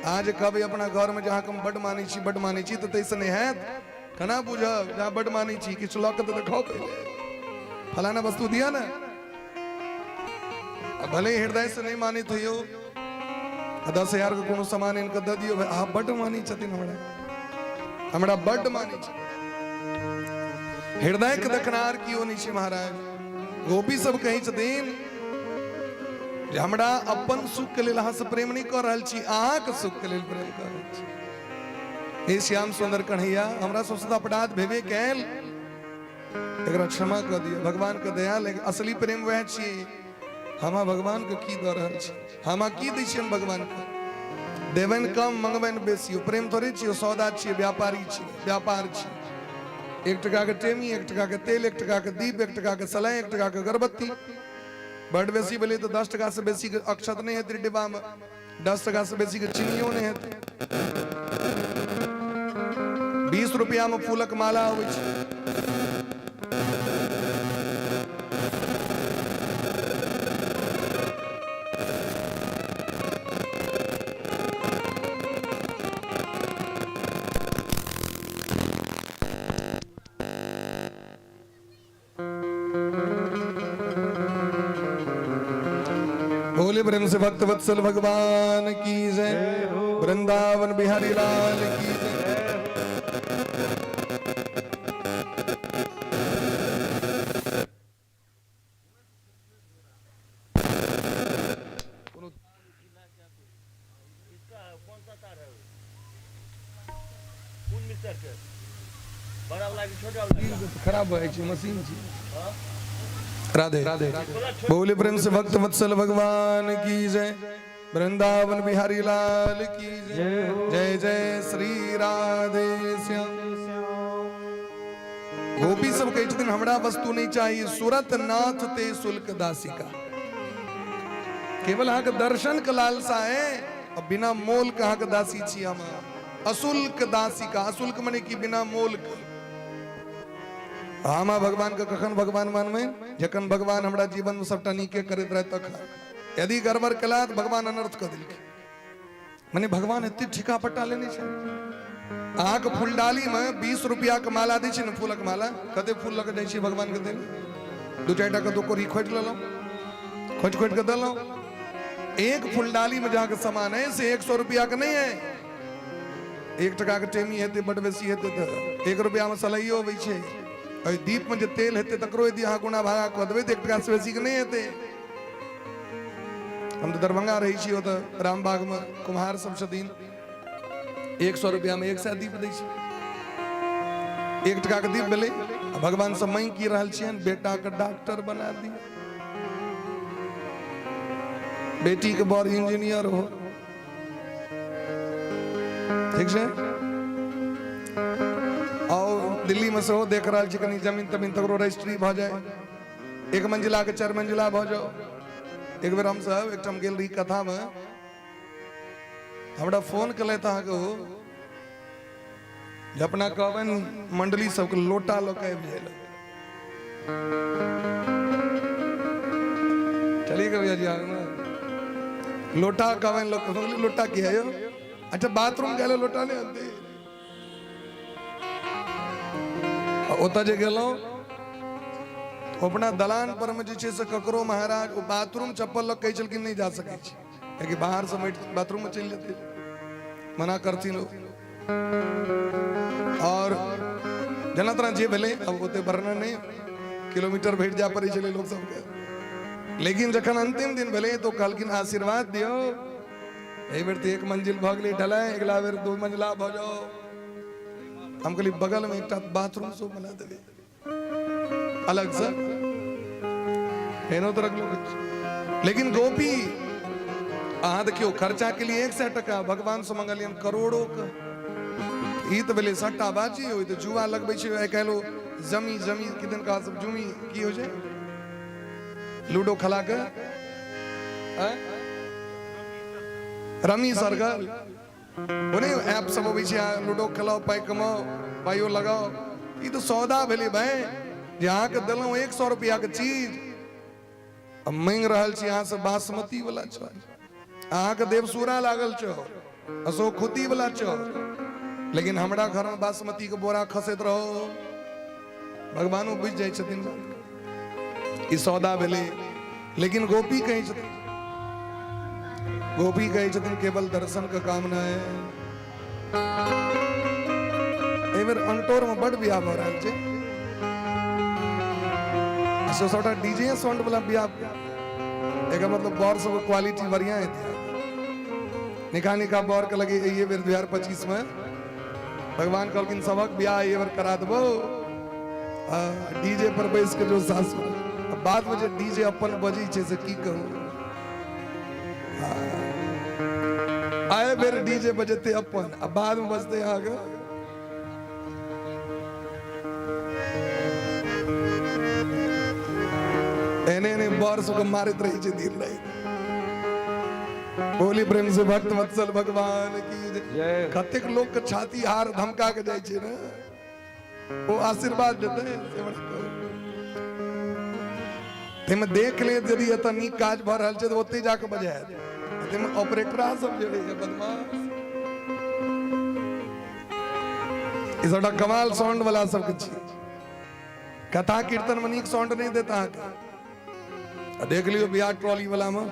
अहाँ जे कहबै अपना घरमे जे अहाँके हम बड मानै छी, बड मानै छी, तऽ ताहिसँ नहि हैत। केना बुझब जे अहाँ बड मानै छी? किछु लऽ कऽ तऽ देखाउ पहिले, फलाना वस्तु दिअ ने। आ भले हृदय से नहीं मानित होइयो, आ 10,000 के कोनो सामान इनके दऽ दियौ, भाई अहाँ बड मानै छथिन हमरा, हमरा बड मानै छथिन। हृदय के देखनार केओ नहि छै महाराज। गोपी सब कहै छथिन जे हमरा अपन सुख के लेल अहाँ से प्रेम नहि कऽ रहल छी, अहाँके सुख के लेल प्रेम कऽ रहल छी। हे श्याम सुंदर कन्हैया, हमरा सबसँ अपराध भेबे कैल, एकरा क्षमा कऽ दियौ। भगवान के दया लेकिन असली प्रेम वएह छी। हम भगवान के की दऽ रहल छी? हम की दै छियनि भगवान के? देबनि कम, मंगबनि बेसी। प्रेम थोड़े छियै, सौदा छियै, व्यापारी छियै, व्यापार छियै। 1 टका के टेमी, 1 टका के तेल, 1 टका के दीप, 1 टका के सलाई, 1 टका के अगरबत्ती। बड बेसी भेलै तऽ 10 टका से बेसी के अक्षत नहि हेतै डिब्बा में, 10 टका से बेसी के चीनियो नहि हेतै। 20 रुपया में फूलक माला अबै छै। बोले प्रेम से भक्त वत्सल भगवान की जय, वृंदावन बिहारी लाल की जय। खराब भऽ जाइ छै मशीन छै। राधे राधे बोले प्रेम से भक्त वत्सल भगवान की जय, वृंदावन बिहारी लाल की जय, जय जय श्री राधे श्याम। गोपी सब कहै छथिन हमरा वस्तु नहीं चाहिए, सुरत नाथ ते शुल्क दासिका। केवल अहाँके दर्शन के लालसा है और बिना मोल के अहाँके दासी छी हम। अशुल्क दासिका, अशुल्क मने कि बिना मोल के। हम भगवान के कखन भगवान मानबै? जखन भगवान हमरा जीवन में सबटा नीके करैत रहे तखन। यदि गड़बड़ केला तऽ भगवान अनर्थ कऽ देलखिन। मने भगवान एते ठिका पट्टा लेने छै। अहाँके फुलडाली में 20 रुपया के माला दै छै ने, फूलक माला, कते फूल लऽ के जाइ छियै भगवान के दै? दू चारि टा के दो कोरी खोटि लेलहुँ, खोटि खोटि के देलहुँ। एक फुलडाली में जाके सामान है से 100 रुपया के नहीं है। 1 टका के टेमी हेतै, बड बेसी हेतै तऽ 1 रुपया में सलाइयो अबै छै। एहि दीप में जे तेल हेतै तकरो यदि अहाँ गुणा भागा कऽ देबै तऽ 1 टका से बेसी के नहि हेतै। हम तऽ दरभंगा रहै छी, ओतऽ रामबाग में कुम्हार सब छथिन, 100 रुपया में 100 दीप दै छै। 1 टका के दीप भेलै। आ भगवान से मांगि की रहल छियनि? बेटा के डॉक्टर बना दिअ, बेटी के बड़ इंजीनियर हो। ठीक छै। और दिल्ली में सेहो देख रहल छी, कनी जमीन तमीन तकरो रजिस्ट्री भऽ जाय, 1 मंजिला के 4 मंजिला भऽ जाओ। एक बेर हमसब एकठाम गेल रही कथा में, हमरा फोन केलथि अहाँके ओ जे अपना कहबनि मंडली सबके लोटा लऽ के आबि जाय लए। चलिए भैया जी आगे में लोटा कहबनि लोग के, लोटा की है यो? अच्छा बाथरूम गेल लोटा नहीं आनते। ओतऽ जे गेलहुँ अपना दलान पर में जे छै से ककरो महाराज ओ बाथरूम चप्पल लऽ कहै छलखिन नहि जा सकै छी, कियाकि बाहर से माटि बाथरूम में चलि जेतै, मना करथिन ओ। और जेना तेना जे भेलै, अब ओते वर्णन नहि, किलोमीटर भरि जाय पड़ै छलै लोक सबके। लेकिन जखन अंतिम दिन भेलै तो कहलखिन आशीर्वाद दियौ, एहि बेर तऽ 1 मंजिल भऽ गेलै ढलाई, अगिला बेर 2 मंजिला भऽ जाओ। हम कहलियै बगल में एकटा बाथरूम सेहो बना देबै अलग से, एहनो तरहक लोक। लेकिन गोपी अहाँ देखियौ, खर्चा के लिए 100 टका भगवान से मंगलियन करोड़ों के। ई तऽ भेलै सट्टा बाजी। ओहि तऽ जुआ लगबै छै आइ काल्हि, ओ जमी जमी किदन कहा सब जुमी की होइ छै, लूडो खेला के रमी सर्कल ओ नहि ऐप सब अबै छै, अहाँ लूडो खेलाउ, पाइ कमाउ, पाइयो लगाउ। ई तऽ सौदा भेलै भाय, जे अहाँके देलहुँ 100 रुपया के चीज, आ मांगि रहल छी अहाँ से बासमती वाला चाउर, अहाँके देवसूरा लागल चाउर, अशोक खुदी वाला चाउर, लेकिन हमरा घर में बासमती के बोरा खसैत रहो। भगवानो बुझि जाइ छथिन ई सौदा भेलै। लेकिन गोपी कहै छथिन, गोपी कहै छथिन केवल दर्शन के कामना है। एहि बेर अंटोर में बड बियाह भऽ रहल छै, से सबटा डीजे साउंड वाला बियाह। एकर मतलब बर सबके क्वालिटी बढ़िया हेतै। निका निका बर के लगे एहि बेर 2025 में भगवान कहलखिन सबक बियाह एहि बेर करा देबो डीजे पर बैस के। जो सासु बाद में जे डीजे अपन बजै छै से की कहू। आए बेर डीजे बजते अपन आ बाद में बजते अहाँके। एने एने बर सबके मारैत रहै छै दिन राति। बोली प्रेम से भक्त वत्सल भगवान की जय। कतेक लोक के छाती हार धमका के जाइ छै ने, ओ आशीर्वाद देतै से बड़ा कहू। ताहिमे देख ले, यदि एतऽ नीक काज भऽ रहल छै तऽ ओतहि जाके बजायत। ताहिमे ऑपरेटरा सब जे रहै छै बदमाश, ई सबटा कमाल साउंड वाला सबके छी। कथा कीर्तन में नीक साउंड नहि देत अहाँके, आ देख लियौ बियाह ट्रॉली वाला में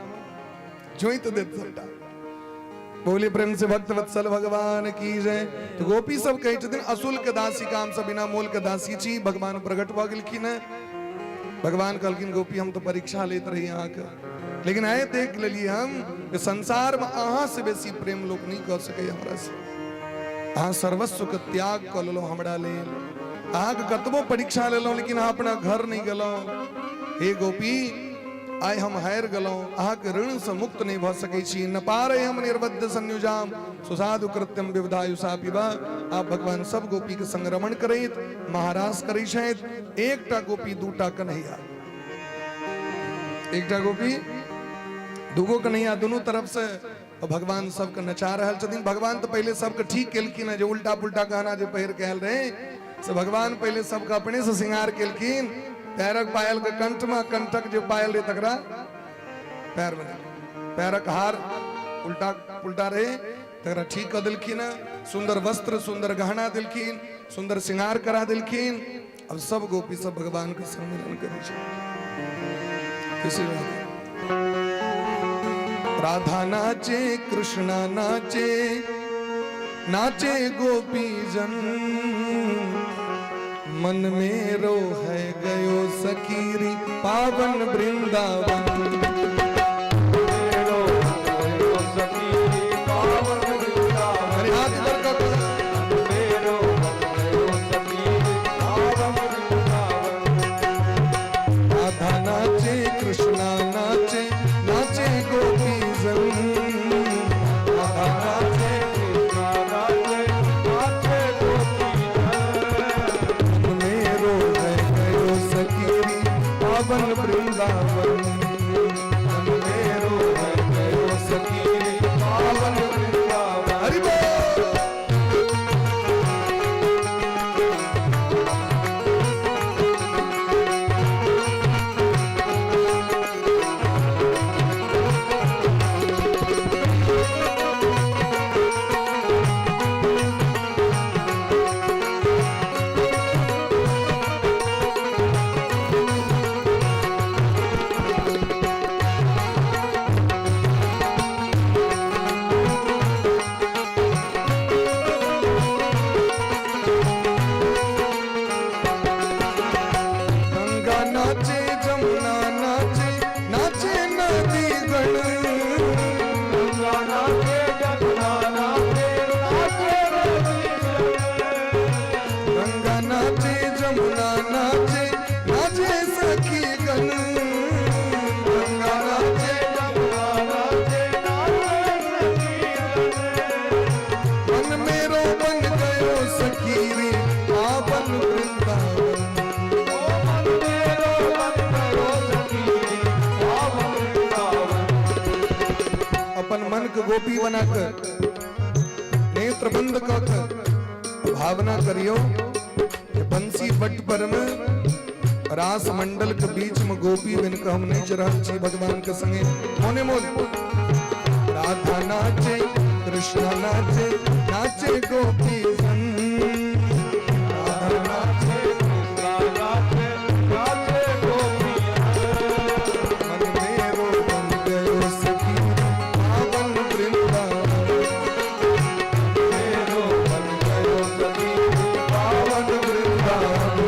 जोइत देत सबटा। बोली प्रेम से भक्त वत्सल भगवान की जय। तो गोपी सब कहै छथिन अशुल्क दासी काम सब बिना मोल के दासी छी। भगवान प्रकट भऽ गेलखिन हेँ। भगवान कहलखिन गोपी हम तो परीक्षा लेत रही अहाँके, लेकिन आइ देख लेलियै हम जे संसार में अहाँ से बेसी प्रेम लोक नहीं कऽ सकैए हमरा से। अहाँ सर्वस्व के त्याग कऽ लेलहुँ हमरा लेल। अहाँके कतबो परीक्षा लेलहुँ लेकिन अहाँ अपना घर नहीं गेलहुँ। हे गोपी आइ हम हारि गेलहुँ, अहाँके ऋण से मुक्त नहीं भऽ सकै छी। न पारे हम निर्बद्ध संयुजाम सुसाधु कृत्यम विवधायुषा पिबा। आप भगवान सब गोपी के संग रमण करैत महारास करै छथि। एकटा गोपी दूटा कन्हैया, एकटा गोपी दूगो कन्हैया दुनू तरफ से भगवान सबके नचा रहल छथिन। भगवान तऽ पहिले सबके ठीक केलखिन जे उल्टा पुल्टा गहना जे पहिर के आयल रहे से भगवान पहिले सबके अपने से श्रृंगार केलखिन। पैरक पायल के कंठ में, कंठक जे पायल रहे तकरा पैर में, पैरक हार उल्टा पुल्टा रहे तकरा ठीक कऽ देलखिन। सुंदर वस्त्र सुंदर गहना देलखिन, सुंदर श्रृंगार करा देलखिन। अब सब गोपी सब भगवान के सम्मिलन करै छै। राधा नाचे कृष्णा नाचे, नाचे गोपी जन। मन मेरो है गयो सखीरी पावन वृंदावन। मेरो गयो सखी पावन वृंदावन। अरे हाथ ऊपर कर। मेरो गयो सखी पावन वृंदावन। राधा नाचे कृष्णा नाचे, नाचे गोपी जन। राधा नाचे कृष्णा नाचे, नाचे गोपी जन। मन मेरो है गयो सखीरी पावन वृंदावन। मन मेरो है गयो सखीरी पावन वृंदावन। हरि बोल। गंगा नाचे जमुना नाचे, नाचे नदी गण। गंगा नाचे जमुना नाचे, नाचे नदी जन। गंगा नाचे जमुना नाचे, नाचे सखी गण। गंगा नाचे जमुना नाचे, नाचे सखी जन। मन मेरो बन गयो सखीरी पावन वृंदावन। ओ मन मेरो बन गयो सखी पावन वृंदावन। अपन मन के गोपी बनाकर नेत्र बंद कर भावना करियो कि बंसी बट पर में रास मंडल के बीच में गोपी बिन के हम नहीं रहल छी भगवान के संगे। मोने मोन राधा नाचे कृष्ण नाचे, नाचे गोपी जन। राधा नाचे कृष्णा नाचे, नाचे गोपी जन। मन मेरो बन गयो सखी पावन वृंदावन। मेरो बन गयो सखी पावन वृंदावन।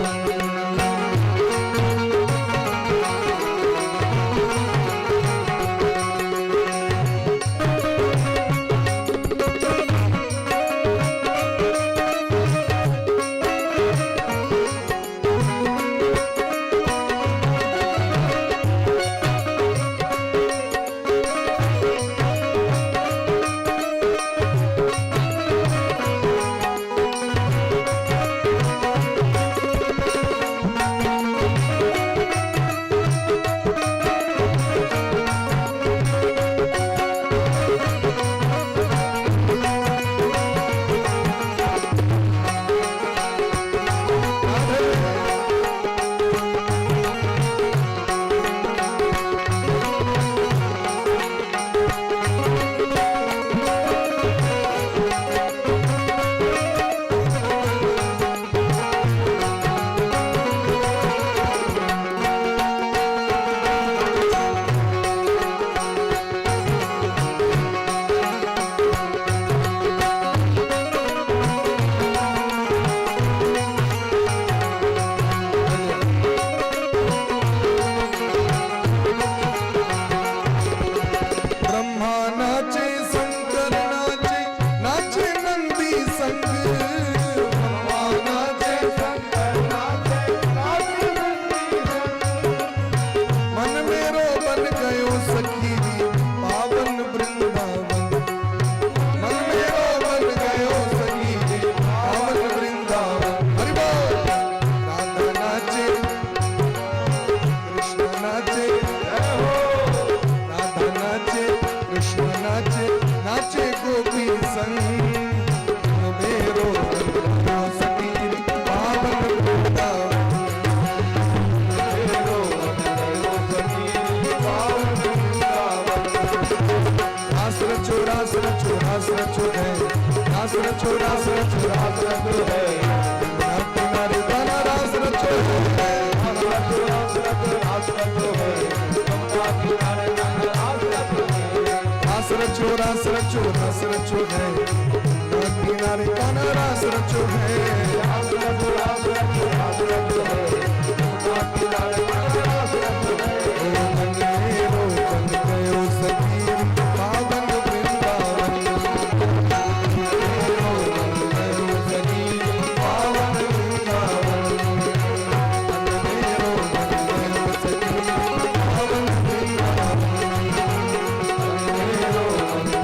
ब्रह्मा नाचे शंकर नाचे, नाचे नंदी संग। ब्रह्मा नाचे शंकर नाचे, नाचे नंदी जन। मन मेरो बन गयो सखी पावन वृंदावन। मन मेरो बन गयो सखी पावन वृंदावन। हरि बोल। राधा नाचे कृष्ण नाचे, राधा नाचे कृष्ण नाचे, नाचे गोपी संग। मेरो बन गयो सखी पावन वृंदावन। मेरो बन गयो सखी पावन वृंदावन। रास रचो रास रचो रास रचो है, रास रचो रास रचो रास रचो है। यमुना किनारे कान्हा रास रचो है। रास रचो रास रचो रास रचो है, यमुना किनारे कान्हा रास रचो है। रास रचो रास रचो है, यमुना किनारे कान्हा रास रचो है। रास रचो रास रचो रास रचो है, यमुना किनारे कान्हा रास रचो है। ओ मन मेरो बन गयो सखी पावन वृंदावन, मेरो बन गयो सखी पावन वृंदावन, मन मेरो बन गयो सखी पावन वृंदावन, मन मेरो बन गयो सखी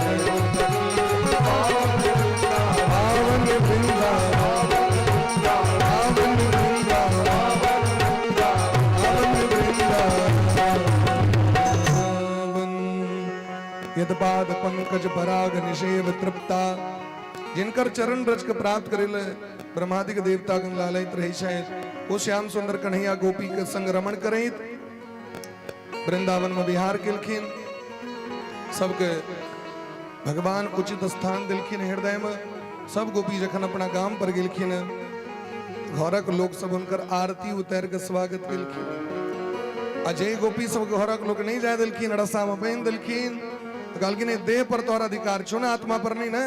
पावन वृंदावन, पावन वृंदावन, पावन वृंदावन, पावन वृंदावन। यदपाद पंकज पराग निषेव तृप्ता, जिनकर चरण रज के प्राप्त करेल ब्रह्मादिक देवता गण लालयित रहे छथि, ओ श्याम सुंदर कन्हैया गोपी के संग रमण करैत वृंदावन में विहार केलखिन। सबके भगवान उचित स्थान देलखिन हृदय में। सब गोपी जखन अपना गाम पर गेलखिन, घरक लोक सब हुनकर आरती उतार के स्वागत केलखिन। आ जे गोपी सब घरक लोक नहीं जाय देलखिन, रस्सा में बान्हि देलखिन, तऽ कहलखिन देह पर तोहर अधिकार छौ ने, आत्मा पर नहीं ने।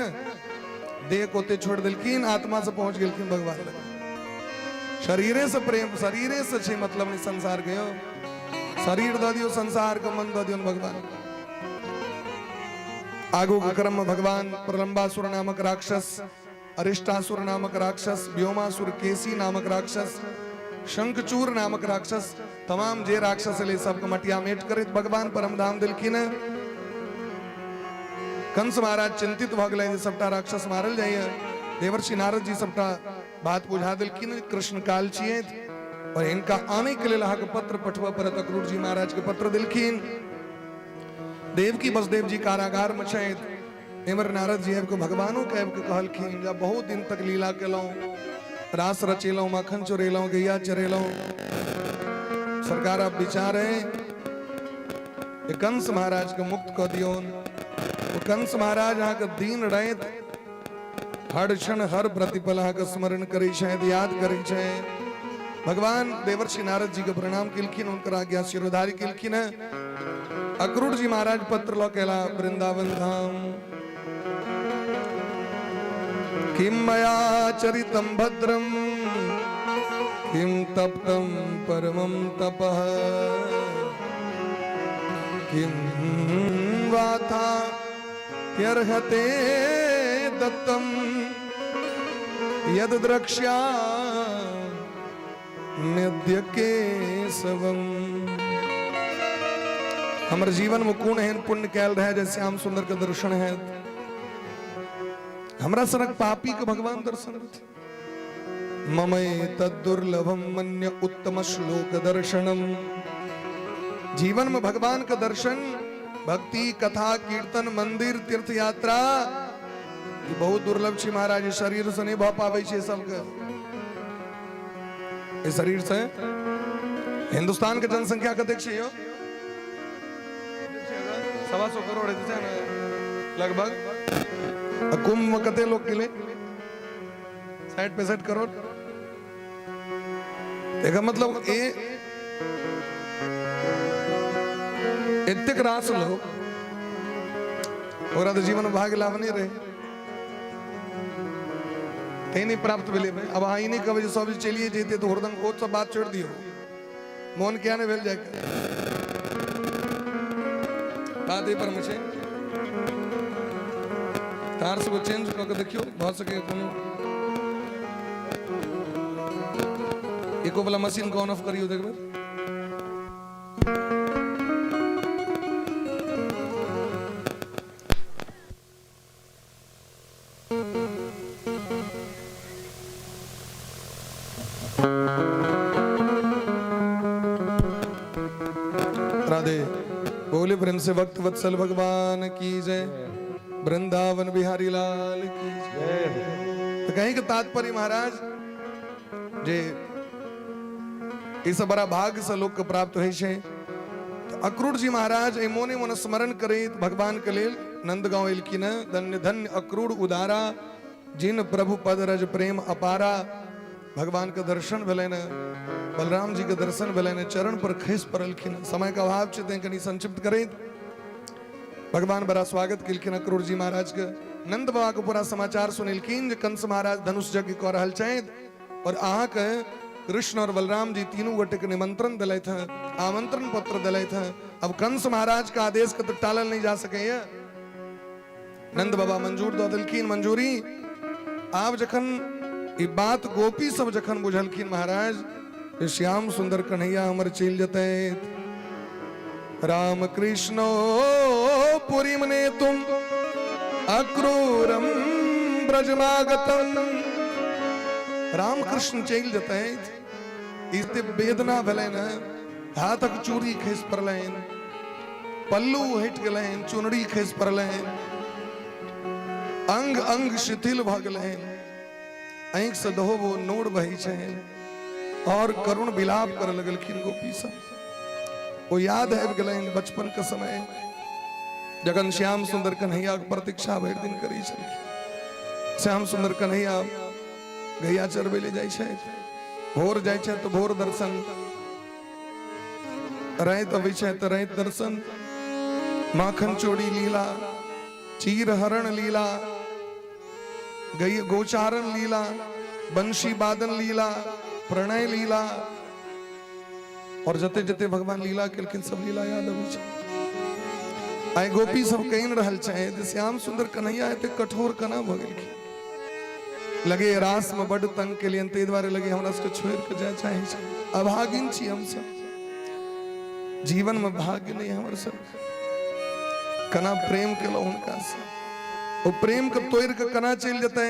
देह को ओते छोड़ देलखिन, आत्मा से पहुंच गेलखिन भगवान लग। शरीरे से प्रेम, शरीरे से छै मतलब नहीं संसार के। यो शरीर दऽ दियौ संसार के, मन दऽ दियौ भगवान। आगू के क्रम में भगवान प्रलंबासुर नामक राक्षस, अरिष्टासुर नामक राक्षस, व्योमासुर केसी नामक राक्षस, शंखचूर नामक राक्षस, तमाम जे राक्षस एलै सबके मटियामेट करैत भगवान परम धाम देलखिन। कंस महाराज चिंतित भऽ गेलै जे सबटा राक्षस मारल जाइए। देवर्षि नारद जी सबटा बात बुझा देलखिन, कृष्ण काल छियै और हिनका आने के लेल अहाँके पत्र पठबऽ पड़त। अक्रूर जी महाराज के पत्र देलखिन। देवकी वसुदेव जी कारागार में छथि। एमहर नारद जी आबि कऽ भगवानो के आबि कऽ कहलखिन जे बहुत दिन तक लीला केलहुँ, रास रचेलहुँ, माखन चोरेलहुँ, गैया चरेलहुँ, सरकार अब विचार है जे कंस महाराज के मुक्त कऽ दियौन। ओ कंस महाराज अहाँके दिन राति हर क्षण हर प्रतिपल अहाँके स्मरण करै छथि, याद करै छथि। भगवान देवर्षि नारद जी के प्रणाम केलखिन, हुनकर आज्ञा शिरोधारी केलखिन। अक्रूर जी महाराज पत्र लऽ के एला वृंदावन धाम। किम मया चरितम भद्रम किम तप्तम परमम तपः किम वाथा त्यर्हते दत्तम यद द्रक्ष्याम्यद्य केशवम। हमर जीवन में कोन एहन पुण्य कैल रहे जे श्याम सुंदर के दर्शन है, हमरा सनक पापी के भगवान दर्शन देथिन। ममय तद्दुर्लभम मन्य उत्तम श्लोक दर्शनम। जीवन में भगवान का दर्शन, भक्ति, कथा, कीर्तन, मंदिर, तीर्थ यात्रा ई बहुत दुर्लभ छै महाराज। शरीर से नहीं भऽ पाबै छै सबके, ई शरीर से। हिंदुस्तान के जनसंख्या कतेक छै यौ? 125 करोड़ हेतै छै ने लगभग। आ कुंभ में कते लोग गेलै? 60-65 करोड़। एकर मतलब ए एतेक रास लोग, ओकरा तऽ जीवन भाग्य लाभ नहि रहै, तैं नहि प्राप्त भेलै। आब अहाँ ई नहि कहबै जे सब चलिए जैते तऽ हुरदंग, ओ सब बात छोड़ि दियौ। मोन किया नहि भेल जायके, बात एहि पर मे छै। तार सब चेंज कऽ के देखियौ, भऽ सकैए कोनो एको वाला मशीन के ऑन ऑफ करियौ, देखबै। राधे बोले प्रेम से भक्त वत्सल भगवान की जय, वृंदावन बिहारी लाल की जय। तो कहीं के तात्पर्य महाराज जे ई सब बड़ा भाग्य से लोक के प्राप्त होइ छै। तऽ अक्रूर जी महाराज एहि मोने मोन स्मरण करैत भगवान के लेल नंदगांव एलखिन। धन्य धन्य अक्रूर उदारा, जिन प्रभु पद रज प्रेम अपारा। भगवान के दर्शन भेलनि, बलराम जी के दर्शन भेलनि, चरण पर खसि पड़लखिन। समय के अभाव छै तैं कनि संक्षिप्त करैत भगवान बड़ा स्वागत केलखिन अक्रूर जी महाराज के। नंद बाबा के पूरा समाचार सुनेलखिन जे कंस महाराज धनुष यज्ञ कऽ रहल छथि और अहाँके कृष्ण और बलराम जी तीनू गोटे के निमंत्रण दिलथि हैं, आमंत्रण पत्र दिलथि हैं। अब कंस महाराज के आदेश के तो टालल नहीं जा सकैया। नंद बाबा मंजूर दऽ देलखिन मंजूरी। आब जखन ई बात गोपी सब जखन बुझलखिन महाराज जे श्याम सुंदर कन्हैया हमर चलि जेतै, राम कृष्ण पुरी मने तुम अक्रूरम ब्रजमागतम, राम कृष्ण चलि जेतै, एते वेदना भेलनि, हाथक चूड़ी खसि पड़लनि, पल्लू हटि गेलनि, चुनरी खसि पड़लनि, अंग अंग शिथिल भऽ गेलनि, आँखि से दहोबो नोर बहै छनि और करुण विलाप करऽ लगलखिन गोपी सब। ओ याद आबि गेलनि बचपन के समय जखन श्याम सुंदर कन्हैया के प्रतीक्षा भरि दिन करै छलखिन। श्याम सुंदर कन्हैया गैया चरबै लए जाइ छथि, भोर जाइ छथि तऽ भोर दर्शन, राति अबै छथि तऽ राति दर्शन, माखन चोरी लीला, चीर हरण लीला, गई गोचारण लीला, बंशी बादन लीला, प्रणय लीला, और जते जते भगवान लीला केलखिन सब लीला याद अबै छै। आइ गोपी सब कहि रहल छै जे श्याम सुंदर कन्हैया एते कठोर केना भऽ गेलखिन, लगे रास में बड तंग केलियन, ताहि दुआरे लगे हमरा सबके छोड़ि कऽ जाय चाहै छै। अभागिन छी हमसब, जीवन में भाग्य नहीं हमर सब, केना प्रेम केलहुँ हुनका से, ओ प्रेम के तोड़ि के केना चलि जेतै।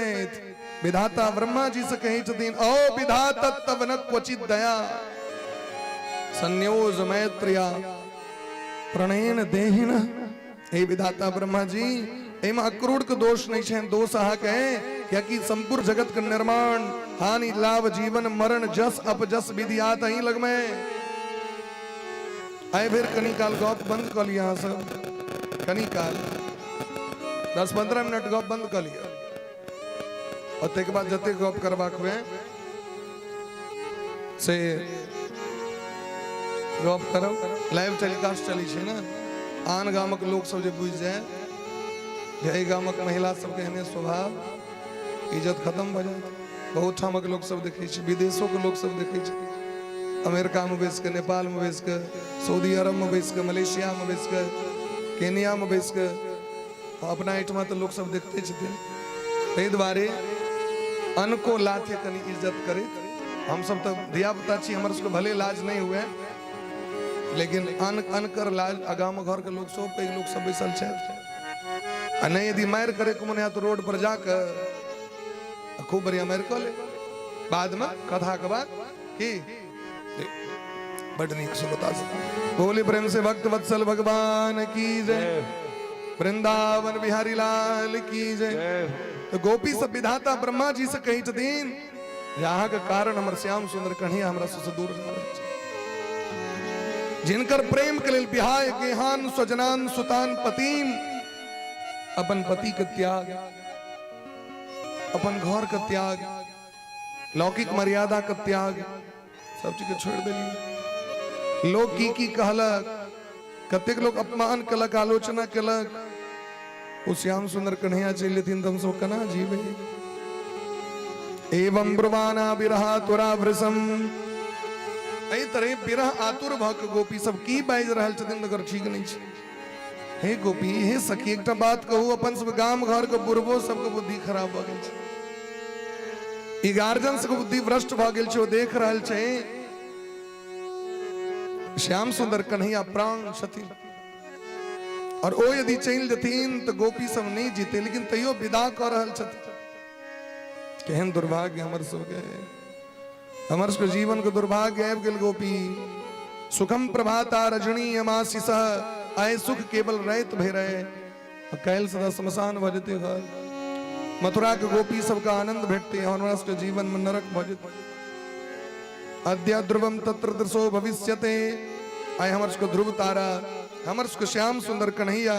विधाता ब्रह्मा जी से कहै छथिन, ओ विधाता तब न क्वचित दया संयोज मैत्रिया प्रणयन देहिन। हे विधाता ब्रह्मा जी, एहिमे अक्रूर के दोष नहीं छै, दोष अहाँके है, कियाकि संपूर्ण जगत के निर्माण, हानि लाभ, जीवन मरण, जस अपजस विधि आत अहीं लगमे। आइ बेर कनी काल गप बंद कऽ लिअ अहाँ सब, कनी काल 10-15 मिनट गप बंद कऽ लिअ और ताहिके बाद जतेक गप करबाक हुए से गप करब। लाइव टेलीकास्ट चलै छै ने, आन गामक लोक सब जे बुझि जाय जे एहि गामक महिला सबके एहने स्वभाव, इज्जत खत्म भऽ जायत। बहुत ठामक लोक सब देखै छै, विदेशोके लोक सब देखै छै, अमेरिकामे बैस कऽ, नेपालमे बैस कऽ, सऊदी अरबमे बैस कऽ, मलेशियामे बैस कऽ, केनियामे बैस कऽ, अपना एहिठमा तऽ लोक सब देखते छथिन। ताहि दुआरे अनको लाथे कनि इज्जत करैत, हमसब तऽ धियापुता छी, हमर सबके भले लाज नहि हुए, लेकिन अन अनकर लाज, आ गाम घरके लोक सब पैघ लोक सब बैसल छथि, आ नहि यदि मारि करैके मन हैत रोड पर जाकऽ खूब बढ़िया मारि कऽ ले, बादमे कथाके बाद की बड नीक सुनता। बोले प्रेम से भक्त वत्सल भगवान की जय, वृंदावन बिहारी लाल की जय। तो गोपी सब विधाता ब्रह्मा जी से कही छथिन जे अहाँके कारण हमर श्याम सुंदर कन्हैया हमरा सबसँ दूर जा रहल छै, जिनकर प्रेम के लेल बिहाय गेहान स्वजनान सुतान पतिम, अपन पति के त्याग, अपन घर के त्याग, लौकिक मर्यादा के त्याग, सब चीज के छोड़ देलियै। लोग की की कहलक, कतेक लोग अपमान केलक, आलोचना केलक, ओ श्याम सुंदर कन्हैया चलि जेथिन तऽ हमसब केना जीबै। एवं ब्रुवाना विरहा तुरा वृषम, एहि तरह विरह आतुर भऽ के गोपी सब की बाजि रहल छथिन तकर ठीक नहि छै। हे गोपी, हे सखी, एकटा बात कहू, अपन सब गाम घर के बुढ़बो सबके बुद्धि खराब भऽ गेल छै, ई गार्जियन सबके बुद्धि भ्रष्ट भऽ गेल छै। ओ देख रहल छै श्याम सुंदर कन्हैया प्राण छथिन और ओ यदि चलि जेथिन तऽ गोपी सब नहि जीते, लेकिन तैयो विदा कऽ रहल छथिन। केहन दुर्भाग्य हमर सबके, हमर सबके जीवन के दुर्भाग्य आबि गेल गोपी। सुखम प्रभाता रजनी अमाशिष, आइ सुख केवल राति भरि रहे, काल्हि सदा शमशान भऽ जेतै घर। मथुरा के गोपी सबके आनंद भेटतै, हमरा सबके जीवन में नरक भऽ जेतै। अद्य ध्रुवम तत्र दृशो भविष्यते, आइ हमर सबके ध्रुव तारा, हमर सबके श्याम सुंदर कन्हैया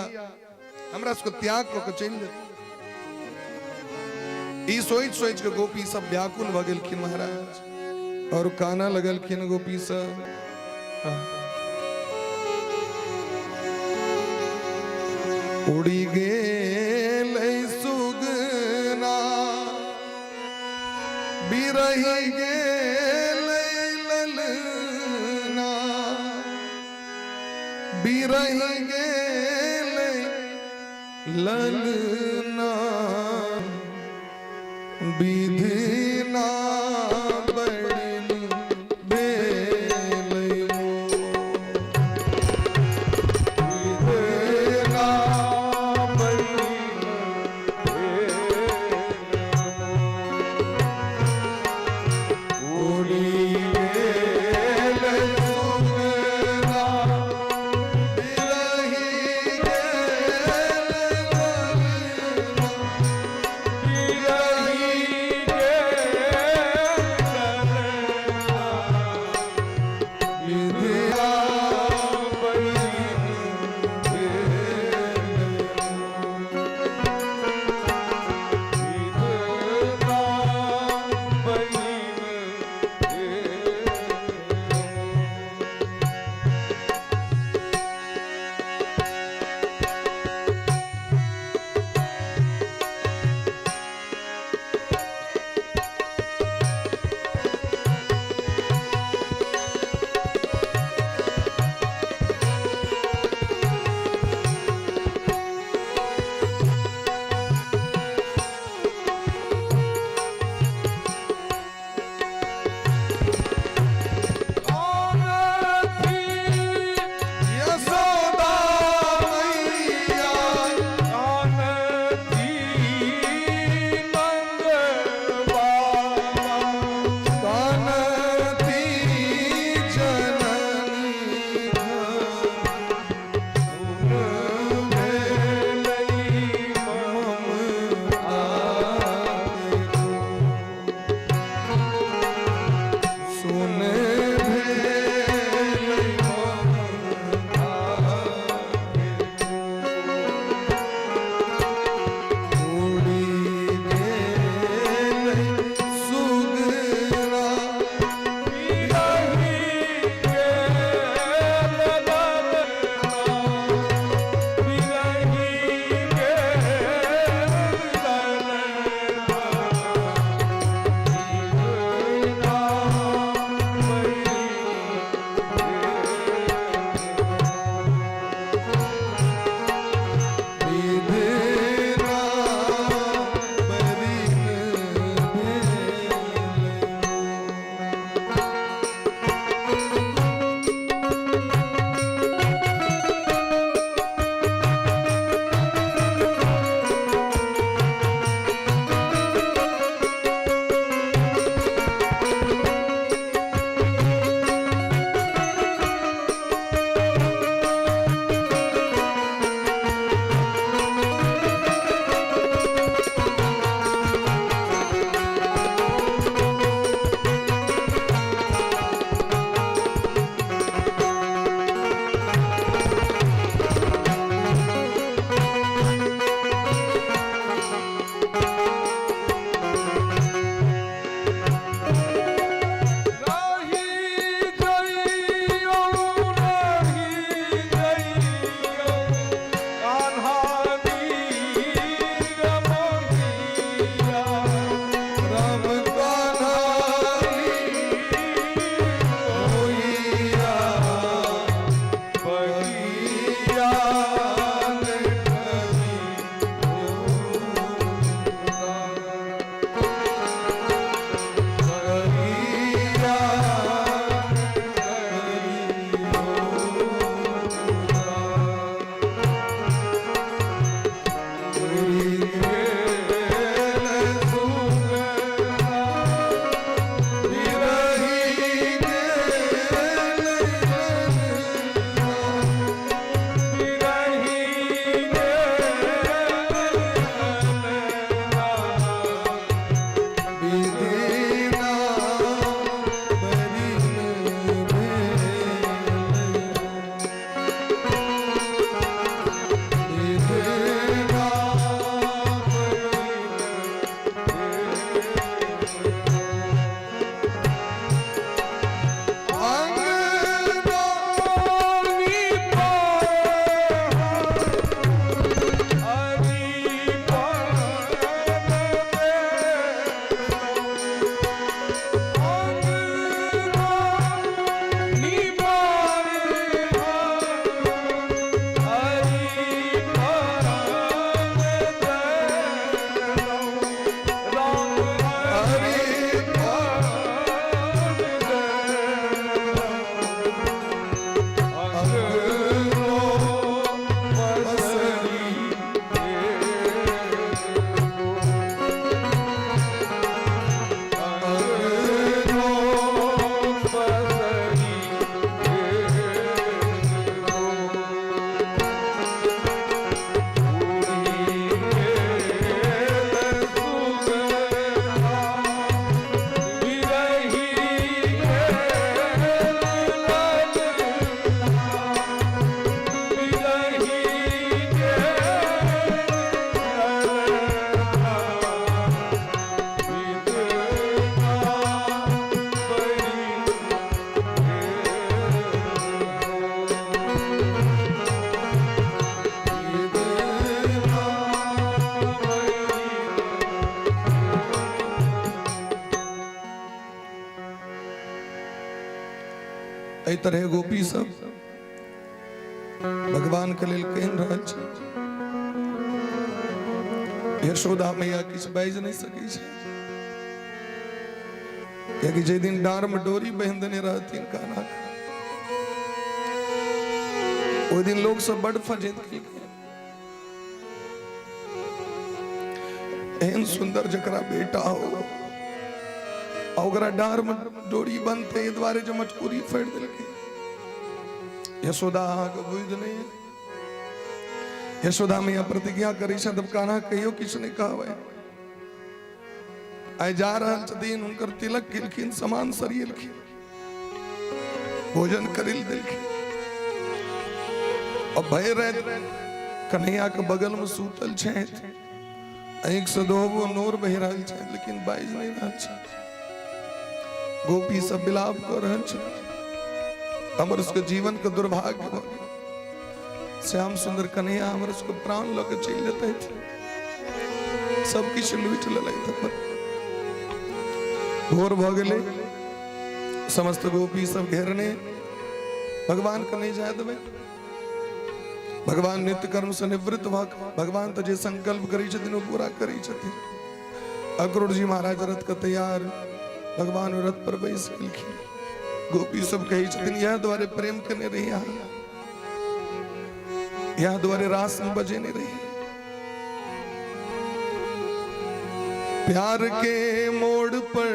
हमरा सबके त्याग कऽ के चलि जेतै। ई सोचि सोचि के गोपी सब व्याकुल भऽ गेलखिन महाराज और काना लगलखिन गोपी सब। उड़ी गेलै सुगना, बिरही गेलै ललना, बिरही गेलै ललना। विधिना बड़िन भेलै मोर। વિધના બળી ઉડી ગેલ સુગના, બિરહી ગેલ લલના, एहि तरहे गोपी सब भगवान के लेल कहि रहल छै। यशोदा मैया किछु बाजि नहि सकै छै, कियाकि जाहि दिन डाँर में डोरी बान्हि देने रहथिन कान्हा के, ओहि दिन लोक सब बड फजेत केलकै। एहन सुंदर जकरा बेटा हो आ ओकरा डाँर में डोरी बनते, एहि दुआरे जे मटकूरी फाड़ि देलकै। यशोदा अहाँके बुझि नहि। यशोदा मैया प्रतिज्ञा करै छथि, तब कान्हा कहियो किछु नहि कहबै। आइ जा रहल छथिन, हुनकर तिलक केलखिन, सामान सरियेलखिन, भोजन करै लए देलखिन आ भरि राति कन्हैया के बगल में सुतल छथि। आँखि से दोहबो नोर बहि रहल छै, लेकिन बाजि नहि रहल छै। गोपी सब विलाप कऽ रहल छै, हमर सबके जीवन के दुर्भाग्य भऽ गेल, श्याम सुंदर कन्हैया हमर सबके प्राण लऽ के चलि जेतथि, सब किछु लूटि लेलथि अपन। भोर भऽ गेलै, समस्त गोपी सब घेरने, भगवान के नहि जाय देबै। भगवान नित्य कर्म से निवृत्त भऽ कऽ, भगवान तऽ जे संकल्प करै छथिन ओ पूरा करै छथिन। अक्रूर जी महाराज रथ के तैयार, भगवान रथ पर बैस गेलखिन। गोपी सब कहै छथिन, इएह दुआरे प्रेम केने रही अहाँ, इएह दुआरे रास में बजेने रही। प्यार के मोड़ पर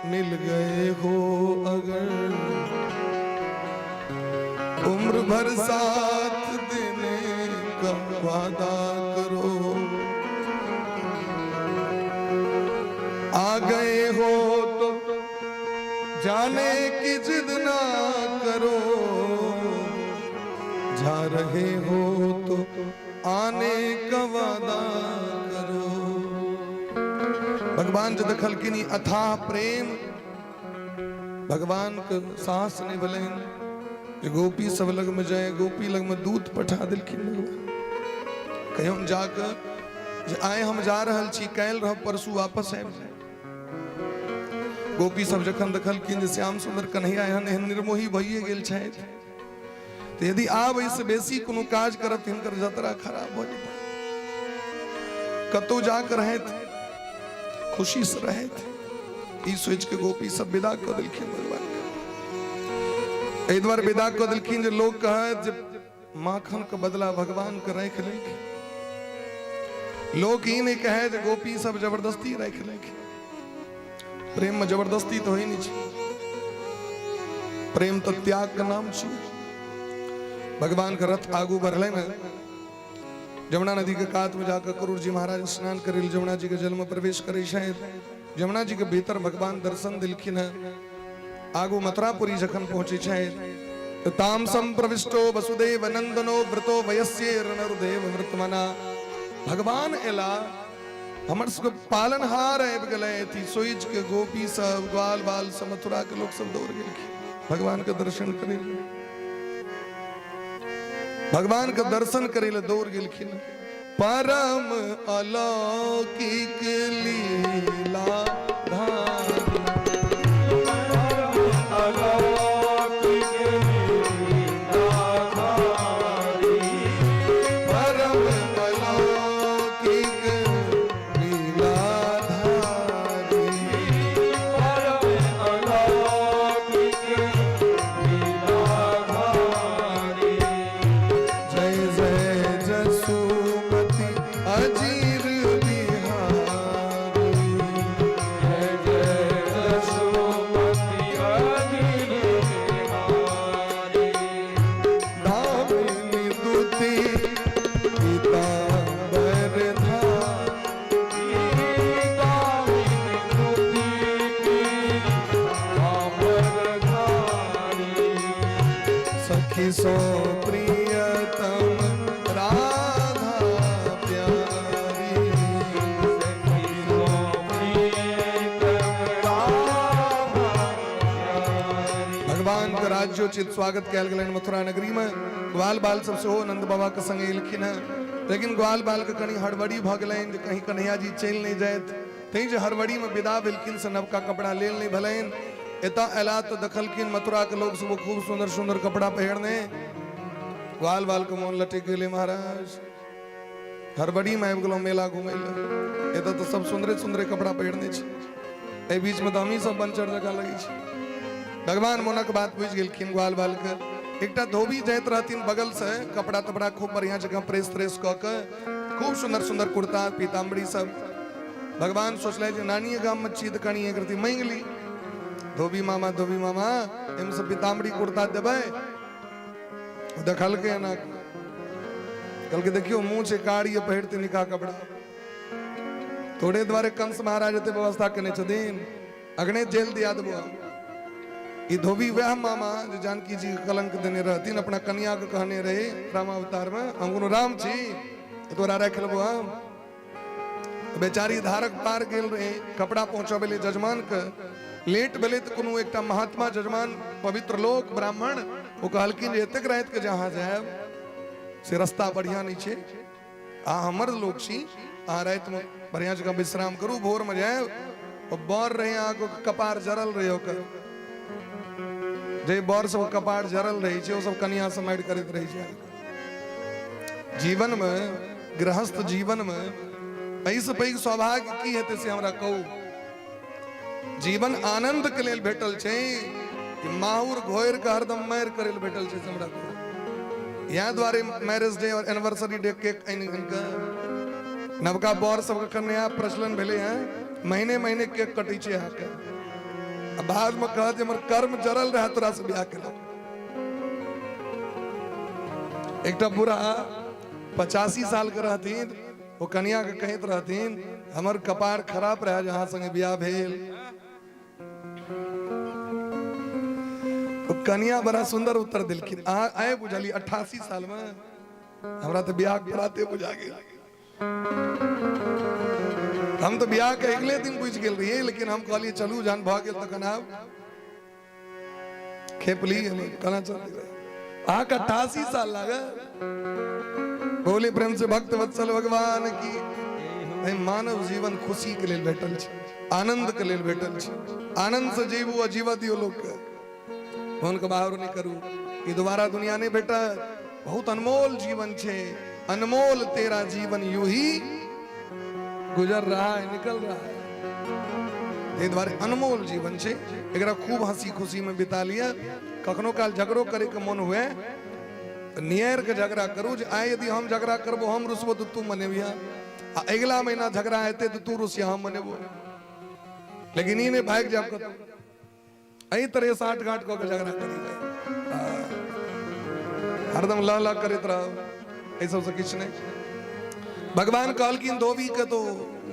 मिल गए हो अगर, उम्र भर साथ देने का वादा करो। आ गए हो तो जाने की जिद ना करो, जा रहे हो तो आने का वादा करो। भगवान जे देखलखिन ई अथाह प्रेम, भगवान के साहस नहि भेलनि जे गोपी सब लग में जाय। गोपी लग में दूत पठा देलखिन भगवान, कहियो जाके जे आइ हम जा रहल छी, काल्हि रहब, परसू वापस आबि जायब। गोपी सब जखन देखलखिन जे श्याम सुंदर कन्हैया एहन एहन निर्मोही भइए गेल छथि, तऽ यदि आब एहिसँ बेसी कोनो काज करब तऽ हिनकर जतरा खराब भऽ जेतै। कतहु जाकऽ रहथि, खुशीसँ रहथि, ई सोचि के गोपी सब विदा कऽ देलखिन भगवान के। एहि दुआरे विदा कऽ देलखिन जे लोक कहत जे माखन के बदला भगवान के राखि लेलखिन। लोक ई नहि कहे जे गोपी सब जबरदस्ती राखि लेलखिन। प्रेम में जबरदस्ती तो होइ नहि छै, प्रेम तऽ त्याग के नाम छी। भगवान के रथ आगू बढ़ले ने, जमुना नदी के कात में जाकर करूर जी महाराज स्नान करे, जमुना जी के जल में प्रवेश करे छथि। जमुना जी के भीतर भगवान दर्शन दिलखिन है। आगू मथुरापुरी जखन पहुंचे छथि तऽ तामसम प्रविष्टो वसुदेव नंदनो व्रतो वयस्ये रणरुदेव व्रतमना। भगवान एला, हमर सबके पालनहार आबि गेलथि, ई सोचि के गोपी सब, ग्वाल बाल सब, मथुरा के लोक सब दौड़ गेलखिन भगवान के दर्शन करे लए। भगवान के दर्शन करे लए दौड़ गेलखिन। परम अलौकिक लीला धारी, परम अलौकिक लीला धारी, जय जय जसुमति अजीर बिहारी, दामिनी दुति पीताम्बर धारी, सखी सो प्रियतम राधा प्यारी। भगवान के राज्योचित स्वागत कयल गेलनि मथुरा नगरी में। ग्वाल बाल सब सेहो नंद बाबा के संगे एलखिन हैं, लेकिन ग्वाल बाल के कनी हड़बड़ी भऽ गेलनि जे कहीं कन्हैया जी चलि नहि जाथि, तैं जे हड़बड़ी में विदा भेलखिन से नवका कपड़ा लेल नहि भेलनि। एतऽ अयला तऽ देखलखिन मथुराके लोक सब खूब सुन्दर सुन्दर कपड़ा पहिरने। ग्वाल बाल के मोन लटकि गेलै, महाराज हड़बड़ीमे आबि गेलहुँ मेला घुमै लए, एतऽ तऽ सब सुन्दरे सुन्दरे कपड़ा पहिरने छै, एहि बीचमे तऽ हमही सब बनचर जकाँ लगै छी। भगवान मोनक बात बुझि गेलखिन ग्वाल बालके। एकटा धोबी जाइत रहथिन बगल से, कपड़ा तपड़ा खूब बढ़िया जकाँ प्रेस त्रेस कऽ के, खूब सुन्दर सुन्दर कुर्ता पीताम्बरी सब। भगवान सोचले जे नानिये गाममे छी तऽ कनि एक रति मांगि ली। धोबी मामा, धोबी मामा, एहिमे से पीताम्बरी कुर्ता देबै? देखलकै एना, कहलकै देखियौ मुँह छै कारी, पहिरते निका कपड़ा। तोरे द्वारे कंस महाराज एते व्यवस्था केने छथिन, अगने जेल दिया देबो। ई धोबी वएह मामा जे जानकी जी के कलंक देने रहथिन, अपना कन्या के कहने रहे रामावतार में, हम कोनो राम छी तोरा राखि लेबो हम। बेचारी धारक पार गेल रहे कपड़ा पहुंचाबे ले जजमान के, लेट भेलै तऽ कोनो एकटा महात्मा जजमान पवित्र लोक ब्राह्मण, ओ कहलखिन जे एतेक राति के जहाँ जायब से रास्ता बढ़िया नहि छै, अहाँ हमर लोक छी, अहाँ रातिमे बढ़िया जकाँ विश्राम करू, भोरमे जायब। ओ बर रहे अहाँके कपार जरल रहे ओकर, जे बर सब कपार जरल रहै छै ओ सब कनिया से मारि करैत रहै छै। जीवन में, गृहस्थ जीवन में एहिसँ पैघ सौभाग्य की हेतै से हमरा कहू। जीवन आनंद के लेल भेटल छै कि माहुर घोरि के हरदम मारि करै लेल भेटल छै से हमरा कहू। इएह दुआरे मैरेज डे और एनिवर्सरी डे केक आनि आनि कऽ नवका बर सबके कन्या प्रचलन भेलै हैं, महीने महीने केक कटै छै अहाँके, आ बादमे कहत जे हमर कर्म जरल रहए तोरा से बियाह केलक। एकटा बूढ़ा 85 साल के रहथिन, ओ कनिया के कहैत रहथिन हमर कपार खराब रहे जे अहाँ संगे बियाह भेल। ओ कनिया बड़ा सुंदर उत्तर देलखिन, अहाँ आइ बुझलियै 88 साल में हमरा तऽ बियाह के प्राते बुझा गेल, हम तऽ बियाह के अगले दिन बुझि गेल रहियै, लेकिन हम कहलियै चलू जहन भऽ गेल तखन आब खेप ली, केना चलते। अहाँके 88 साल लागल। बोले प्रेम से भक्त वत्सल भगवान की। मानव जीवन खुशी के लेल भेटल छै, आनंद के लेल भेटल छै, आनंद से जीवू आ जीवा दियौ लोक के, फोन के बाहर नहीं करू, ई दोबारा दुनिया नहीं भेटत। बहुत अनमोल जीवन छै, अनमोल तेरा जीवन यूं ही गुजर रहा है, निकल रहा है। ताहि दुआरे अनमोल जीवन छै, एकरा खूब हंसी खुशी में बिता लिअ। कखनो काल झगड़ो करे के मन हुए तऽ नियर के झगड़ा करू, जे आइ यदि हम झगड़ा करबो, हम रुसबो तऽ तू मनेबिह, आ अगिला महीना झगड़ा हेतै तऽ तू रुसिया हम मनेबो, लेकिन ई नहि भागि जायब कतौ। एहि तरह साठ गाँठ कऽ के झगड़ा करी जाय, हरदम लह लह करैत रहब, एहि सबसँ किछु नहि। भगवान कहलखिन धोबी के तो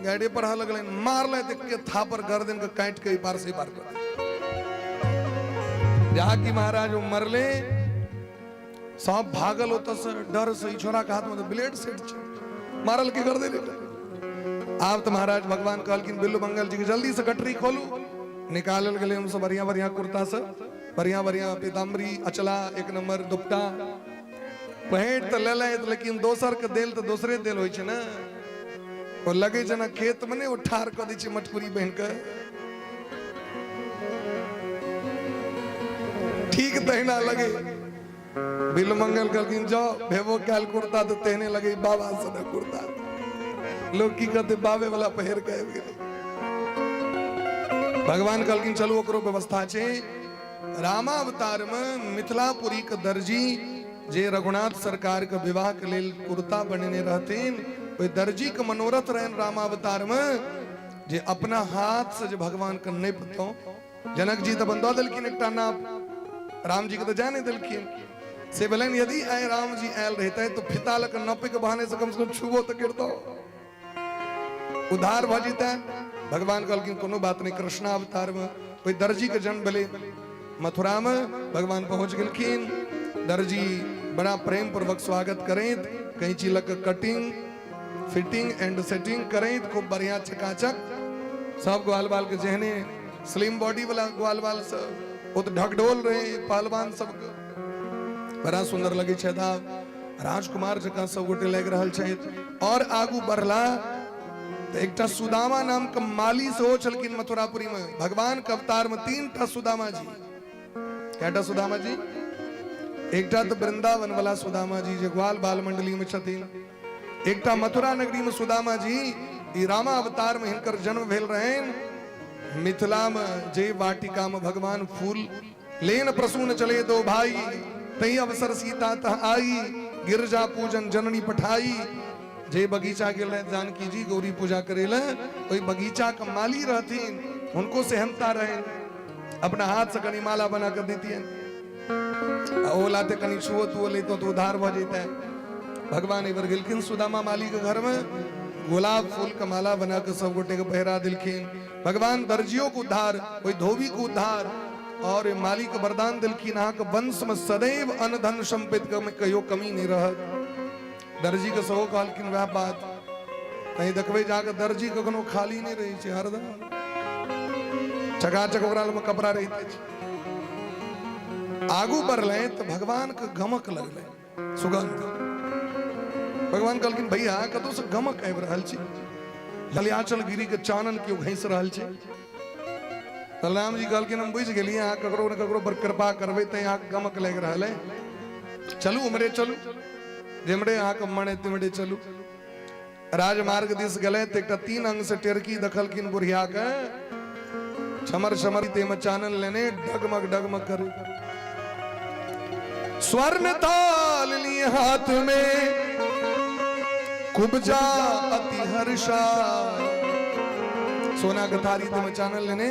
गाड़े पर लगलनि, मारले देख के थापर गर्दन के काटि के ई पार से पार कर। जहाँ की महाराज वो मरले, सांप भागल ओतऽ से डर से, ई छोरा के हाथ में तो ब्लेड सेट छै, मारल के गर्दन। आब तऽ महाराज भगवान कहलखिन बिल्लू मंगल जी के जल्दी से गठरी खोलू। निकालल गेलै हमसब बढ़िया बढ़िया कुर्ता सब, बढ़िया बढ़िया पीताम्बरी अचला एक नंबर दुपट्टा पहिर तऽ लेलथि, लेकिन दोसर के देल तऽ दोसरे देल होइ छै ने। ओ लगै छै ने खेत मे ने ओ ठाढ़ कऽ दै छै मटकुरी बहिन के, ठीक तहिना लगे। बिल मंगल कहलखिन जाओ भेबो कैल कुर्ता तऽ तेहने लगे बाबा सन कुर्ता, लोग की कहते बाबे वाला पहिर के आबि गेलै। भगवान कहलखिन चलू ओकरो व्यवस्था छै। रामावतार में मिथिलापुरी के दर्जी जे रघुनाथ सरकार के विवाह के लेल कुर्ता बनेने रहथिन, ओहि दर्जी के मनोरथ रहनि रामावतार में जे अपना हाथ से जे भगवान के निपतौं। जनक जी तऽ अपन दऽ देलखिन एकटा नाप, राम जी के तऽ जाय नहि देलखिन। से भेलनि यदि आइ राम जी आयल रहितै तऽ फिता लऽ कऽ नपे के बहाने से कम से कम छुबो तऽ करितौ, उद्धार भऽ जेतै। भगवान कहलखिन कोनो बात नहि। कृष्णावतार में ओहि दर्जी के जन्म भेलै मथुरा में, भगवान पहुंच गेलखिन। दर्जी बड़ा प्रेम पूर्वक स्वागत करैत कैंची लऽ कऽ कटिंग फिटिंग एंड सेटिंग करैत खूब बढ़िया चकाचक सब ग्वाल बाल के जेहने स्लिम बॉडी वाला ग्वाल बाल सब, ओ तऽ ढकढोल रहे पहलवान सबके, बड़ा सुंदर लगे छै। आब राजकुमार जकाँ सब गोटे लागि रहल छथि। और आगू बढ़ला तऽ एकटा सुदामा नाम के माली सेहो छलखिन मथुरापुरी में। भगवान के अवतार में 3टा सुदामा जी। कएटा सुदामा जी? एकटा तऽ वृंदावन वाला सुदामा जी जे ग्वाल बाल मंडली में छथिन, एकटा मथुरा नगरी में सुदामा जी, ई रामा अवतार में हिनकर जन्म भेल रहनि मिथिला में, जे वाटिका में भगवान फूल लेन प्रसून चले दो भाई, तई अवसर सीता तह आई, गिरजा पूजन जननी पठाई। जे बगीचा गेल रहे जानकी जी गौरी पूजा करे ले, ओहि बगीचा के माली रहथिन, हुनको सेहनता रहे अपना हाथ से कनी माला बना कर देतियन, आ ओ लाते कनी छुओ तुओ लेतो तो उधार भऽ जैते। भगवान एक बार गेलखिन सुदामा माली के घर में, गुलाब फूल के माला बना के सब गोटे के पहिरा दिलखिन। भगवान दर्जियों के उद्धार, ओहि धोबी के उद्धार और ओहि माली के वरदान दिलखिन, अहाँ के वंश में सदैव अन्न धन संपत्ति के कहियो कमी नहीं रहत। दर्जी के सेहो कहलखिन वएह बात। कहीं देखबै जाके दर्जी कखनो खाली नहीं रहै छै, हरदम चकाचक ओकरा लगमे कपड़ा रहिते छै। आगू बढ़लै तऽ भगवान के गमक लगलै, सुगंध। भगवान कहलखिन भैया कतौ से गमक आबि रहल छै, ललियाचल गिरी के चानन केओ घसि रहल छै। बलराम जी कहलखिन हम बुझि गेलियै अहाँ ककरो ने ककरो पर कृपा करबै तैं अहाँके गमक लागि रहल है, चलू उम्हरे चलू, जेम्हरे अहाँके मन है तिम्हरे चलू। राजमार्ग दिस गेलै तऽ एकटा 3 अंग से टेरकी देखलखिन बुढ़िया के, छमर छमर तेमे चानन लेने डगमग डगमग करे। स्वर्ण थाल लिए हाथ में कुब्जा अति हर्षा, सोना के थारी तेमे चानन लेने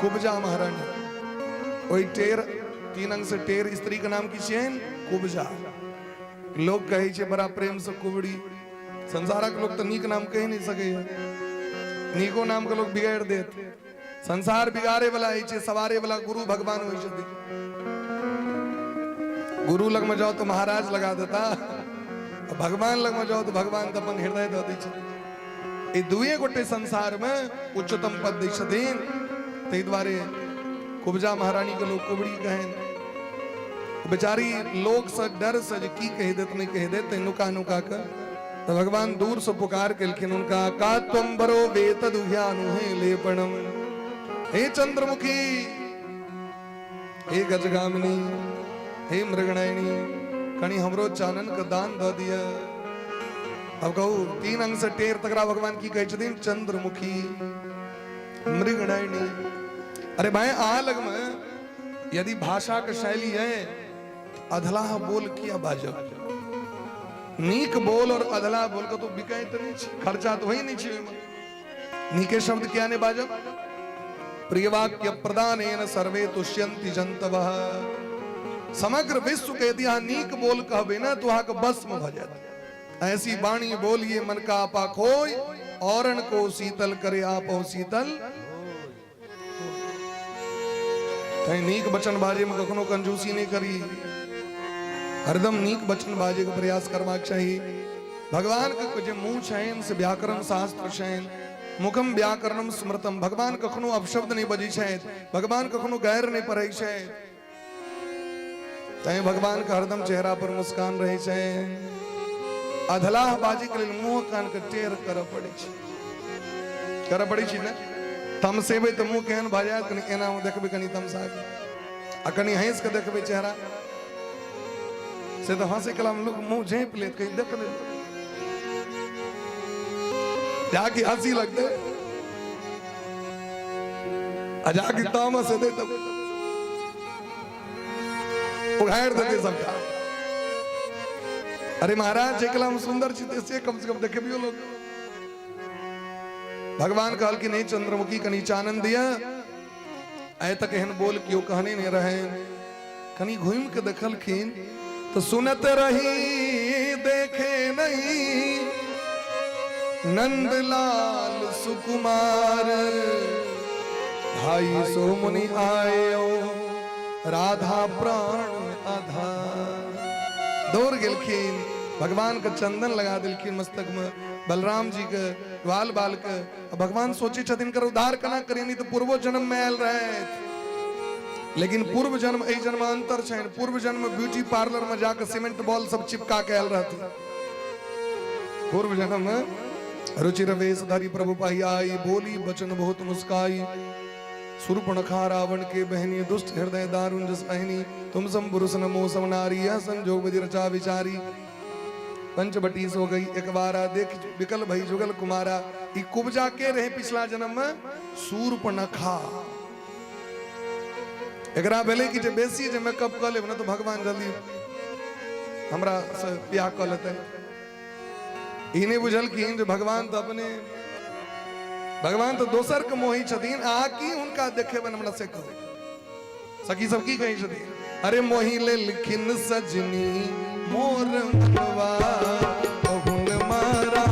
कुब्जा महारानी। ओहि टेर 3 अंग से टेर स्त्री के नाम की छियनि? कुब्जा। लोग कहै छै बड़ा प्रेम से कुबड़ी, संसारक लोग तऽ नीक नाम कहि नहि सकैया, नीको नाम के लोग बिगाड़ि देत। संसार बिगाड़े वाला होइ छै, सवारे वाला गुरु भगवान होइ छथिन। गुरु लग में जाओ तो महाराज लगा देता, भगवान लग में जाओ तो भगवान तऽ अपन हृदय दऽ दै छथिन। ई दुए गोटे संसार में उच्चतम पद दै छथिन, ताहि दुआरे कुब्जा महारानी के लोग कुबड़ी कहन। बेचारी लोग से डर से जे की कहि देत नहीं कहि देत, नुका नुका के तो भगवान दूर से पुकार केलखिन उनका, का त्वं बरो वेतदुह्यानुहे लेपणम, हे चंद्रमुखी, हे गजगामिनी, हे मृगनयनी, कनी हमरो चानन के दान दऽ दिअ। अब कहू 3 अंग से टेर तकरा भगवान की कहै छथिन? चंद्रमुखी, मृगनयनी। अरे भाई अहाँ लगमे यदि भाषा के शैली है, अधलाह बोल किया बाजब? नीक बोल और अधलाह बोल के तो बिकाइत नहीं छै, खर्चा तो होइ नहीं छै ओहिमे। नीके शब्द किया नहीं बाजब? प्रियवाक्य प्रदानेन सर्वे तुष्यन्ति जन्तवः। समग्र विश्व के यदि अहाँ नीक बोल कहबै ना तो अहाँके बस में भऽ जायत। ऐसी वाणी बोलिए मन का आपा खोय, औरन को शीतल करे आपो शीतल। तैं नीक वचन बाजे में कखनो कंजूसी नहीं करी, हरदम नीक वचन बाजे के प्रयास करबाक चाही। भगवान के जे मुंह छनि से व्याकरण शास्त्र छनि, मुखम व्याकरणम स्मृतम। भगवान कखनो अपशब्द नहीं बजै छथि, भगवान कखनो गैर नहीं पढ़ै छथि, तैं भगवान के हरदम चेहरा पर मुस्कान रहै छै। अधलाह बाजी के लेल मुंह कान के टेढ़ करऽ पड़ै छै, करऽ पड़ै छै ने। तमसेबै तऽ मुंह केहन भऽ जायत, कनि एना मे देखबै कनि तमसा के, आ कनि हँसि के देखबै चेहरा से तऽ हँसै कला मे लोक मुंह झाँपि लेत, कहीं देख लेत जाके हंसी लगतै, आ जाके तामस हेतै तब उघाड़ि देतै सबटा। अरे महाराज जेकला हम सुंदर छी से कम से कम देखबियो लोग। भगवान कहलखिन हे चंद्रमुखी कनि चानन दिया, आइ तक एहन बोल केओ कहने नहीं रहे। कनि घूमि के देखलखिन तो सुनत रही देखे नहीं नंदलाल सुकुमार, भाई सो मुनि आयो राधा प्राण आधार। दौड़ गेलखिन, भगवान के चंदन लगा देलखिन मस्तक में, बलराम जी के ग्वाल बाल के। भगवान सोचे छथिन कर उद्धार केना करी, नहीं तो पूर्वो जन्म में आयल रहे, लेकिन पूर्व जन्म एहि जन्म अंतर छनि। पूर्व जन्म में ब्यूटी पार्लर में जाके सीमेंट बॉल सब चिपका के आयल रहथिन। पूर्व जन्म में रुचिर वेश धरि प्रभु पाही आई, बोली बचन बहुत मुस्काई। शूर्पणखा रावण के बहनी, दुष्ट हृदय दारुण जस अहनी। तुम सम पुरुष न मोह सम नारी, यह संजोग विधि रचा विचारी। पंचवटी सो गई एक बारा, देख विकल भई जुगल कुमारा। ई कुब्जा के रहे पिछला जन्म में शूर्पणखा। एकरा भेलै कि जे बेसी जे मेकअप कऽ लेब ने तऽ भगवान जल्दी हमरा से बियाह कऽ लेतै। ई नहि बुझलखिन जे भगवान तऽ अपने, भगवान तऽ दोसर के मोही छथिन, अहाँ की हुनका देखेबनि हमरा से कहू। सखी सब की कहै छथिन? अरे मोही लेलखिन सजनी मोर मनवा पहुन मारा,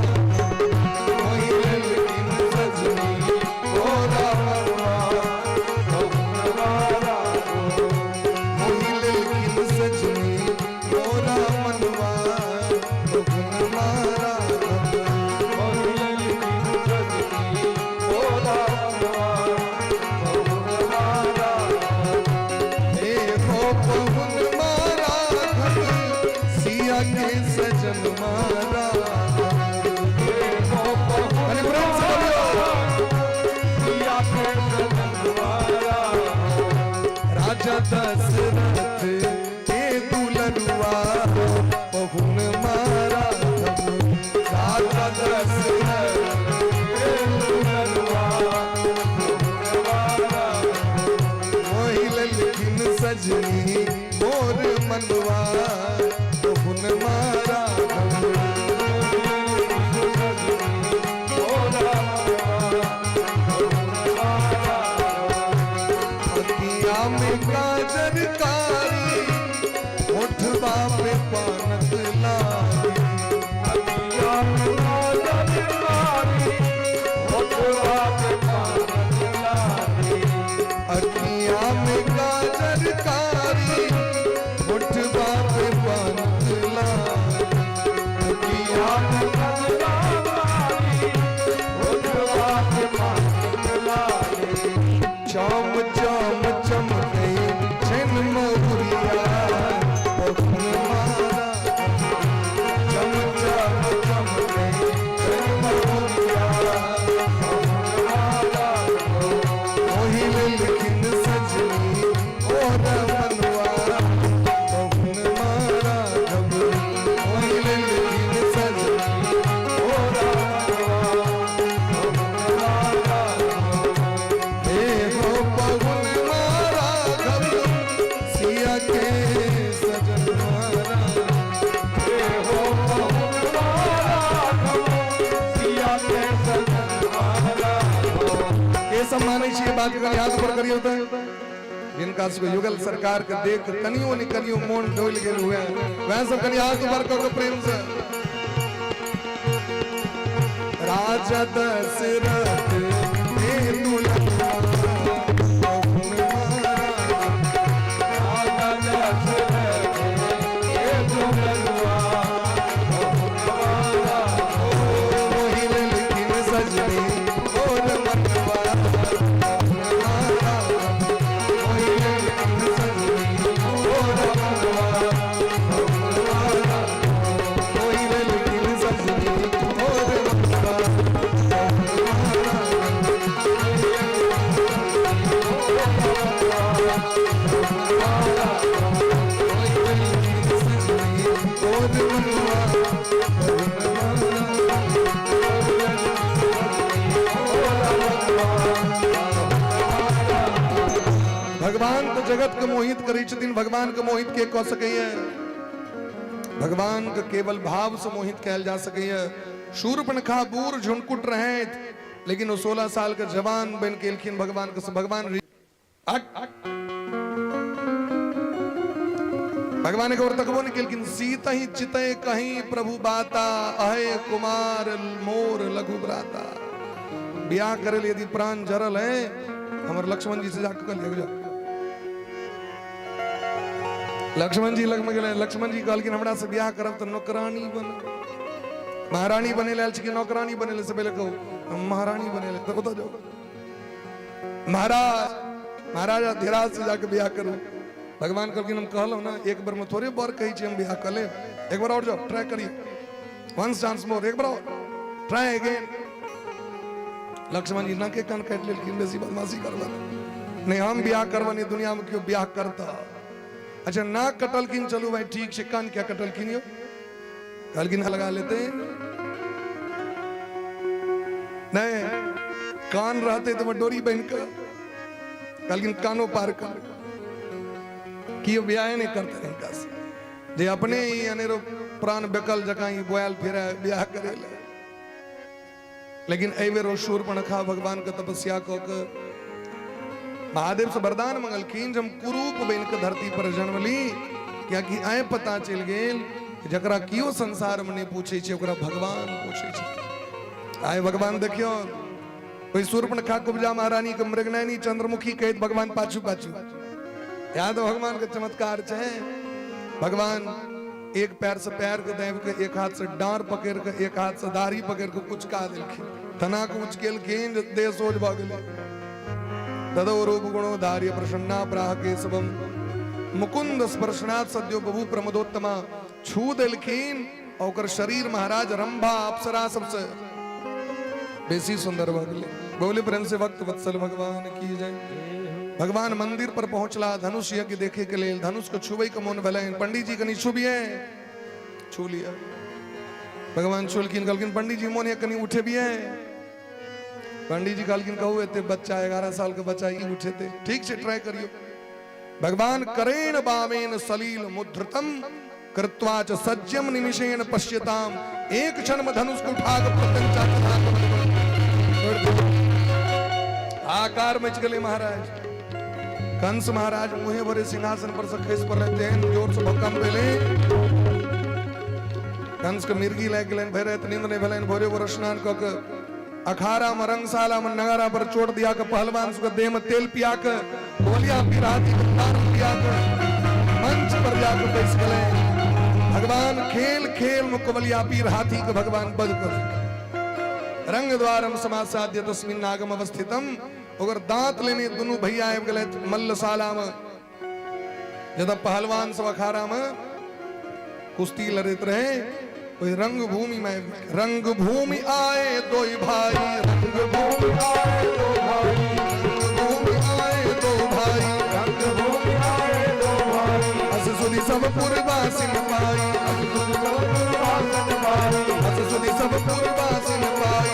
मोही लेलखिन सजनी मोरा मनवा पहुन मारा, मोही लेलखिन सजनी मोरा मनवा पहुन मारा, मोही लेलखिन सजनी मोरा मनवा पहुन मारा। हे हो पहुन मारा सिया के सजन मारा। हे हो पहुन अरे प्रेम से बोलियो। सिया के सजन मारा। राजा दशरथ के दुलरुआ पहुन मारा, राजा दशरथ के दुलरुआ पहुन मारा। मोहि ललखिन सजनी मोर मनवा पहुन मारा। अखिया में काजर कारी, होठवा पे पानक लागी। अखिया में काजर कारी, होठवा पे पानक लागी। अखिया में चम चम चमकै छैन महुरिया पहुन मारा, चम चम चमकै छैन महुरिया पहुन मारा। मोहि लेलखिन सजनी मोर मनवा पहुन मारा, मोहि लेलखिन सजनी मोर मनवा पहुन मारा। हे हो पहुन मारा सिया के सजन मारा। हे हो पहुन मारा सिया के सजन मारा। के सब मानै छियै बात के? हाथ पर करियौ तऽ, जिनका सबके युगल सरकार के देख कनियो ने कनियो मोन डोलि गेल हुए, वएह सब कनि हाथ ऊपर कऽ के प्रेम से। राजा दशरथ हे दुलरुआ पहुन मारा। राजा दशरथ के दुलरुआ पहुन मारा। मोहि लेलखिन सजनी मोर मनवा पहुन मारा, मोहि लेलखिन सजनी मोर मनवा पहुन मारा, मोहि लेलखिन सजनी मोर मनवा पहुन मारा। मोहि लेलखिन सजनी मोर मनवा पहुन मारा। भगवान तो जगत के मोहित करै छथिन, भगवान के मोहित के कऽ सकैया? भगवान के केवल भाव से मोहित कयल जा सकैया। शूर्पणखा बूढ़ झुनकुट रहैत, लेकिन ओ 16 साल के जवान बनि के एलखिन भगवान के। भगवान भगवान के और तकबो नहीं केलखिन। सीत ही चितय कहीं प्रभु बाता, अहे कुमार मोर लघु भ्राता। बियाह करे लिए यदि प्राण जरल है, हमर लक्ष्मण जी से जाके कहलिए जाओ। लक्ष्मण जी लग में गेलै, लक्ष्मण जी कहलखिन हमरा से बियाह करब तऽ नौकरानी बन। महारानी बने आयल छी कि नौकरानी बने से पहिले कहू? हम महारानी बने तऽ ओतऽ जाउ, महाराज महाराजा धीराज से जाके बियाह करू। भगवान कहलखिन हम कहलहुँ ने, एक बार में थोड़े बर कहै छी हम बियाह कऽ लेब, एक बार और जाओ, ट्राई करिए, वन चांस मोर, एक बार और। Try again. लक्ष्मण जी नाके कान काटि लेलखिन, बेसी बदमाशी करबा नहि, हम बियाह करबनि, दुनिया में केओ बियाह करता। अच्छा, नाक कटलखिन, चलू भाई ठीक छै, कान क्या कटलखिन यौ? कहलखिन लगा लेते नहीं, कान रहते तो डोरी बन के। कहलखिन कानो पार कर कियो बियाह नहीं करते हिनका से, जे अपने ही अनेरो प्राण बेकल जकाँ ही बोआल फिरे बियाह करे ले। लेकिन एहि बेर ओ शूर्पणखा भगवान के तपस्या कऽ के महादेव से वरदान मंगलखिन जे हम कुरूप बनि के धरती पर जन्म ली, कियाकि आइ पता चलि गेल जकरा केओ संसार में नहीं पूछे छै ओकरा भगवान पूछे छै। आइ भगवान देखियौ ओहि शूर्पणखा कुब्जा महारानी के मृगनयनी चंद्रमुखी कहैत भगवान पाछू पाछू। याद भगवान के चमत्कार छै, भगवान एक पैर से पैर के दाबि के, एक हाथ से डांर पकड़ के, एक हाथ से दाढ़ी पकड़ के उचका देलखिन, तना के उचकेलखिन जे देह सोझ भऽ गेलै। तदो रूप गुणो धार्य प्रसन्ना प्राह केशवम मुकुंद स्पर्शनाथ सद्यो बभू प्रमदोत्तमा। छू देलखिन और ओकर शरीर महाराज रंभा अप्सरा सबसे बेसी सुंदर भऽ गेलै। बोले प्रेम से भक्त वत्सल भगवान की जय। भगवान मंदिर पर पहुंचला धनुष यज्ञ देखे के लेल, धनुष के छुबै के मोन भेलनि, पंडित जी कनि छुबिए, छू लिया। भगवान छुलखिन, कहलखिन पंडित जी मोन कनि उठेबिए। पंडित जी कहलखिन कहू एते बच्चा 11 साल के बच्चा ई उठेते, ठीक छै ट्राई करियो। भगवान करेण बामेन सलील मुद्रतम कृत्वा च सज्जम निमिषेण पश्यताम, एक क्षण में धनुष को उठा के प्रत्यंचा आकार मच गए महाराज। कंस महाराज मुहे भरे सिंहासन पर से खसि पड़ले, तेहन जोर से भूकंप भेलै, कंस के मिर्गी लागि गेलनि, भरि राति नींद नहि भेलनि। भोरे भोरे स्नान कऽ के अखाड़ा में रंगशाला में नगारा पर चोट दिया के पहलवान सबके देह में तेल पिया के गोलियां पिराती के तार पिया के मंच पर जाके बैस गए। भगवान खेल खेल में कुवलिया पीर हाथी के भगवान बध कर रंग द्वारम समासाद्य तस्मिन नागम अवस्थितम। ओकर दांत लेने दुनू भैया आबि गेलै मल्लशाला में, जब पहलवान सब अखाड़ा में कुश्ती लड़ैत रहे ओहि रंगभूमि में। रंगभूमि आए दो भाई, रंगभूमि आए दो भाई, रंगभूमि आए दो भाई, रंगभूमि आए दो भाई, अस सुधि सब पुरवासिन पाई, अस सुधि सब पुरवासिन पाई, अस सुधि सब पुरवासिन पाई,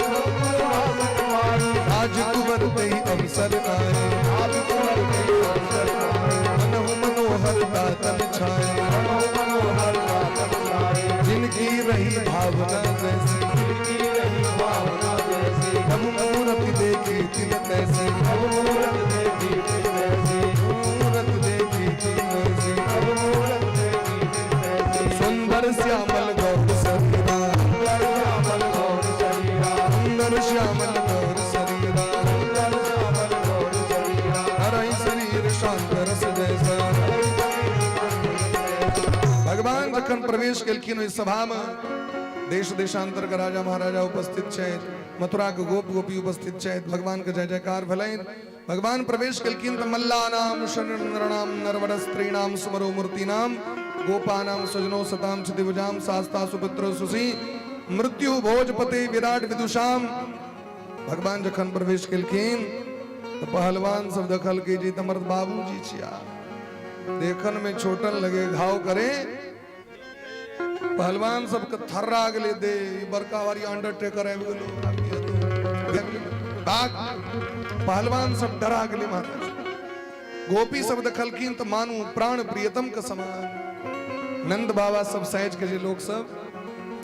सब पुरवासिन पाई, आज कुंवर ते अवसर आए, आज कुंवर ते अवसर आए, मनहु मनोहर दातन छाए, मनो मनोहर दातन छाए, जिनकी रही भावना जैसी, जिनकी रही भावना जैसी, तब मूरत देखी तिन तैसी, तब मूरत देखी तिन तैसी, मूरत देखी तिन तैसी, तब मूरत देखी तिन तैसी, सुंदर श्यामल गौर शरीरा, सुंदर श्यामल गौर शरीरा, सुंदर श्यामल गौर शरीरा, सुंदर श्यामल गौर शरीरा, हरई शरीर शांत रस जैसा। भगवान जखन प्रवेश केलखिन ओहि सभा में, देश देशांतर के राजा महाराजा उपस्थित छथि, मथुरा के गोप गोपी उपस्थित छथि, भगवान के जय जयकार भेलनि। भगवान प्रवेश केलखिन तऽ मल्लानाम शरणनाम नरवर स्त्रीणाम सुमरो मूर्तिनाम गोपानाम सजनो सताम क्षितिभुजाम सास्ता सुपुत्र सुसी मृत्यु भोजपते विराट विदुषाम। भगवान जखन प्रवेश केलखिन तऽ पहलवान सब देखलकै जे हमर बाबूजी छिया, देखन में छोटन लगे घाव करे। पहलवान सबके थर्रा गेलै दे, बड़का वारी अंडरटेकर आबि गेलो। पहलवान सब डरा गेलै महाराज। गोपी सब देखलखिन तऽ मानू प्राण प्रियतम के समान। नंद बाबा सब साइज के जे लोक सब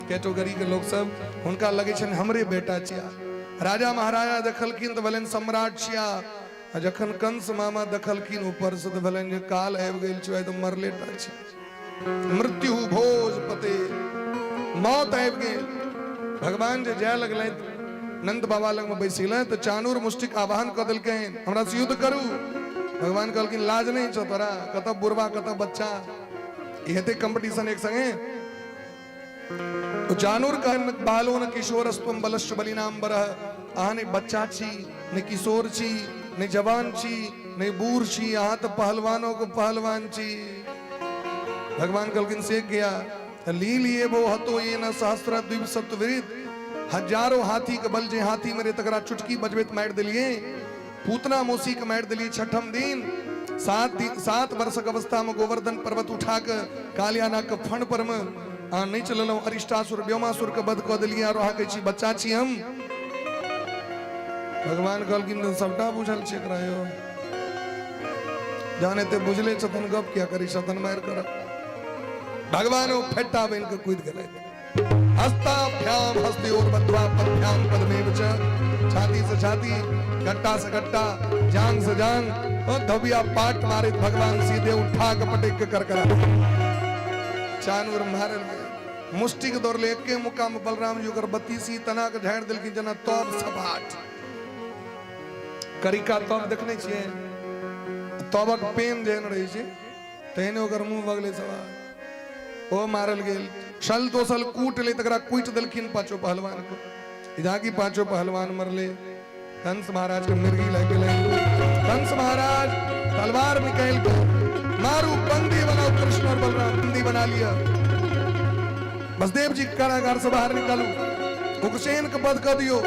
कैटेगरी के लोक सब हुनका लगै छनि हमरे बेटा छिया। राजा महाराजा देखलखिन तऽ भेलनि सम्राट छिया। आ जखन कंस मामा देखलखिन ऊपर से तऽ भेलनि जे काल आबि गेल छै, तऽ मरले टा छै, मृत्यु भोज पते मौत आबि गेल। भगवान जे जाय लगलथि नंद बाबा लगमे बैस गेलनि तऽ चानूर मुष्टिक आह्वान कऽ देलकनि हमरा से युद्ध करू। भगवान कहलखिन लाज नहि छौ तोरा, कतऽ बुढ़बा कतऽ बच्चा, ई हेतै कंपटीशन एक संगे। तो चानूर कहन बालो न किशोरस्त्वम बलश्च बलिनाम बरह, अहाँ नहि बच्चा छी, नहि किशोर छी, नहि जवान छी, नहि बूढ़ छी, अहाँ तऽ पहलवानों के पहलवान छी। भगवान कहलखिन से किया? लील ये वो हतो ये न सहस्र द्वीप सत्वृत, हजारों हाथी के बल जे हाथी मेरे तकरा चुटकी बजबैत मारि देलियै। पूतना मौसी के मारि देलियै छठम दिन। 7 दिन 7 वर्षक अवस्था में गोवर्धन पर्वत उठा के कालियाना के फण पर में अहाँ नहि चललहुँ। अरिष्टासुर व्योमासुर के वध कऽ देलियै आर अहाँ कहै छी बच्चा छी हम। भगवान कहलखिन तऽ सबटा बुझल छै एकरा यौ, जहन एते बुझले छौ तहन गप किया करी छौ, तहन मारि कर। भगवान ओ फेटा बनि कऽ कूदि गेलै। हस्ताभ्याम हस्तयोर बद्ध्वा पद्भ्याम पदमेव च, छाती से छाती, गट्टा से गट्टा, जांग से जांग, और धोबिया पाट मारे भगवान सीधे उठा के पटक के कर करा चानूर मारल गए। मुष्टि के दौड़ले एके मुक्का में बलराम जी ओकर बत्तीसी तना के झाड़ि देलखिन जेना तब सपाट करिका तब देखने छियै, तबक पेन जेहन रहै छै तेहने ओकर मुंह भऽ गेलै सवाल। ओ मारल गेल। छल दोसल कूट ले तकरा कूटि देलखिन पांचों पहलवान के। जाकि पांचों पहलवान मरले, कंस महाराज के मिर्गी लागि गेलै। कंस महाराज तलवार निकालि के मारू बंदी बनाओ कृष्ण और बलराम, बंदी बना लिया। बसदेव जी के कारागार से बाहर निकालू, उग्रसेन के वध कऽ दियौ।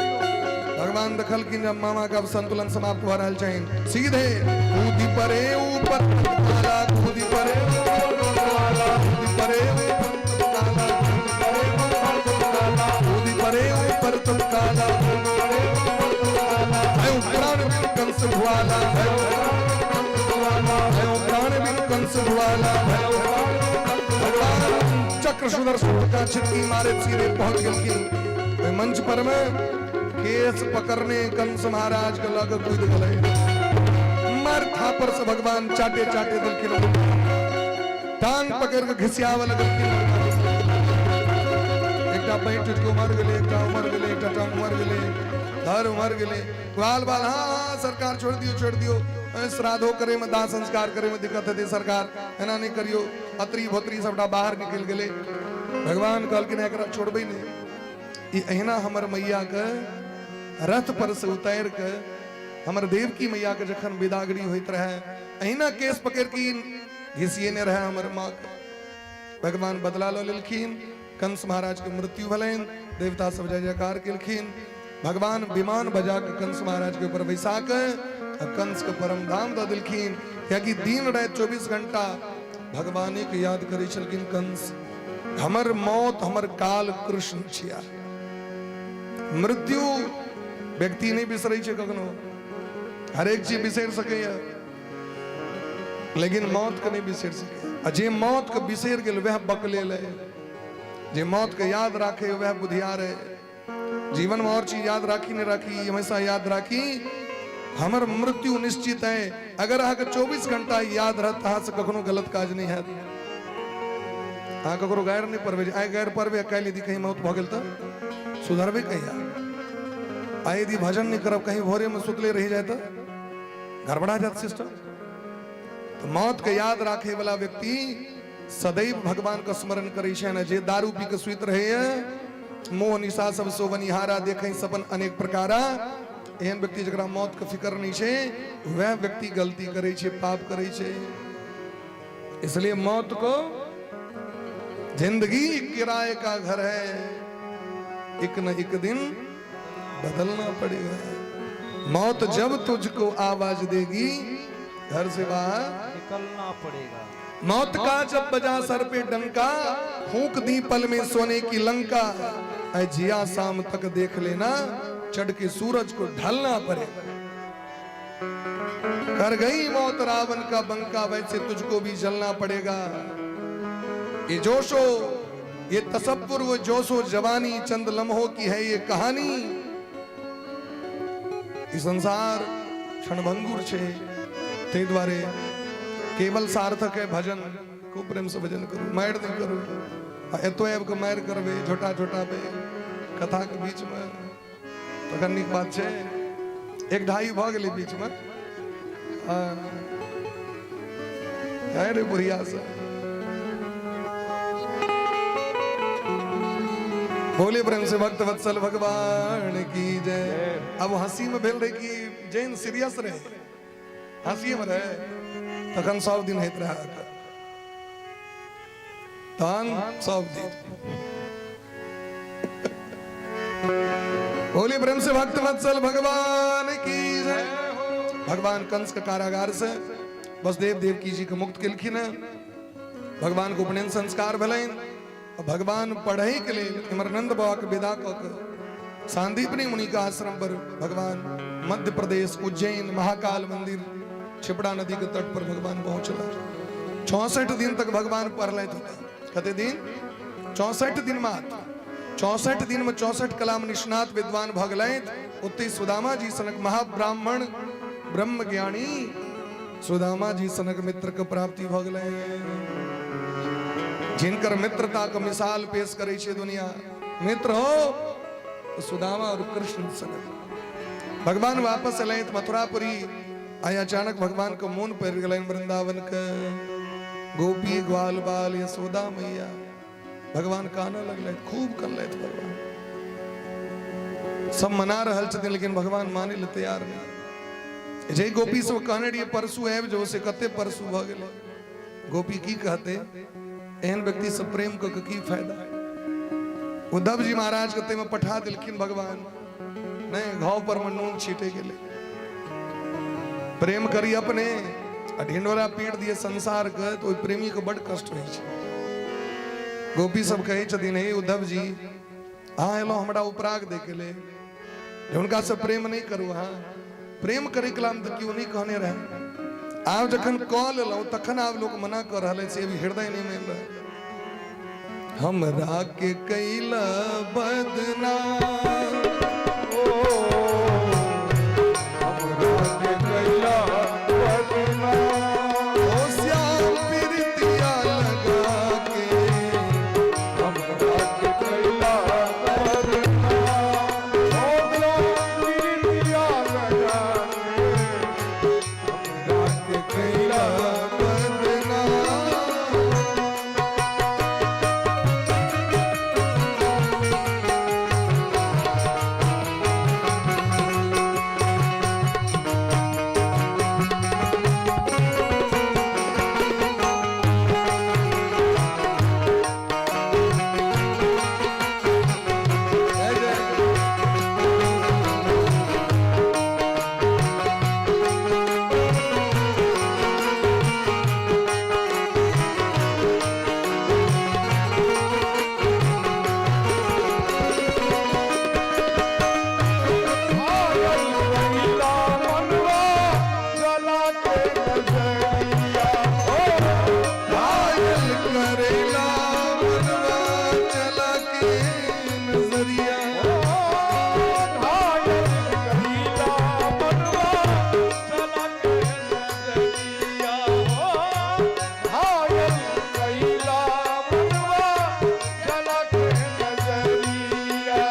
भगवान देखलखिन जब मामा के अब संतुलन समाप्त भऽ रहल छनि, सीधे कूदी परे ऊपर काला, कूदी परे कूदी परे काला, कूदी परे ऊपर तुम काला, भयो प्राण बिन कंस भुआला, भयो प्राण बिन कंस भुआला। भगवान चक्र सुदर्शन का छिटकी मारे सीधे पहुंच गेलखिन ओहि मंच पर में। केस पकड़ने कंस महाराज के लग कूद गेलै, मार थापर से भगवान चाटे चाटे देलखिन, टांग पकड़ के घिसियावे लगलखिन। एकटा पैर टूटि के उमर गेलै, एकटा उमर गेलै, एकटा टांग उमर गेलै, धर उमर गेलै। बाल बाल हाँ हाँ सरकार छोड़ दियो छोड़ दियो, श्राद्धो करे में दाह संस्कार करे में दिक्कत हेतै सरकार, एना नहि करियो। अतरी भोतरी सबटा बाहर निकलि गेलै। भगवान कहलखिन एकरा छोड़बै नहि, ई अहिना हमर मैया के रथ पर से उतारि के हमर देवकी मैया के जखन विदागरी होइत रहे अहिना केस पकड़ि के ई घिसिएने रहे हमर माँ के। भगवान बदला लऽ लेलखिन। कंस महाराज के मृत्यु भेलनि, देवता सब जय जयकार केलखिन। भगवान विमान बजा के कंस महाराज के ऊपर बैसा के आ कंस के परम धाम दऽ देलखिन। कियाकि दिन राति 24 घंटा भगवाने के याद करै छलखिन कंस। हमर मौत हमर काल कृष्ण छिया। मृत्यु व्यक्ति नहि बिसरै छै कखनो, हरेक चीज बिसरि सकैया लेकिन मौत के नहीं बिसरि सकैया। आ जे मौत के बिसरि गेल वएह बकलेल है, जे मौत के याद राखे वएह बुधियार है। जीवन में और चीज याद राखी नहीं राखी, हमेशा याद राखी हमर मृत्यु निश्चित है। अगर अहाँके 24 घंटा याद रहत अहाँ से कखनो गलत काज नहीं हैत, अहाँ ककरो गैर नहीं पड़बै। आइ गैर पड़बै, काल्हि यदि कहीं मौत भऽ गेल तऽ सुधरबै कहिया? आइ यदि भजन नहीं करब, कहीं भोरे में सुतले रहि जाए तऽ गड़बड़ा जात सिस्टम। तो मौत के याद राखे वाला व्यक्ति सदैव भगवान के स्मरण करै छै ने। जे दारू पी के सुति रहैए, मोह निशा सब सोवनिहारा, देखै सपन अनेक प्रकारा, एहन व्यक्ति जकरा मौत के फिकर नहीं छै वह व्यक्ति गलती करै छै, पाप करै छै। इसलिए मौत को जिंदगी किराए का घर है, एक न एक दिन बदलना पड़ेगा। मौत जब तुझको आवाज देगी घर से बाहर निकलना पड़ेगा। मौत का जब बजा सर पे डंका, फूंक दी पल में सोने की लंका, ऐ जिया शाम तक देख लेना, चढ़ के सूरज को ढलना पड़ेगा। कर गई मौत रावण का बंका, वैसे तुझको भी जलना पड़ेगा। ये जोशो ये तसव्वुर वो जोशो जवानी, चंद लम्हों की है ये कहानी। ई संसार क्षणभंगुर छै, ताहि दुआरे केवल सार्थक है भजन। खूब प्रेम से भजन करू, मारि नहि करू। आ एतो आबि कऽ मारि करबै झोटा झोटाबै कथाके बीचमे, तखन नीक बात छै। एक ढाई भऽ गेलै बीचमे। हँ रे बुढ़िया से बोले प्रेम से भक्त वत्सल भगवान की जय। अब हंसी में भेल रहे कि जैन सीरियस रहे, हंसी में रहे, तखन सब दिन होइत रहे तहन सब दिन। बोलिए प्रेम से भक्त वत्सल भगवान की जय। भगवान कंस के कारागार से वसुदेव देवकी जी के मुक्त केलखिन हैं। भगवान के उपनयन संस्कार भेलनि। भगवान पढ़ै के लेल इमर नंद बाबा के विदा कऽ के सांदीपनी मुनि के आश्रम पर भगवान मध्य प्रदेश उज्जैन महाकाल मंदिर छिपड़ा नदी के तट पर भगवान पहुंचला। 64 दिन तक भगवान पढ़लथि होता। कते दिन? 64 दिन मात्र। 64 दिन में 64 कलाम निष्णात विद्वान भऽ गेलथि। ओतहि सुदामा जी सनक महाब्राह्मण ब्रह्म ज्ञानी सुदामा जी सनक मित्र के प्राप्ति भऽ गेलै, जिनकर मित्रता के मिसाल पेश करै छै दुनिया। मित्र हो तो सुदामा और कृष्ण सनक। भगवान वापस एलथि मथुरापुरी। आइ अचानक भगवान के मोन पड़ि गेलनि वृंदावन के गोपी ग्वाल बाल यशोदा मैया। भगवान कानऽ लगलथि, खूब कनलथि। भगवान सब मना रहल छथिन, लेकिन भगवान मानै लए तैयार नहि। जे गोपी सब कहने रहिए परसू आबि जो, से कते परसू भऽ गेलै। गोपी की कहते, एहन व्यक्ति से प्रेम कऽ के की फायदा। उद्धव जी महाराज के ताहिमे पठा देलखिन भगवान, नहि घाव पर मे नून छीटे गेलै। प्रेम करी अपने आ ढिंडोरा पीट दिए संसार के, तो ओहि प्रेमी के बड कष्ट होइ छै। गोपी सब कहै छथिन, हे उद्धव जी, अहाँ एलहुँ हमरा उपराग दै के लेल जे हुनका से प्रेम नहि करू। अहाँ प्रेम करे के तऽ केओ नहि कहने रहै। आब जखन कऽ लेलहुँ तखन आब लोक मना कऽ रहल अछि, से अभी हृदय नहि मानि रहल। हमरा के कैला बदनाम, ओ हमरा के कैला बदनाम, ओ श्याम प्रीतिया लगा के, हमरा के कैला बदनाम, ओ श्याम प्रीतिया लगा के, हमरा के कैला बदनाम। जय जय। घायल कैला मनवा जला के नजरिया, ओ घायल करेला मनवा चला के नजरिया, घायल कैला मनवा जला के नजरिया, ओ घायल कैला मनवा जला के नजरिया,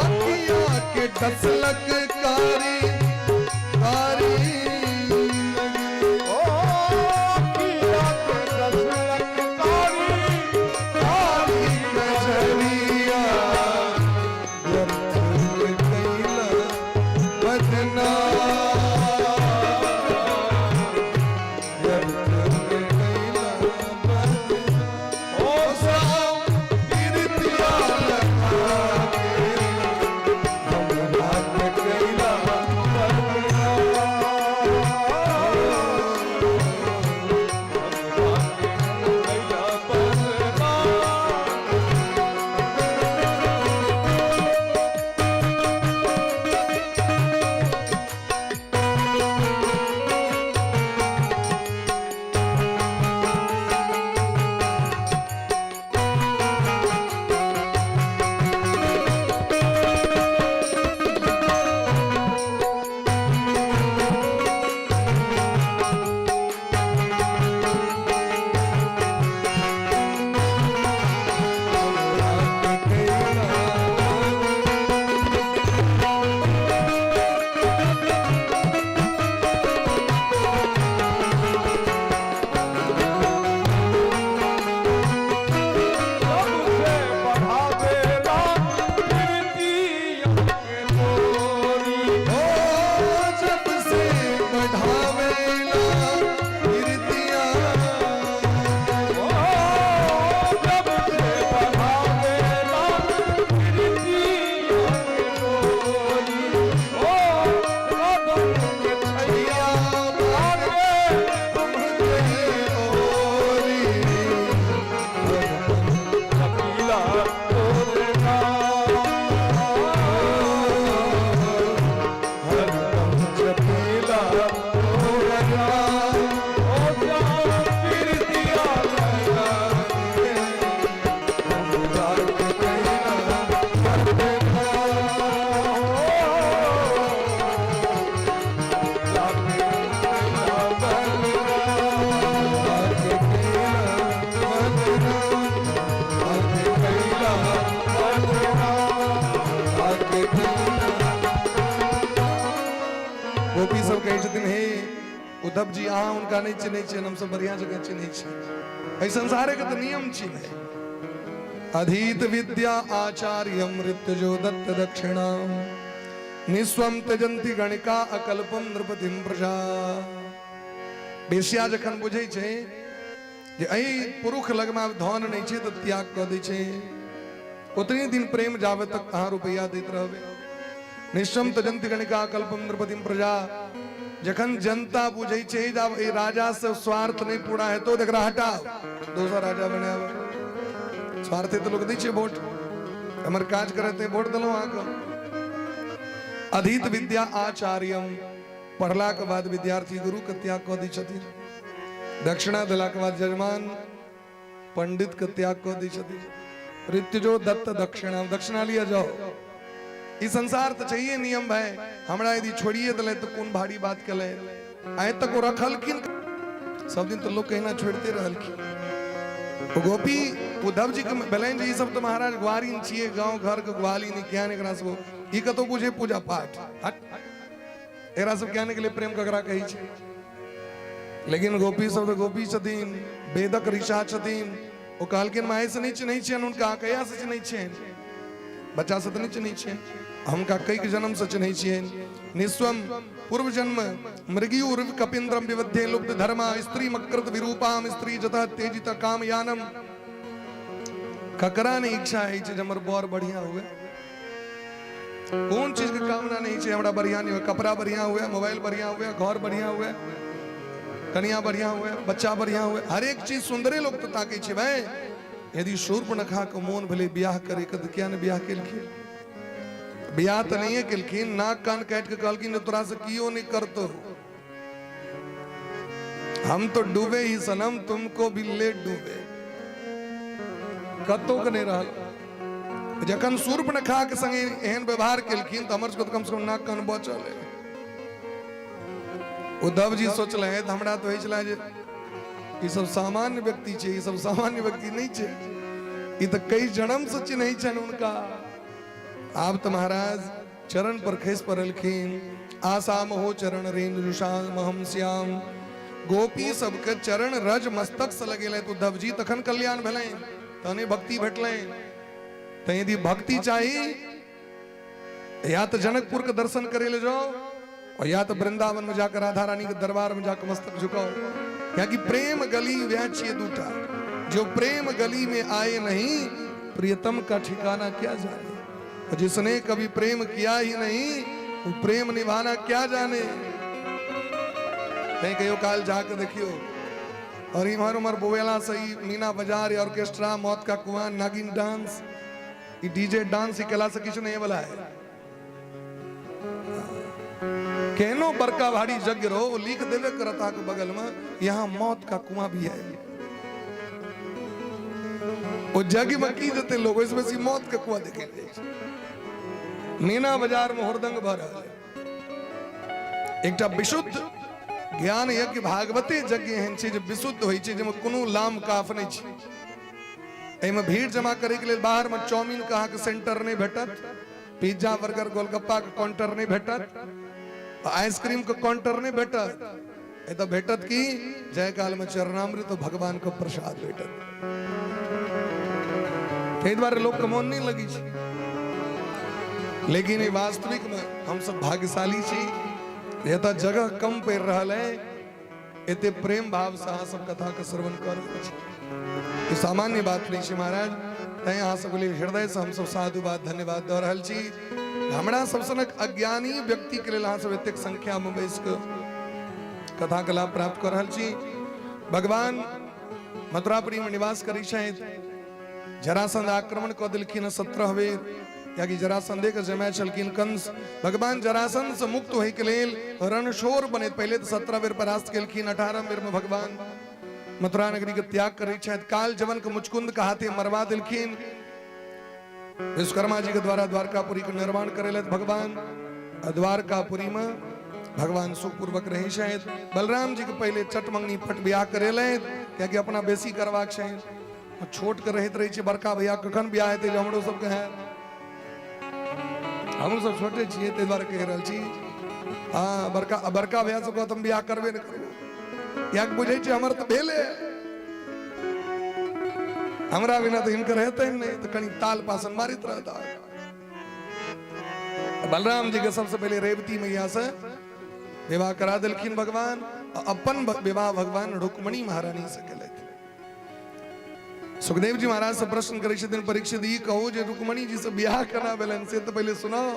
अखिया के डसलक कारी कारी नगरी। ओ किया के दसलक कारी कारी नजरिया, व्यर्थ में कैला बदनाम, व्यर्थ में कैला बदनाम। ओ ओ श्याम प्रीतिया लगा के, हमरा के कैला बदनाम। गोपी सब कहै छथिन, हे उद्धव जी, अहाँ हुनका नहि चिन्है छियनि, हमसब बढ़िआँ जकाँ चिन्है छी। एहि संसारे के तऽ नियम छी भाई। अधीत विद्या आचार्य मृत्युजो दत्त दक्षिणा निस्वम त्यजंती गणिका अकल्पम नृपतिम प्रजा। बेसिया जखन बुझै छै जे एहि पुरुष लगमे आब धन नहि छै तऽ त्याग कऽ दै छै। ओतने दिन प्रेम जाबे तक अहाँ रुपैआ दैत रहबै। निश्चम तजंती गणिका कल्पम नृपतिम प्रजा। जखन जनता बुझै छै जे आब एहि राजा से स्वार्थ नहि पूरा हेतौ तऽ एकरा हटाओ, दोसर राजा बनाब। स्वार्थे तऽ लोक दै छै वोट, हमर काज करते वोट देलहुँ अहाँके। अधीत विद्या आचार्यम, पढ़लाके बाद विद्यार्थी गुरुके त्याग कऽ दै छथिन। दक्षिणा देलाके बाद यजमान पंडित के त्याग कऽ दै छथिन। ऋतुजो दत्त दक्षिणा, दक्षिणा लिअ जाओ। ई संसार तऽ छैहे नियम भाई। हमरा यदि छोड़िए देलै तऽ कोन भारी बात केलै? आइ तक ओ रखलखिन, सब दिन तऽ लोक एहिना छोड़िते रहलखिन। ओ गोपी उद्धव जी के भेलनि जे ई सब तऽ महाराज ग्वारिन छियै, गाँव घर के ग्वालिन, ज्ञान एकरा सब ई कतौ बुझे पूजा पाठ, हट, एकरा सब ज्ञान के लिए प्रेम ककरा कहै छै? लेकिन गोपी सब तऽ गोपी छथिन, वेदक ऋषा छथिन। ओ कहलखिन, माय से नहि चिन्है छियनि हुनका, कहिया से चिन्है छियनि? बच्चा से तऽ नहि चिन्है छियनि, हुनका कैक जन्म से चिन्है छियनि। निस्वम पूर्व जन्म मृगयु उर्व कपिंद्रम विवध्ये लुप्त धर्मा स्त्री मकृत विरूपाम स्त्री जतः तेजित काम यानम। ककरा नहि इच्छा होइ छै जे हमर बर बढ़िया हुए? कोन चीज के कामना नहीं छै हमरा बढ़िया नहीं हुए? कपड़ा बढ़िया हुए, मोबाइल बढ़िया हुए, घर बढ़िया हुए, कनिया बढ़िया हुए, बच्चा बढ़िया हुए, हर एक चीज सुंदरे लोग तो ताकै छै भाई। यदि शूर्पणखा के मोन भेलै बियाह करे के तऽ किया ने बियाह केलखिन? बियाह तऽ नहिये केलखिन, नाक कान काटि के कहलखिन जे तोरा से कियो नहीं करतो, हम तो डूबे ही सनम, तुमको भी ले डूबे। कतौ के नहीं रहल। जखन शूर्पणखा के संगे एहन व्यवहार केलखिन तऽ हमर सबके कम से कम नाक कान बचल है। उद्धव जी सोचले तऽ हमरा तऽ होइ छलै जे ई सब सामान्य व्यक्ति छै, ई सब सामान्य व्यक्ति नहि छै, ई तऽ कई जन्म से चिन्है छनि हुनका। आब तऽ महाराज चरण पर खसि पड़लखिन। आशा महो चरण रेणु जुषाम श्याम। गोपी सबके चरण रज मस्तक से लगेलथि उद्धव जी, तखन कल्याण भेलनि, तहने भक्ति भेटलनि। तऽ यदि भक्ति चाही या तऽ जनकपुर के दर्शन करे ले जाओ और या तो वृंदावन में जाकर राधा रानी के दरबार में जाकर मस्तक झुकाओ। क्योंकि प्रेम गली वह छिए दूटा, जो प्रेम गली में आए नहीं प्रियतम का ठिकाना क्या जाने, और जिसने कभी प्रेम किया ही नहीं वो प्रेम निभाना क्या जाने। कहीं कहियो काल जाके देखियो और इम्हर उम्हर बोवेला से ई मीना बाजार, ऑर्केस्ट्रा, मौत का कुआं, नागिन डांस, ई डीजे डांस, ई कला से किछु नहीं वाला है। केनो बड़का भारी यज्ञ रहो, वो लिख देवे करत के बगल में, यहाँ मौत का कुआं भी है। वो यज्ञ में की जते लोग ओहिसँ बेसी मौत के कुआं देखे जाइ छै। मीना बाजार में हुरदंग भऽ रहल है। एकटा विशुद्ध ज्ञान यज्ञ भागवते यज्ञ एहन छै जे विशुद्ध होइ छै, जाहिमे कोनो लाम काफ नहि छै। एहिमे भीड़ जमा करैके लेल बाहरमे चाउमीन के अहाँके सेंटर नहि भेटत, पिज्जा बर्गर गोलगप्पा के काउंटर नहि भेटत, आइसक्रीम के काउंटर नहि भेटत। एतऽ भेटत की? जय काल में चरणामृत भगवान के प्रसाद भेटत। ताहि दुआरे लोक के मोन नहि लगै छै। लेकिन ई वास्तविक में हम सब भाग्यशाली छी, एतऽ जगह कम पड़ि रहल है, एते प्रेम भाव से अहाँ सब कथा के श्रवण कर रहल छी। ई सामान्य बात नहीं छै महाराज। तैं अहाँ सबके लेल हृदय से हमसब साधुवाद धन्यवाद दऽ रहल छी। हमरा सब सनक अज्ञानी व्यक्ति के लेल अहाँ सब एतेक संख्या में बैस कऽ कथा के लाभ प्राप्त कऽ रहल छी। भगवान मथुरापुरी में निवास करै छथि। जरासंध आक्रमण कऽ देलखिन हँ 17 बेर, कियाकि जरासंधे के जमाय छलखिन कंस। भगवान जरासंध से मुक्त होय के लेल रणछोड़ बने पहले तो 17 बेर परास्त केलखिन, 18 बेर में भगवान मथुरा नगरी के त्याग करै छथि। काल जवन के मुचकुंद के हाथे मरवा देलखिन। विश्वकर्मा जी के द्वारा द्वारकापुरी के निर्माण करेलथि भगवान। द्वारकापुरी में भगवान सुखपूर्वक रहै छथि। बलराम जी के पहले चटमंगनी फट ब्याह करेलथि, कियाकि अपना बेसी करबाक छनि। छोट के रहैत रहै छै, बड़का भैया कखन ब्याह हेतै जे हमरो सबके है। हमहूँ सब छोटे छियै, ताहि दुआरे कहि रहल छी। हँ, बड़का बड़का भैया सब कहत हम बियाह करबे नहि करबो, किएक बुझै छै हमर तऽ भेले, हमरा बिना तऽ हिनकर हेतै नहि, तऽ कनि ताल पासन मारैत रहता। बलराम जी के सबसे पहले रेवती मैया से विवाह करा देलखिन भगवान। अपन विवाह भगवान रुक्मणी महारानी से केलथि। सुखदेव जी महाराज से प्रश्न करै छथिन परीक्षित, ई कहू जे रुक्मणी जी से बियाह केना भेलनि से तऽ पहिले सुनाउ।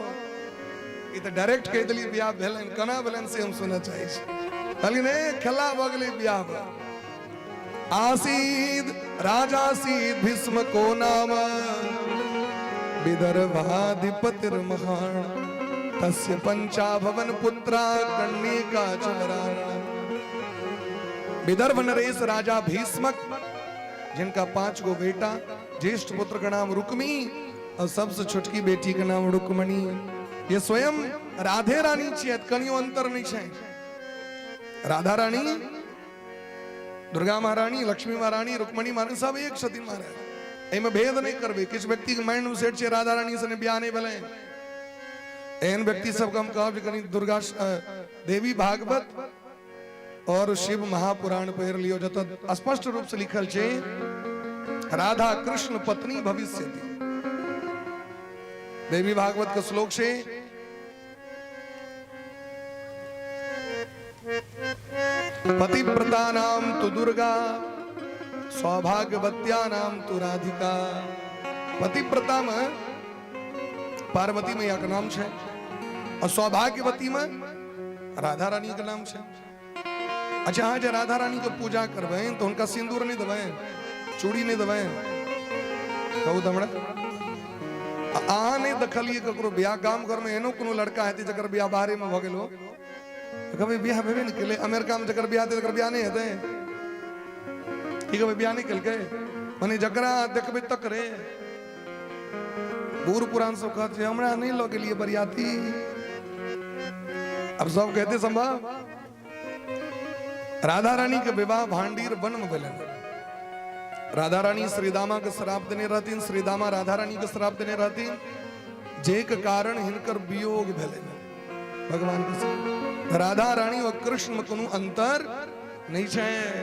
ई तऽ डायरेक्ट कहि देलियै बियाह भेलनि, केना भेलनि से हम सुनऽ चाहै छी। कहलखिन ए खेला भऽ गेलै बियाह भऽ। आसीद राजासीद भीष्म को नाम विदर्भाधिपतिर्महान तस्य पंचाभवन पुत्रा कन्यका च वराणा। विदर्भ नरेश राजा भीष्मक, जिनका 5 गो बेटा, ज्येष्ठ पुत्र का नाम रुक्मी और सबसे छोटकी बेटी के नाम रुक्मणी। ये स्वयं राधे रानी छियै, कनियो अंतर नहीं छै। राधा रानी, दुर्गा महारानी, लक्ष्मी महारानी, रुक्मणी महारानी सब एक छथिन महाराज, एहिमे भेद नहीं करबै। किछु व्यक्ति के माइंड में सेट छै राधा रानी से बियाह नहीं भेलै, एहन व्यक्ति सबके हम कहब जे कनि दुर्गा देवी भागवत और शिव महापुराण पढ़ि लियौ, जतऽ स्पष्ट रूप से लिखल छै राधा कृष्ण पत्नी भविष्यति। देवी भागवत के श्लोक छै पतिव्रता नाम तु दुर्गा सौभाग्यवत्या नाम तु राधिका। पतिव्रता में पार्वती मैया के नाम छै और सौभाग्यवती में राधा रानी के नाम छै। अच्छा, अहाँ जे राधा रानी के पूजा करबै तऽ हुनका सिंदूर नहि देबै, चूड़ी नहि देबै? कहू तऽ हमरा। अहाँ नहि देखलियै ककरो बियाह गाम घर में एहनो कोनो लड़का हेतै जकर बियाह बाहरे में भऽ गेल हो? कहबै बियाह भेबे नहि केलै। अमेरिका में जकर बियाह हेतै तकर बियाह नहि हेतै? की कहबै बियाह नहि केलकै? मने जकरा देखबै तकरे बूढ़ पुरान सब कहत जे हमरा नहि लऽ गेलियै बरियाती। अब सब कहते संभव। राधा रानी के विवाह भांडीर वन में भेलनि। राधा रानी श्रीदामा के श्राप देने रहथिन, श्रीदामा राधा रानी के श्राप देने रहथिन, जे के कारण हिनकर वियोग भेलनि भगवान के संग। राधा रानी और कृष्ण में कोनो अंतर नहीं छै,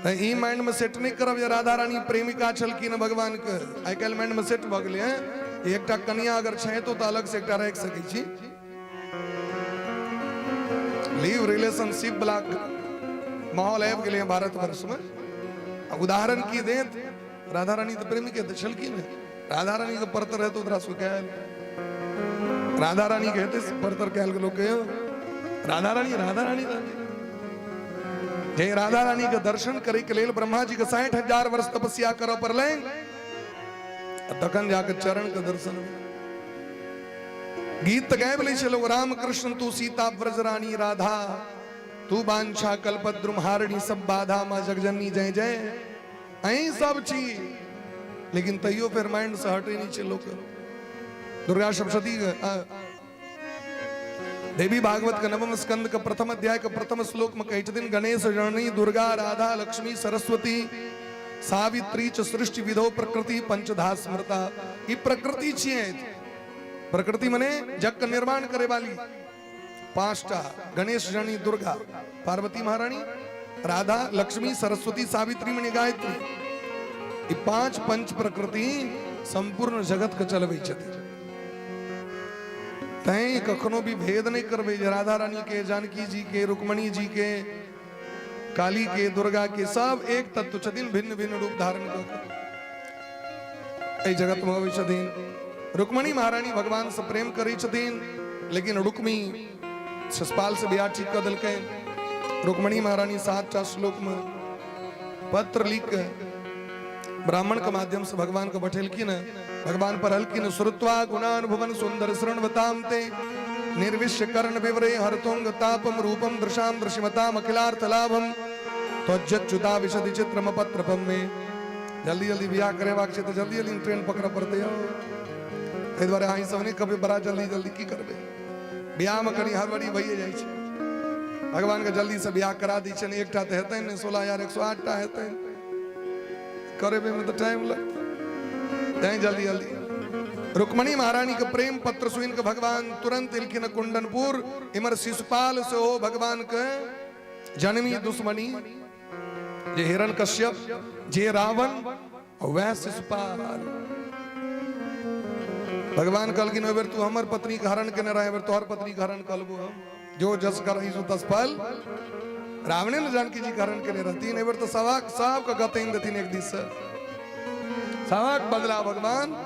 तऽ ई माइंड में सेट नहीं करब जे राधा रानी प्रेमिका छलखिन भगवान के। आइ काल्हि माइंड में सेट भऽ गेलै हैं, एकटा कनिया अगर छै तो अलग से एकटा राखि सकै छी। लीव रिलेशनशिप वाला माहौल आबि गेलै भारतवर्ष में। आ उदाहरण की देत? राधा रानी तऽ प्रेमिके तऽ छलखिन। राधा रानी के परतर हेतौ तोरा सुखायल? राधा रानी के हेतै परतर कयल गेलो कहियो? राधा रानी राधा रानी रहती। जे राधा रानी के दर्शन करे के लेल ब्रह्मा जी के 60,000 वर्ष तपस्या करऽ पड़लनि, तखन जाके चरण के दर्शन। गीत तऽ गाबि लै छै लोग, राम कृष्ण तू सीता ब्रज रानी राधा तू बांछा कल्पद्रुम हारिणी सब बाधा माँ जगजननी जय जय। अहीं सब छी, लेकिन तैयो फेर माइंड से हटे नहीं छै लोग। दुर्गा सप्तशती देवी भागवत के नवम स्कंद के प्रथम अध्याय के प्रथम श्लोक में कहै छथिन, गणेश जननी दुर्गा राधा लक्ष्मी सरस्वती सावित्री च सृष्टि विधो प्रकृति पंचधा स्मृता। ई प्रकृति छियै, प्रकृति मने जग के निर्माण करे वाली 5टा, गणेश जननी दुर्गा, पार्वती महारानी, राधा, लक्ष्मी, सरस्वती, सावित्री मने गायत्री। ई 5 पंच प्रकृति संपूर्ण जगत के चलबै छथिन। तैं कखनो भी भेद नहीं करबै जे राधा रानी के, जानकी जी के, रुक्मणी जी के, काली के, दुर्गा के, सब एक तत्व छथिन, भिन्न भिन्न रूप धारण कऽ के एहि जगत में अबै छथिन। रुक्मणी महारानी भगवान से प्रेम करै छथिन, लेकिन रुक्मी शिशुपाल से बियाह ठीक कऽ देलकै। रुक्मणी महारानी 7टा श्लोक में पत्र लिख के ब्राह्मण के माध्यम से भगवान के बठेलखिन। भगवान पढ़लखिन, श्रुत्वा गुणानुभवन सुंदर शृण्वताम ते निर्विश्य कर्ण विवरे हरतुंग तापम रूपम दृशाम दृशिमताम अखिलार्थ लाभम त्वज्जच्युता विशदि चित्रम पत्रपम में। जल्दी जल्दी बियाह करेबाक छै तऽ जल्दी जल्दी ट्रेन पकड़ऽ पड़तै यौ। एहि दुआरे अहीं सब नहि कहबै बड़ा जल्दी जल्दी की करबै, बियाहमे कनि हड़बड़ी भइए जाइ छै। भगवानके जल्दीसँ बियाह करा दै छियनि, एकटा तऽ हेतनि नहि, 16,108टा हेतनि, करेबैमे तऽ टाइम लगतै, तैं जल्दी जल्दी। रुक्मणी महारानी के प्रेम पत्र सुनि के भगवान तुरंत एलखिन कुंडनपुर। इमर शिशुपाल से हो भगवान के जनमी दुश्मनी, जे हिरण कश्यप, जे रावण, वह शिशुपाल। भगवान कहलखिन ओहि बेर तू हमर पत्नी के हरण केने रहे, बेर तोहर पत्नी के हरण कलबो हम। जो जस करही सो तस फल। रावणे ने जानकी जी के हरण केने रहतीन, एहि बेर तऽ सवाक सबके गतैन देथिन एक दिस से। सवाक बदला भगवान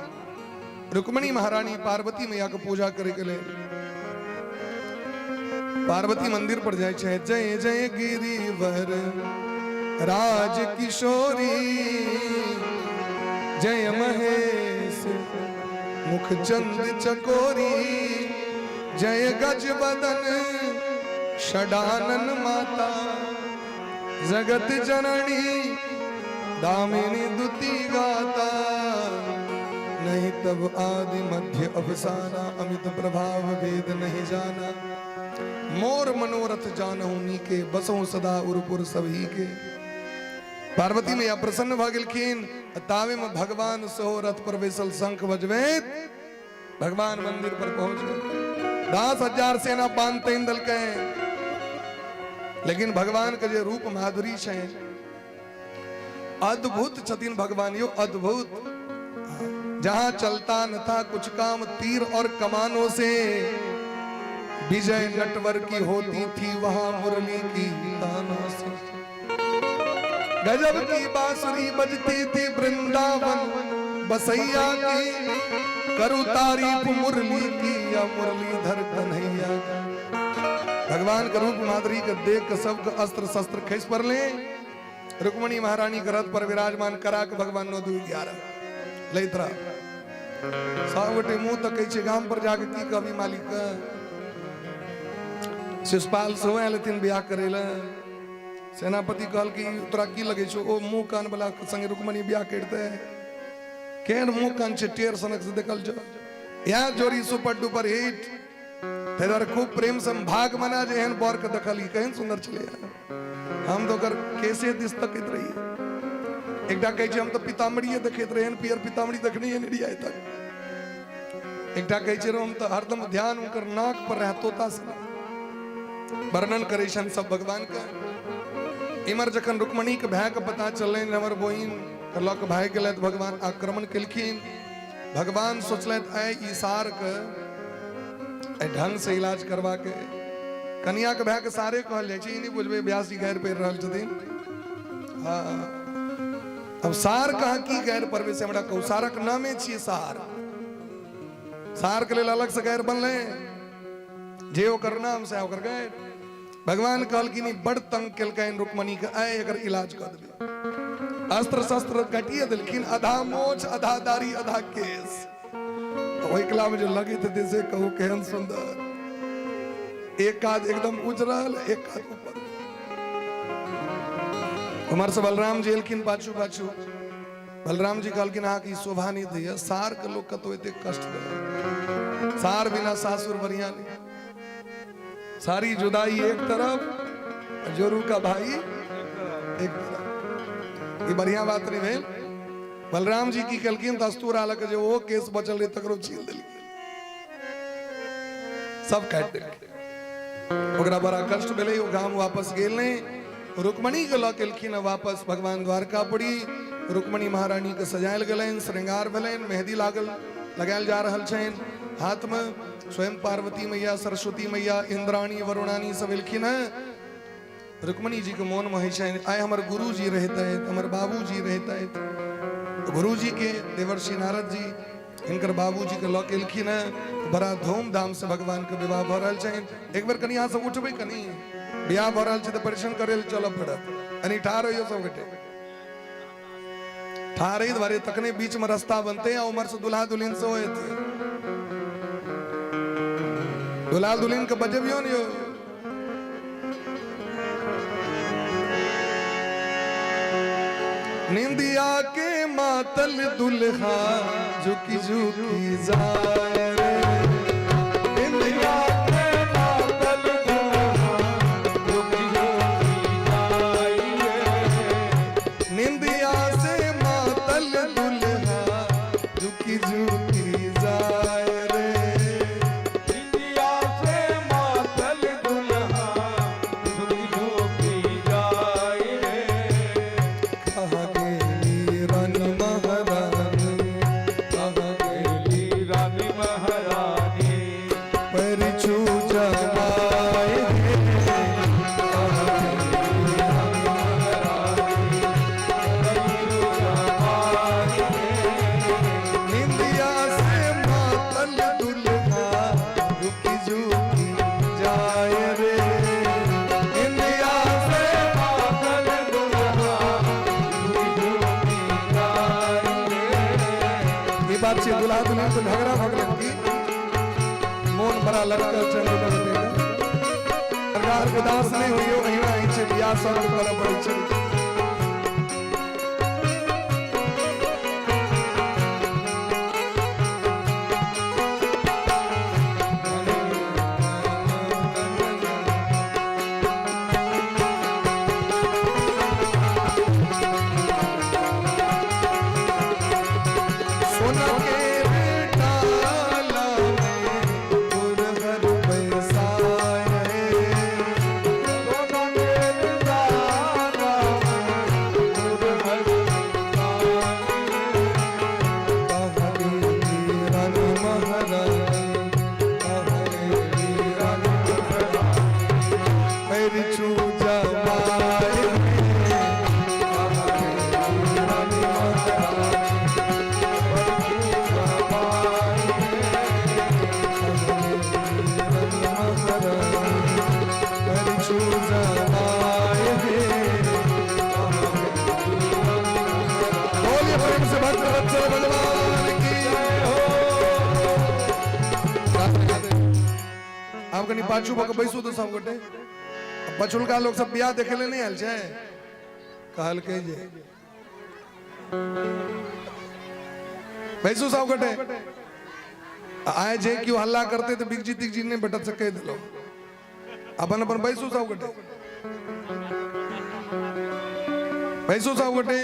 रुक्मणी महारानी पार्वती मैया के पूजा करे के लेल पार्वती मंदिर पर जाइ छै। जय जय गिरिवर राज किशोरी, जय महेश मुख चंद चकोरी, जय गज बदन षडानन माता, जगत जननी दामिनी दुति गाता। नहीं तब आदि मध्य अवसाना, अमित प्रभाव वेद नहीं जाना। मोर मनोरथ जानहु नीके, बसहु सदा उरपुर सभी के। पार्वती मैया प्रसन्न भऽ गेलखिन। तावे में भगवान सेहो रथ पर बैसल शंख बजबैत भगवान मंदिर पर पहुंच गए। 10,000 सेना पान तैन देलकै, लेकिन भगवान के जे रूप माधुरी छै अद्भुत छथिन भगवान यो अद्भुत। जहां चलता न था कुछ काम तीर और कमानों से, विजय नटवर की होती थी वहां मुरली की तानों से। गजब की बांसुरी बजती थी वृंदावन बसैया की, करू तारीफ मुरली की या मुरलीधर कन्हैया। भगवान के रूप माधुरी के देख के सबके अस्त्र शस्त्र खसि पड़ले। रुक्मणी महारानी के रथ पर विराजमान करा के भगवान 9 2 11 लैत रह। सब गोटे मुंह तकै छै गाम पर जाके की कहबी मालिक के। शिशुपाल सेहो आयल हथिन बियाह करै लए। सेनापति कहलकै तोरा की लगै छौ ओ मुंह कान वाला संगे रुक्मणी बियाह करितै? केहन मुंह कान छै टेर सनक से देखल छौ? इएह जोड़ी सुपर डुपर हिट। ताहि दुआरे खूब प्रेम से भाग मना जे एहन बर के देखली, केहन सुंदर छलै। हम तऽ ओकर केसे दिस तकैत रहियै। एकटा कहै छै हम तऽ पीताम्बरिये देखैत रहियै, एहन पियर पीताम्बरी देखने नहि रहियै आइ तक। एकटा कहै छै हम तऽ हरदम ध्यान हुनकर नाक पर रहै, तोता सन। वर्णन करै छनि सब भगवान के। इमर जखन रुक्मणी के भाय के पता चललनि हमर बहिन के लऽ कऽ भागि गेलथि, भगवान आक्रमण केलखिन। भगवान सोचलथि आइ ई सार के एहि ढंग से इलाज करबा के। कनिया के भाय के सारे कहल जाइ छै, ई नहि बुझबै व्यास जी गारि पढ़ि रहल छथिन। हाँ, अब सार कहाँ की गारि पढ़बै से हमरा कहू। सारक नामे छियै सार। सार के लेल अलग से गारि बनलै, जे ओकर नाम से ओकर गारि। भगवान कहलखिन ई बड़ तंग केलकनि रुक्मणी के, आइ एकर इलाज कऽ देबै। अस्त्र शस्त्र काटिए देलखिन, आधा मोछ आधा दाढ़ी आधा केश। ओहि कला में जो लगैत हेतै से कहू केहन सुंदर। एक काज एकदम उजरल, एक काज ऊपर। उम्हर से बलराम जी एलखिन पाछू पाछू। बलराम जी कहलखिन अहाँके ई शोभा नहि दैया, सार के लोक कतौ एते कष्ट दैया, सार बिना सासुर बढ़िया नहीं। सारी जुदाई एक तरफ, जोरू का भाई एक तरफ, ई बढ़िया बात नहीं भेल। बलराम जी की केलखिन तऽ अस्तूरा लऽ के जे ओ केस बचल रहे तकरो छील देलखिन, सब काटि देलखिन। ओकरा बड़ा कष्ट भेलै, ओ गाम वापस गेल नहि। रुक्मणी के लऽ के एलखिन वापस भगवान द्वारकापुरी। रुक्मणी महारानी के सजायल गेलनि, श्रृंगार भेलनि, मेहदी लागल लगायल जा रहल छनि हाथमे। स्वयं पार्वती मैया, सरस्वती मैया, इंद्राणी वरुणानी सब एलखिन हेँ। रुक्मणी जी के मोन में होइ छनि आइ हमर गुरुजी रहितथि, हमर बाबूजी रहितथि। गुरुजी के देवर्षि नारद जी हिनकर बाबूजी के लऽ के एलखिन हेँ। बड़ा धूमधाम से भगवान के विवाह भऽ रहल छनि। एक बेर कनि अहाँ सब उठबै, कनि बियाह भऽ रहल छै तऽ परेशान करै लए चलऽ पड़त। कनि ठाढ़ होइयौ सब गोटे। ठाढ़ एहि दुआरे तखने बीच में रास्ता बनते आ उम्हर से दुल्हा दुल्हिन सेहो एतै। दुल्हा दुल्हिन के बजबियौ ने यौ। निंदिया के मातल दुल्हा झुकी झुकी जाए रे, निंदिया के मातल दुल्हा झुकी झुकी जाए रे, निंदिया से मातल दुल्हा झुकी झुकी जाए। जमाए हे। निंदिया से मातल दुल्हा रुकी झुकी जाए रे। निंदिया से मातल दुल्हा रुकी झुकी जाए रे। ई बात छै, दुल्हा दुल्हन से झगड़ा भऽ गेलै की मोन बड़ा लटकल छै। सरकार उदास नहि होइयो, अहिना होइ छै, बियाह सबके करऽ पड़ै छै। सोना के डाला में गुरहर पैसाए। सोना के डाला में गुरहर कहाँ गेली रानी महारानी, कहाँ गेली रानी महारानी, पैर छू जमाए हे। कहाँ गेली रानी महारानी, पैर छू जमाए हे। बोलिए प्रेम से भक्त वत्सल भगवान की जय हो। आब कनि पाछू भऽ कऽ बैसू तऽ सब गोटे। पछुलका लोक सब बियाह देखे ले नहि आयल छै। कहलकै जे बैसू सब गोटे। आइ जे केओ हल्ला करते तऽ बिगजी तिगजी नहि भेटत से कहि देलहुँ। अपन अपन बैसू सब गोटे, बैसू सब गोटे।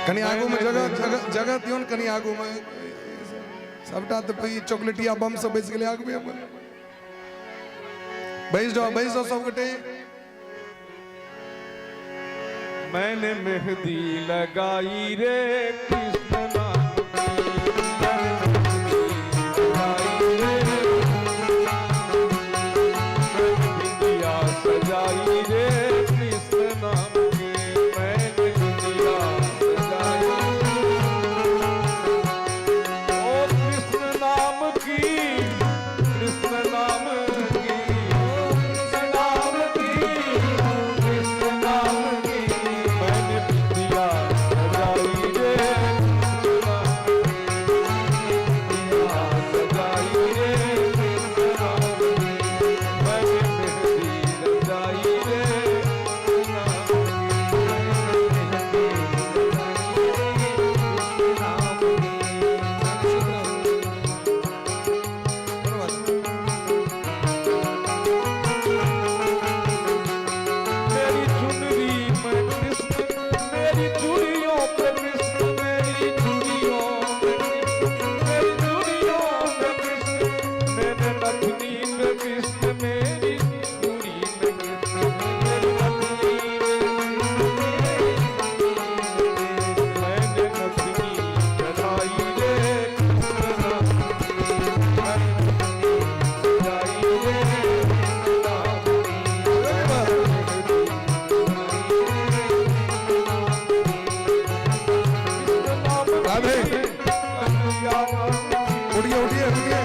कनि आगू में जगह जगह जगह दियौ ने कनि आगू में। सबटा तऽ ई चॉकलेटिया बम सब बैस गेलै आगू में अपन। बैस जाओ, बैस जाओ सब गोटे। मैंने मेहंदी लगाई रे कृष्ण नाम की, मैंने मेहंदी लगाई रे, मैंने बिंदिया सजाई रे कृष्ण नाम की, मैंने बिंदिया सजाई। ओ कृष्ण नाम की, कृष्ण नाम की, कृष्ण नाम की, कृष्ण नाम की, मैंने बिंदिया सजाई रे कृष्ण नाम की, बिंदिया सजाई रे कृष्ण नाम की, मैंने मेहंदी रचाई रे कृष्ण नाम की, मैंने मेहंदी रचाई रे कृष्ण नाम की। कोनो बात नहि। मेरी चुनरी में कृष्ण, मेरी चूड़ियों पे कृष्ण, मेरी चूड़ियों में कृष्ण, मेरी चूड़ियों में कृष्ण, मेरे नथनी पे कृष्ण, मेरी चूड़ी में कृष्ण, मेरी नथनी में कृष्ण, मेरी चूड़ी में कृष्ण, मैंने नथनी चढ़ाई रे कृष्ण नाम की, मैंने नथनी सजाई रे कृष्ण नाम की। अरे वाह। राधे। उठिए उठिए उठिए।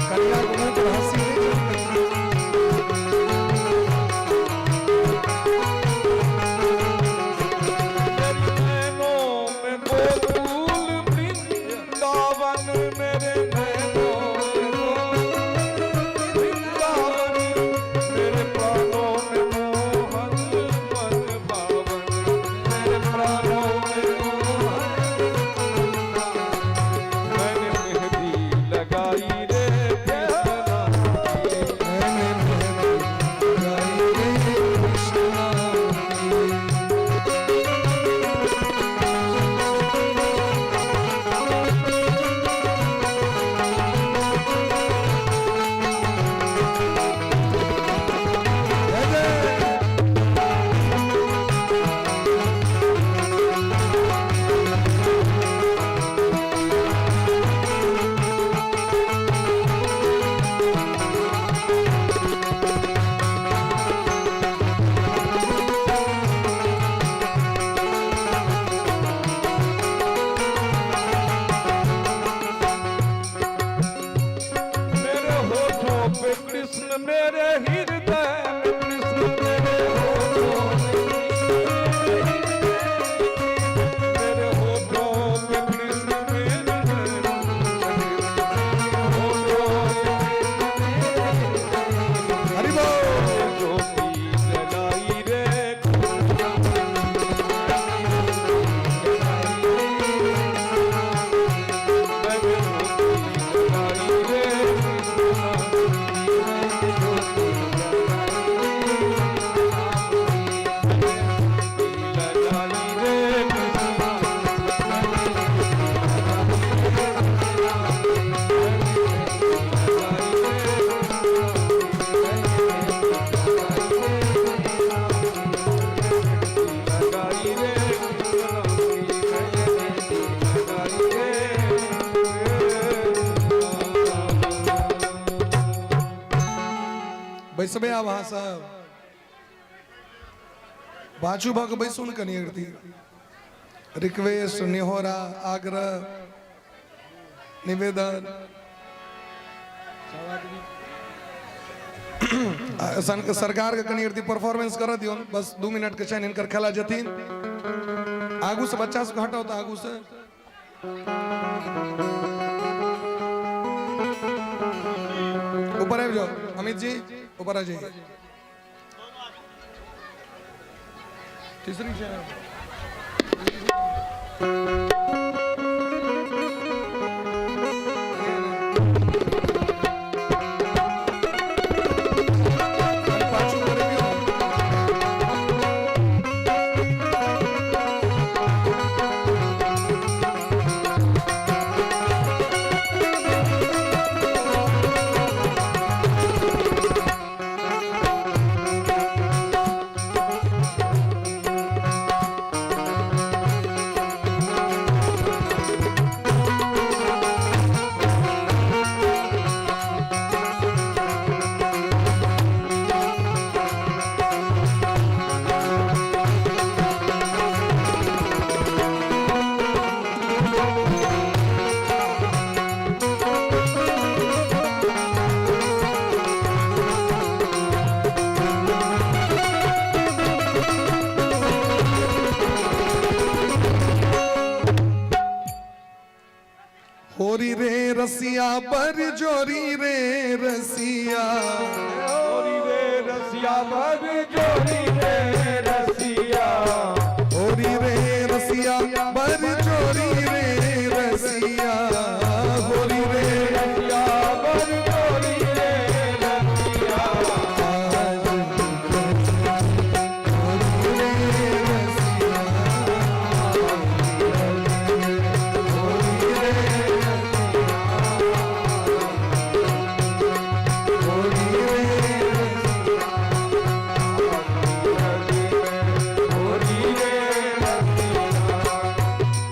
कन्या के मुंह पर हंसी नहीं चलती। वृंदावन मेरे नैनों में गोकुल वृंदावन, मेरे प्राणों में मोहन। हृदय में कृष्ण, मेरे होठों में, मेरे होठों में कृष्ण, मेरे हृदय में होठों हरि बोल। में ज्योति जलाई रे। मैंने ज्योति जलाई रे लगाई रे कृष्णा। लगाई रे कृष्णा, लगाई रे। बैसबे आब अहाँ सब पाछू भऽ कऽ बैसू ने कनि एकरती। रिक्वेस्ट, निहोरा, आग्रह, निवेदन। आ, सरकार के कनि एकरती परफॉर्मेंस करऽ दियौन, बस 2 मिनट के छनि हिनकर खेला। जेथिन आगू से, बच्चा सबके हटाउ तऽ आगू से। ऊपर आबि जाओ, अमित जी, ऊपर आ जाइए। तीसरी चैनल। पाछू करी दियौ। होरी रे रसिया पर जोरी रे रसिया। जोरी रे रसिया बर जोरी रे रसिया। होरी रे रसिया बर जोरी रे रसिया, होरी रे रसिया बर जोरी रे रसिया। आज होरी रे रसिया, होरी रे, होरी रे। होरी रे रसिया।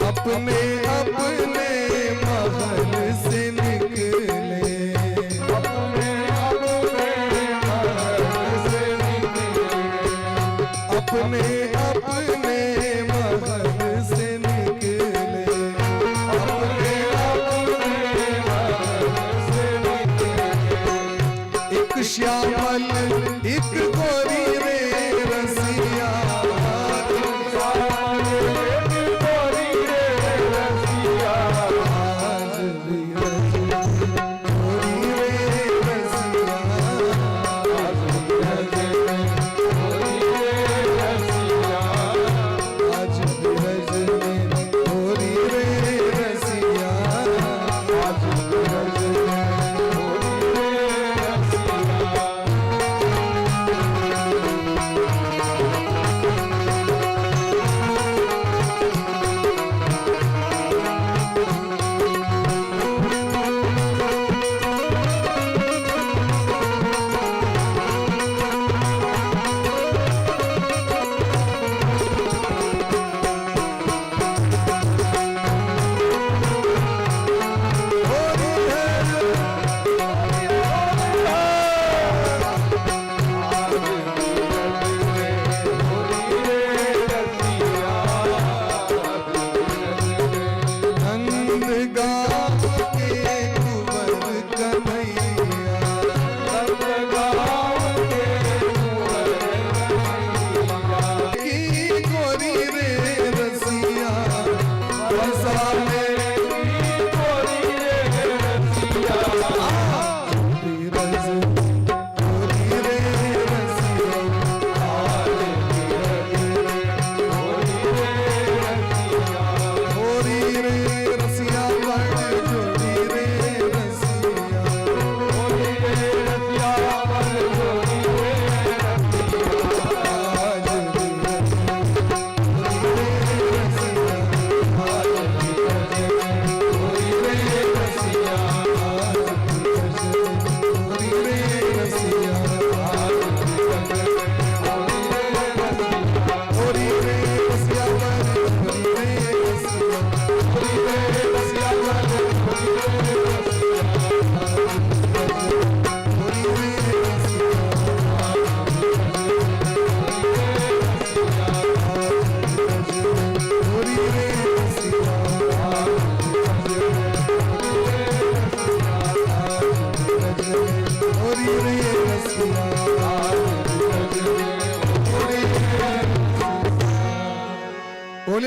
अपने अपने महल से निकले, अपने अपने महल से निकले, अपने अपने महल से निकले, अपने अपने महल से निकले। एक श्यामल एक गोरी रे रसिया, श्यामल एक गोरी रे रसिया। आज भी गोरी रे रसिया, आज ब्रज में होरी रे रसिया। आज बिरज में गोरी रे रसिया, आज ब्रज में होरी रे रसिया।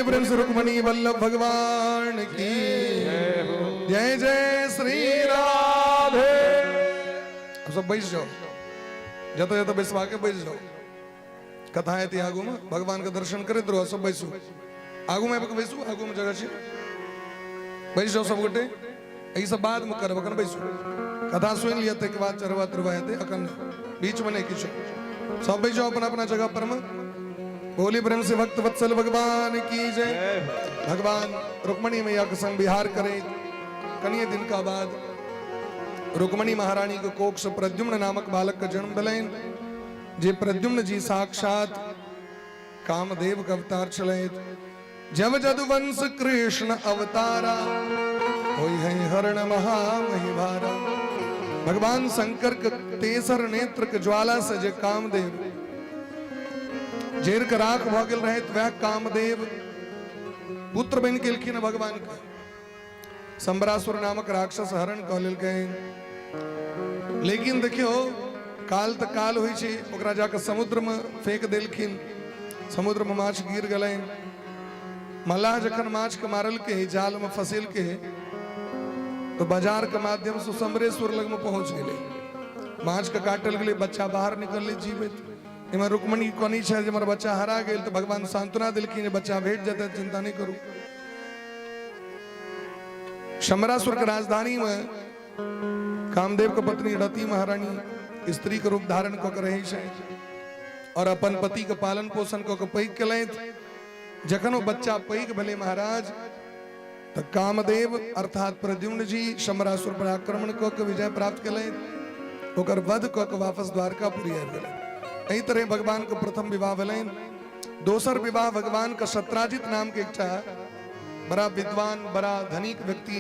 बोले प्रेम से रुक्मणी वल्लभ भगवान की जय। जय श्री राधे। सब बैस जाओ, जतऽ जतऽ बैसबा के बैस जाओ। कथा हेतै आगू में, भगवान के दर्शन करैत रहो। सब बैसू, आगू में आबि कऽ बैसू, आगू में जगह छै, बैस जाओ सब गोटे। एहि सब बाद में करब, अखन बैसू, कथा सुनि लिअ, ताहिके बाद चढ़वा तरवा हेतै, अखन बीच में नहि किछु। सब बैस जाओ अपना अपना जगह पर में। बोली प्रेम से भक्त वत्सल भगवान की जय। भगवान रुक्मणी मैया के संग विहार करे कनिए दिन का बाद रुक्मणी महारानी के कोख से प्रद्युम्न नामक बालक का जन्म भेलनि, जे प्रद्युम्न जी साक्षात कामदेव के अवतार छलथि। जब जदुवंश कृष्ण अवतारा, होई है हरण महामहिभारा। भगवान शंकर के तेसर नेत्र के ज्वाला से जे कामदेव जरि के राख भऽ गेल रहे, वएह कामदेव पुत्र बनि गेलखिन। भगवान के शंबरासुर नामक राक्षस हरण कऽ लेलकै, लेकिन देखियौ, काल तऽ काल होइ छै। ओकरा जाकऽ समुद्रमे फेंक देलखिन, समुद्रमे माछ गिर गेलनि। मल्लाह जखन माछके मारलकै, जालमे फसेलकै, तऽ बाजारके माध्यमसँ समरेश्वर लगमे पहुँच गेलै। माछके काटल गेलै, बच्चा बाहर निकललै जीवित। एहिमे रुक्मणी कनी छै जे हमर बच्चा हरा गेल, तऽ भगवान सांत्वना देलखिन जे बच्चा भेट जेतै, चिंता नहि करू। शंबरासुर के राजधानी में कामदेव के पत्नी रति महारानी स्त्री के रूप धारण कऽ के रहै छै और अपन पति के पालन पोषण कऽ के पैघ केलथि। जखन ओ बच्चा पैघ भेलै महाराज, तऽ कामदेव अर्थात प्रद्युम्न जी शंबरासुर पर आक्रमण कऽ के विजय प्राप्त केलथि, ओकर वध कऽ के वापस द्वारकापुरी आबि गेलथि। एहि तरह भगवान के प्रथम विवाह भेलनि। दोसर विवाह भगवान के सत्राजित नाम के एकटा बड़ा विद्वान, बड़ा धनिक व्यक्ति।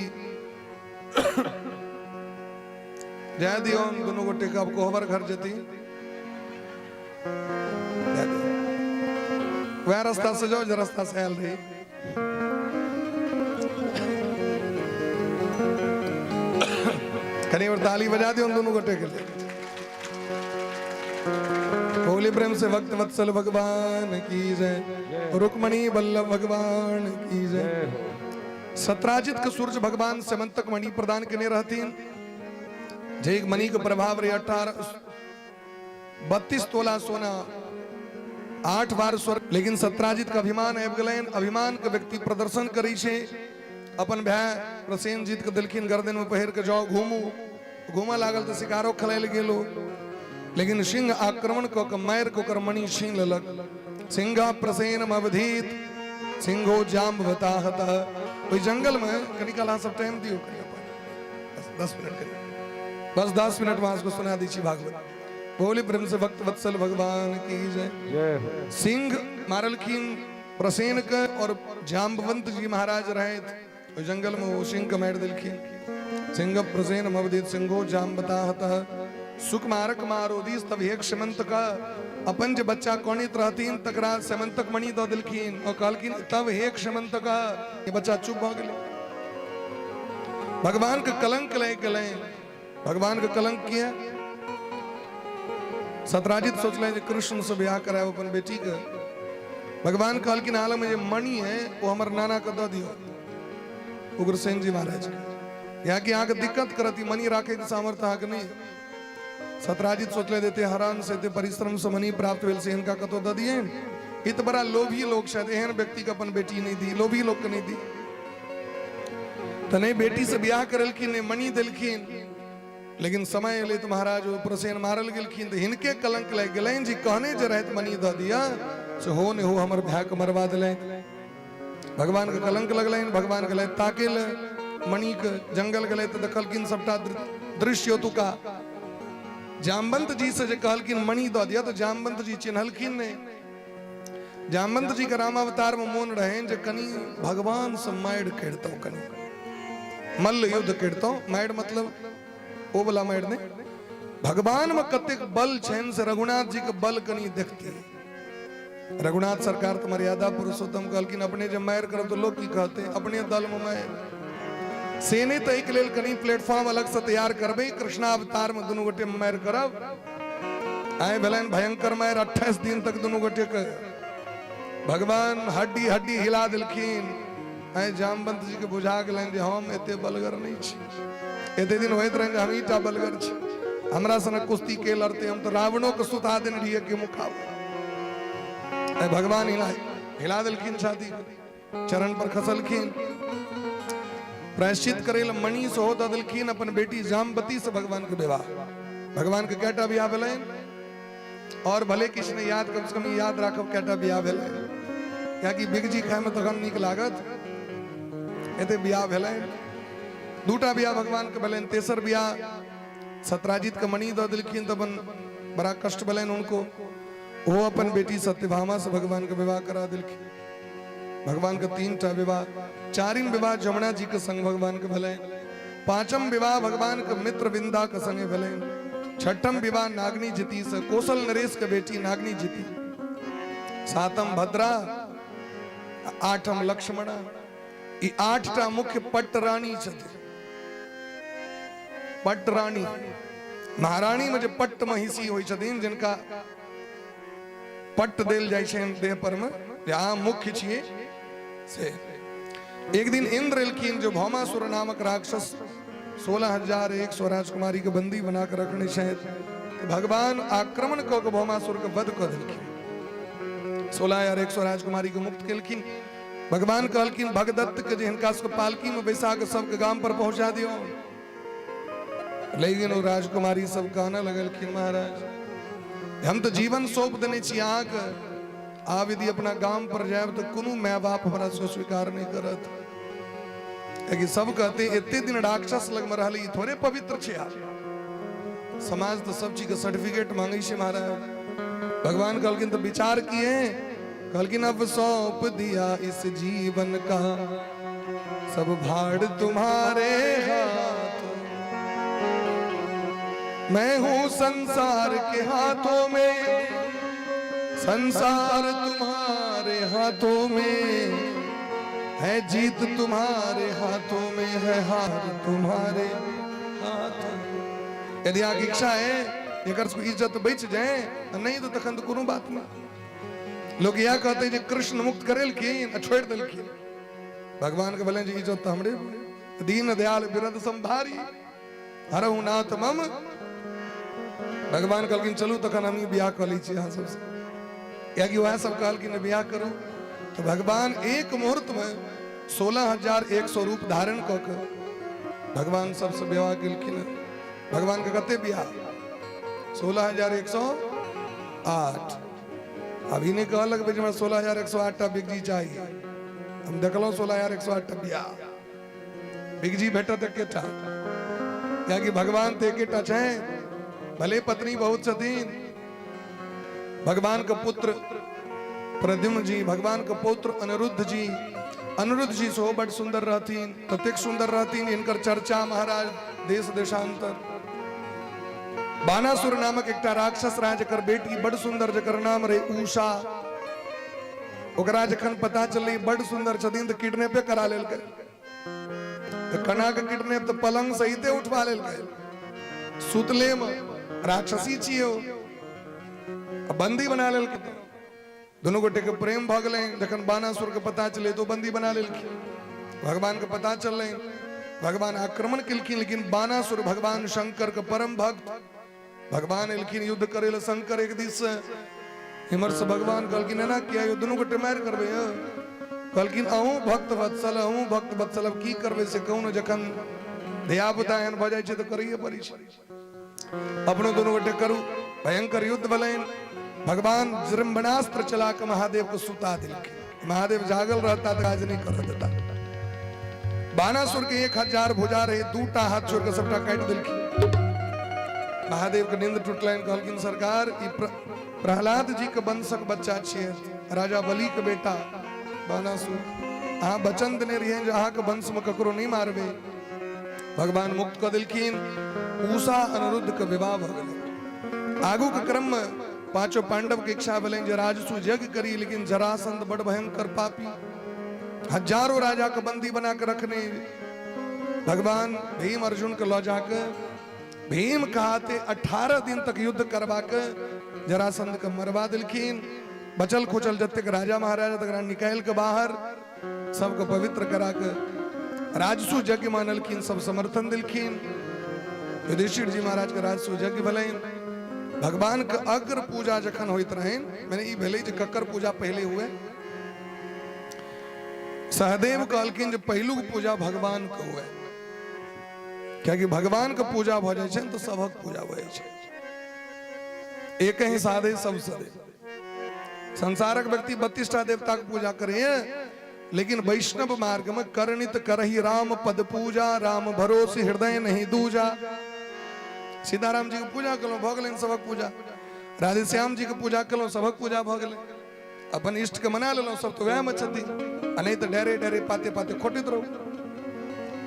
जाय दियौ दुनू गोटे के, अब कोहबर घर जेती। वह रास्ता से जाओ जो रास्ता से आयल रही। कनी और ताली बजा दियो दोनों गोटे के लिए। बोली प्रेम से भक्त वत्सल भगवान की जय, रुक्मणी वल्लभ भगवान की जय। सत्राजित के सूर्य भगवान समंतक मणि प्रदान केने रहथिन, जे मणि के प्रभाव रहे 18 32 तोला सोना, 8 बार स्वर्ग। लेकिन सत्राजित के अभिमान आबि गेलनि। अभिमान के व्यक्ति प्रदर्शन करै छै। अपन भाय प्रसेनजीत के देलखिन, गर्दन में पहिर के जाओ घूमू। घूमऽ लागल तऽ शिकारो खेलाय लए गेलो, लेकिन सिंह आक्रमण कऽ के मारि के ओकर मणि छीन लेलक। सिंह प्रसेन अवधीत सिंहो जाम्बवता हत। ओहि जंगल में कनी काल अहाँ सब टाइम दियौ कनी अपन, बस 10 मिनट कनी, बस 10 मिनट में अहाँ सबके सुना दै छी भागवत। बोले प्रेम से भक्त वत्सल भगवान की जय। जय हो। सिंह मारलखिन प्रसेन के और जाम्बवंत जी महाराज रहथि ओहि जंगल में, ओ सिंह के मारि देलखिन। सिंह प्रसेन मवदित सिंहो जाम्बता हत सुकुमारक मारोदीस तब एक समंत का। अपन जे बच्चा कनित रहथिन तकरा समंतक मणि दऽ देलखिन और कहलखिन तब एक समंत का। ये बच्चा चुप भऽ गेलै। भगवान के कलंक लागि गेलै। भगवान के कलंक किया? सतराजित सोचलनि जे कृष्ण से ब्याह करायब अपन बेटी के। भगवान कहलखिन आलम में जे मणि है वो हमर नाना के दऽ दियौ, उग्रसेन जी महाराज के, यहाँ की अहाँके दिक्कत करत ई मणि राखै के सामर्थ्य अहाँके नहि। सतराजित सोचले देते हरान से एते परिश्रम से मणि प्राप्त भेल से हिनका कतौ दऽ दियनि, ई तऽ बड़ा लोभी लोग शायद, एहन व्यक्ति के अपन बेटी नहि दी, लोभी लोग के नहि दी। तऽ नहि बेटी से बियाह करेलखिन, नहि मणि देलखिन। लेकिन समय एलै तऽ महाराज ओ प्रसेन मारल गेलखिन, तऽ हिनके कलंक लागि गेलनि जे कहने जे रहथि मणि दऽ दिअ, से हो ने हो हमर भायके मरवा देलनि। भगवान के कलंक लगलनि। भगवान गेलथि ताके लए मणिके, जंगल गेलथि तऽ देखलखिन सबटा दृश्य ओतुका। जामवंत जी से जे कहलखिन मणि दऽ दिअ, तऽ जामवंत जी चिन्हलखिन नहि। जामवंत जी के रामावतार में मोन रहनि जे कनि भगवान से मारि करितहुँ, कनि मल्ल युद्ध करितहुँ। मारि मतलब ओ वाला मारि नहि, भगवान में कतेक बल छनि से रघुनाथ जी के बल कनि देखती। रघुनाथ सरकार तऽ मर्यादा पुरुषोत्तम, कहलखिन अपने जे मारि करब तऽ लोक की कहते, अपने दल में मारि से नहि, तऽ एहिके लेल कनि प्लेटफॉर्म अलग से तैयार करबै, कृष्णावतार में दुनू गोटे मारि करब। आइ भेलनि भयंकर मारि, 28 दिन तक दुनू गोटे के भगवान हड्डी हड्डी हिला देलखिन। आइ जामवंत जी के बुझा गेलनि जे हम एते बलगर नहि छी। एते दिन होइत रहनि जे हमही टा बलगर छी, हमरा सनक कुश्ती के लड़ते, हम तऽ रावणो के सुता देने रहियै के मुकाबला। आइ भगवान हिला हिला देलखिन छाती, चरण पर खसलखिन, प्रायश्चित करे लए मणि सेहो दऽ देलखिन। अपन बेटी जामवती से भगवान के विवाह। भगवान के कएटा बियाह भेलनि? और भले किछु नहि याद, कम से कम याद राखब कएटा बियाह भेलै, कियाकि बिगजी खायमे तखन नीक लागत। एते बियाह भेलै, दूटा बियाह भगवान के भेलनि। तेसर बियाह सत्राजित के मणि दऽ देलखिन तऽ अपन बड़ा कष्ट भेलनि हुनको। ओ अपन बेटी सत्यभामा से भगवान के विवाह करा देलखिन। भगवान के तीन टा विवाह। चारिम विवाह जमुना जी के संग भगवान के भेलनि। पांचम विवाह भगवान के मित्र विंदा के संगे भेलनि। छठम विवाह नागनी जीती से, कौशल नरेश के बेटी नागनी जीती। सातम भद्रा, आठम लक्ष्मणा। ई आठटा मुख्य पट्ट रानी छथिन। पट्ट रानी महारानी में जे पट्ट महिषी होइ छथिन, जिनका पट्ट देल जाइ छै देह पर में जे अहाँ मुख्य छियै से। एक दिन इंद्र एलखिन जो भौमासुर नामक राक्षस 16,100 राजकुमारी के बंदी बना के रखने छथि। तऽ भगवान आक्रमण कऽ के भौमासुर के वध कऽ देलखिन, 16,100 राजकुमारी के मुक्त केलखिन। भगवान कहलखिन भगदत्त के जे हिनका सबके पालकी में बैसा के सबके गाम पर पहुंचा दियौ। लेकिन ओ राजकुमारी सब कहने लगलखिन, महाराज हम तऽ जीवन सौंप देने छी अहाँके, आब यदि अपना गाम पर जायब तऽ कोनो माय बाप हमरा सबके स्वीकार नहि करत। कियाकि सब कहते एते दिन राक्षस लगमे रहलै, ई थोड़े पवित्र छै। आब समाज तऽ सब चीज के सर्टिफिकेट मांगै छै महाराज। भगवान कहलखिन तऽ विचार किए? कहलखिन अब सौंप दिया इस जीवन का सब भाड़ तुम्हारे हाथों, मैं हूं संसार के हाथों में, संसार तुम्हारे हाथों में है, जीत तुम्हारे हाथों में है, हार तुम्हारे हाथों में। यदि अहाँके इच्छा है एकर सबके इज्जत बचि जाए, नहीं तो तखन तो कोनो बात नहीं। लोग इएह कहते जे कृष्ण मुक्त करेलखिन आ छोड़ि देलखिन। भगवान के भेलनि जे इज्जत तऽ हमरे, दीन दयाल बिरद संभारी हरहु नाथ मम। भगवान कहलखिन चलू तखन हम बियाह कऽ लै छी अहाँ सबसँ, कियाकि वएह सब कहलखिन बियाह करू। तऽ भगवान एक मुहूर्त में 16,100 रूप धारण कऽ के भगवान सबसँ विवाह केलखिन। भगवान के कते बियाह? 16,108। अभी नहि कहलक जे हमरा 16,108 टा बिगजी चाही। हम देखलहुँ 16,108 टा बियाह, बिगजी भेटत एकेटा, कियाकि भगवान तऽ एकेटा छै, भले पत्नी बहुत छथिन। भगवान के पुत्र प्रद्युम्न जी, भगवान के पौत्र अनिरुद्ध जी, अनिरुद्ध जी सेहो बड सुंदर रहथिन, ततेक सुंदर रहथिन हिनकर चर्चा महाराज देश देशांतर। बाणासुर नामक एकटा राक्षस रहे जकर बेटी बड सुंदर, जकर नाम रहे उषा। ओकरा जखन पता चललै बड सुंदर छथिन तऽ किडनैपे करा लेलकै। तऽ कना के किडनैप? तऽ पलंग सहिते उठवा लेलकै सुतले में। राक्षसी छियै ओ, बंदी बना लेलकै। दुनू गोटे के प्रेम भऽ गेलै। जखन बाणासुर के पता चलै तो बंदी बना लेलखिन। भगवान के पता चललै, भगवान आक्रमण केलखिन, लेकिन बाणासुर भगवान शंकर के परम भक्त। भगवान एलखिन युद्ध करे ले शंकर एक दिस से, इम्हर से भगवान कहलखिन एना किया यौ दुनू गोटे मारि करबै यौ? कहलखिन अहूँ भक्त वत्सल, अहूँ भक्त वत्सल, अब की करबै से कहू ने। जखन धियापुता एहन भऽ जाइ छै तऽ करैए पड़ै छै। अपनो दुनू गोटे करू। भयंकर युद्ध भेलनि। भगवान जृंभणास्त्र चला के महादेव को सुता देलखिन। महादेव जागल रहता तऽ काज नहि करऽ देता। बाणासुर के 1000 भुजा रहे, दूटा हाथ छोड़ के सबटा काटि देलखिन। महादेव के नींद टूटलनि, कहलखिन सरकार ई प्रहलाद जी के वंशक बच्चा छियै, राजा बलि के बेटा बाणासुर। अहाँ वचन देने रहियै जे अहाँके वंश में ककरो नहि मारबै। भगवान मुक्त कऽ देलखिन। उषा अनिरुद्ध के विवाह भऽ गेलै। आगू के क्रम में पांचों पांडव के इच्छा भेलनि जे राजसु यज्ञ करी, लेकिन जरासंध बड़ भयंकर पापी, हजारों राजा के बंदी बना के रखने। भगवान भीम अर्जुन के लऽ जाके भीम के हाथे 18 दिन तक युद्ध करवा के जरासंध के मरवा देलखिन। बचल खुचल जतेक राजा महाराजा तकरा निकालि कऽ बाहर सबके पवित्र करा कऽ राजसु यज्ञ मानलखिन, सब समर्थन देलखिन। युधिष्ठिर जी महाराज के राजसु यज्ञ भेलनि। भगवान के अग्र पूजा जखन होइत रहनि, माने ई भेलै जे ककर पूजा पहिले हुए। सहदेव कहलखिन जे पहिलुक पूजा भगवान के हुए, कियाकि भगवान के पूजा भऽ जाइ छै तऽ सबक पूजा भऽ जाइ छै। एक ही साधे सब सदे। संसारक व्यक्ति 32 टा देवता के पूजा करैए, लेकिन वैष्णव मार्ग में करनित करही राम पद पूजा, राम भरोसे हृदय नहीं दूजा। सीताराम जी के पूजा कलहुँ, भऽ गेलनि सबक पूजा। राधेश्याम जी के पूजा कलहुँ, सबक पूजा भऽ गेलै। अपन इष्ट के मना लेलहुँ, सब तऽ वएह में छथिन। आ नहि तऽ डरे डरे पाते पाते खोटैत रहू,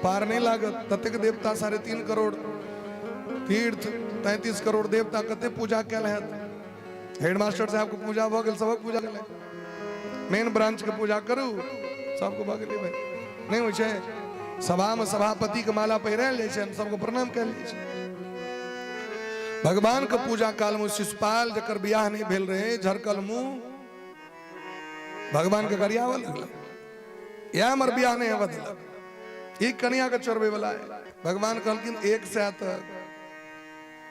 पार नहि लागत। ततेक देवता, 3.5 करोड़ तीर्थ, 33 करोड़ देवता, कते पूजा कयल हैत। हेडमास्टर साहब के पूजा भऽ गेल, सबक पूजा गेलै। मेन ब्रांच के पूजा करू, सबके भऽ गेलै। भाई नहि होइ छै, सभा में सभापति के माला पहिरायल जाइ छै, हम सबके प्रणाम कयल जाइ छै। भगवान के पूजा काल में शिशुपाल, जकर बियाह नहीं भेल रहे, झरकल मुंह, भगवान के गरियावल लगल, इएह हमर बियाह नहीं हेबऽ देलक, ई कनिया के चोरबै वाला है। भगवान कहलखिन 100 तक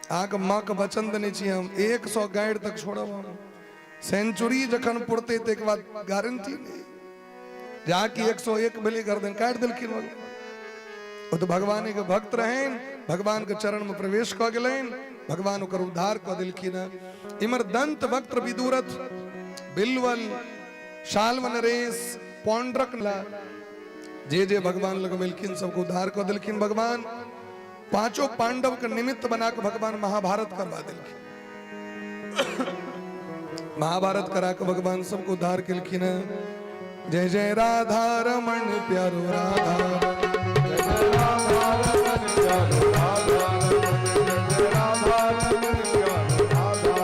अहाँके माँ के वचन देने छी हम, 100 गाड़ि तक छोड़ब हम। सेंचुरी जखन पुरतै ताहिके बाद गारंटी नहि। जाकि 101 भेलै, गर्दन काटि देलखिन। ओ तऽ भगवाने के भक्त रहनि, भगवान के चरण में प्रवेश कऽ गेलनि, भगवान ओकर उद्धार कऽ देलखिन। इमर दंत वक्त्र विदुरथ बिल्वल शाल्व नरेश पौंड्रक जे जे भगवान लग मिलखिन सबके उद्धार कऽ देलखिन भगवान। पांचों पांडव के निमित्त बना के भगवान महाभारत करवा देलखिन। महाभारत करा के भगवान सबको उद्धार केलखिन। जय जय राधा रमण प्यारो राधा, जय जय राधा रमण प्यारो राधा, जय राधा रमण प्यारो राधा,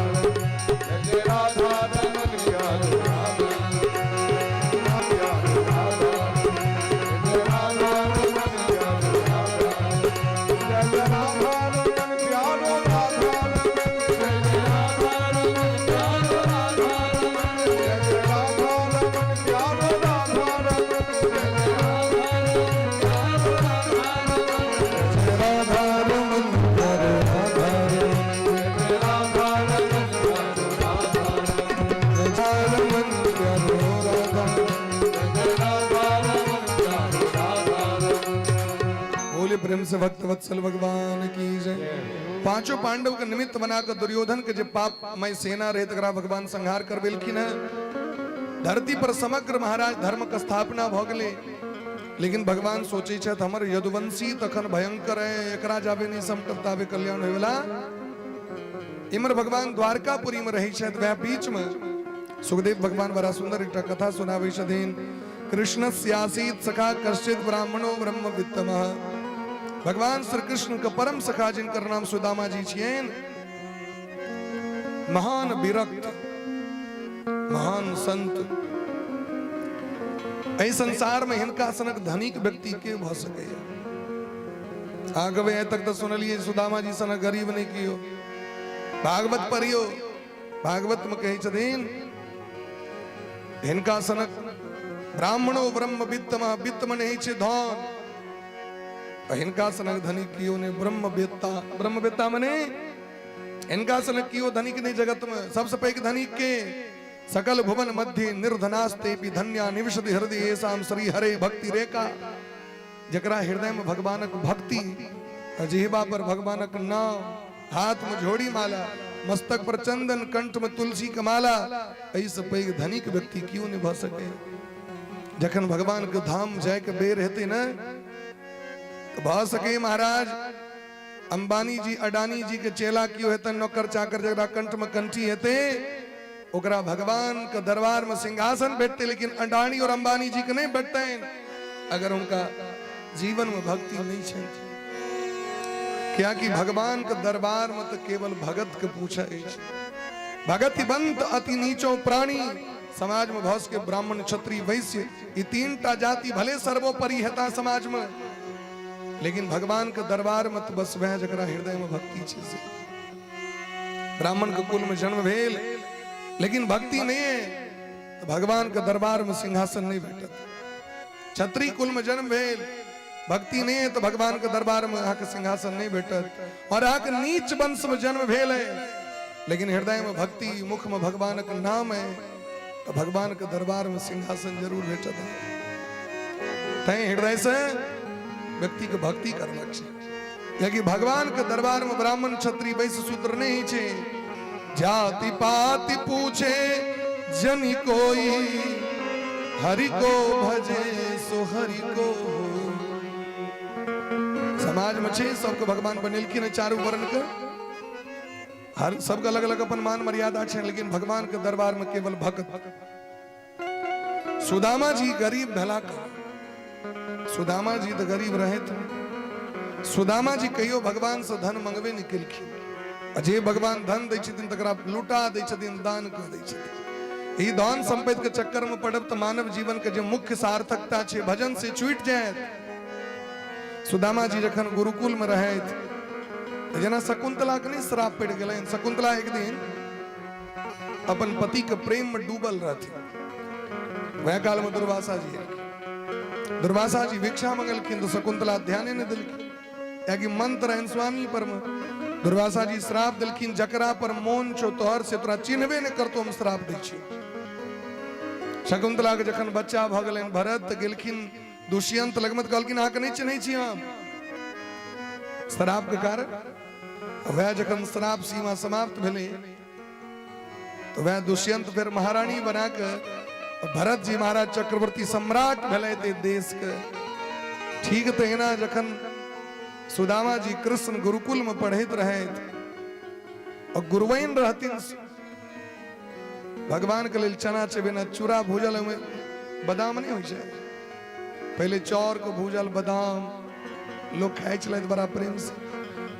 जय जय राधा रमण प्यारो राधा, प्यारो राधा, जय राधा रमण प्यारो राधा, जय जय राधा रमण प्यारो राधा, जय जय राधा रमण प्यारो राधा, जय जय राधा रमण प्यारो राधा, जय जय राधा रमण प्यारो राधा, जय राधा रमण प्यारो राधा, जय राधा रमण प्यारो राधा, जय रमण प्यारो राधा, जय राधा रमण प्यारो राधा। बोले प्रेम से भक्त वत्सल भगवान की जय। पांचों पांडव के निमित्त बनाकर दुर्योधन के जे पापमय सेना रहे तकरा भगवान संहार करबेलखिन है। धरती पर समग्र महाराज धर्म के स्थापना भऽ गेलै। लेकिन भगवान सोचै छथि हमर यदुवंशी तखन भयंकर है, एकरा जाबे नहीं समटब ताबे कल्याण होयवला। इमर भगवान द्वारकापुरी में रहै छथि, वएह बीच में सुखदेव भगवान बड़ा सुंदर एकटा कथा सुनाबै छथिन। कृष्ण स्यासीत सखा कश्चित ब्राह्मणो ब्रह्म वित्तमः। भगवान श्री कृष्ण के परम सखा जिनकर नाम सुदामा जी छियनि, महान विरक्त, महान संत, एहि संसार में हिनका सनक धनिक व्यक्ति के भऽ सकैया। आगवे आइ तक तऽ सुनलियै सुदामा जी सनक गरीब नहि कियो। भागवत पढ़ियो, भागवत में कहै छथिन हिनका सनक ब्राह्मणो ब्रह्म वित्तम, वित्त मने होइ छै धन, आ हिनका सनक धनिक कियो नहि। ब्रह्मवेत्ता, ब्रह्मवेत्ता मने हिनका सनक कियो धनिक नहि जगत में। सबसे पैघ धनिक के सकल भुवन मध्य निर्धनास्ते भी धन्या निविशति हृदय येषाम श्री हरे भक्ति रेखा। जकरा हृदय में भगवानक भक्ति, जिहबा पर भगवानक नाम, हाथ में झोड़ी माला, मस्तक पर चंदन, कंठ में तुलसी के माला, एहिसँ पैघ धनिक व्यक्ति क्यों नहीं भऽ सके। जखन भगवान के धाम जाय के बेर हेतै ने, तऽ भऽ सके महाराज अंबानी जी अडानी जी के चेला क्यों हेतन, नौकर चाकर जकरा कंठ में कंठी हेतै ओकरा भगवान के दरबार में सिंहासन भेटतै, लेकिन अडानी और अंबानी जी के नहीं भेटतनि अगर उनका जीवन में भक्ति नहीं छै। कियाकि भगवान के दरबार में तो केवल भगत के पूछा अछि। भगति बंत अति नीचो प्राणी। समाज में भस के ब्राह्मण क्षत्रिय वैश्य ये तीन टा जाति भले सर्वोपरि हेता समाज में, लेकिन भगवान के दरबार में तो बस वह जकरा हृदय में भक्ति छै से। ब्राह्मण के कुल में जन्म भेल, लेकिन भक्ति नहीं है तो भगवान के दरबार में सिंहासन नहीं भेटत। क्षत्रिय कुल में जन्म भेल, भक्ति नहीं है तो भगवान के दरबार में अहाँके सिंहासन नहीं भेटत। और अहाँके नीच वंश में जन्म भेल है, लेकिन हृदय में भक्ति, मुख में भगवान के नाम है, तो भगवान के दरबार में सिंहासन जरूर भेटत है। तैं हृदय से व्यक्ति के भक्ति करबाक छै, कियाकि भगवान के दरबार में ब्राह्मण क्षत्रिय वैश्य शूद्र नहीं छै। जाति पाति पूछे जनि कोई, हरि को भजे सो हरि को। समाज में छै सबके भगवान बनेलखिन है चारू वर्ण के, हर सबके अलग अलग अपन मान मर्यादा छै, लेकिन भगवान के दरबार में केवल भक्त। सुदामा जी गरीब भेला, सुदामा जी तो गरीब रहे थे। सुदामा जी कहियो भगवान से धन मंगबे नहीं केलखिन, आ जे भगवान धन दै छथिन तकरा लुटा दै छथिन, दान कऽ दै छथिन। ई धन संपत्ति के चक्कर में पड़ब तऽ मानव जीवन के जे मुख्य सार्थकता छै भजन से छूटि जायत। सुदामा जी जखन गुरुकुल में रहथि तऽ जेना शकुंतला के नहि श्राप पड़ि गेलनि। शकुंतला एक दिन अपन पति के प्रेम में डूबल रहथिन, वएह काल में दुर्वासा जी एलखिन। दुर्वासा जी भिक्षा मंगलखिन तऽ शकुंतला ध्याने नहि देलखिन, कियाकि मंत्र रहनि स्वामी पर में। दुर्वासा जी श्राप देलखिन, जकरा पर मोन छौ तोहर से तोरा चिन्हबे नहि करतो, हम श्राप दै छी। शकुंतला के जखन बच्चा भऽ गेलनि भरत, तऽ गेलखिन दुष्यंत लगमे, तऽ कहलखिन अहाँके नहि चिन्है छी हम, श्राप के कारण। वएह जखन श्राप सीमा समाप्त भेलै तऽ वएह दुष्यंत फेर महारानी बना के भरत जी महाराज चक्रवर्ती सम्राट भेलै ते देश के। ठीक तहिना जखन सुदामा जी कृष्ण गुरुकुल में पढ़ैत रहथि और गुरुवैन रहथिन, भगवान के लेल चना चबेना चूड़ा भूजल, ओहिमे बादाम नहि होइ छै, पहिले चाउर के भूजल बादाम लोग खाइ छलथि बड़ा प्रेम से,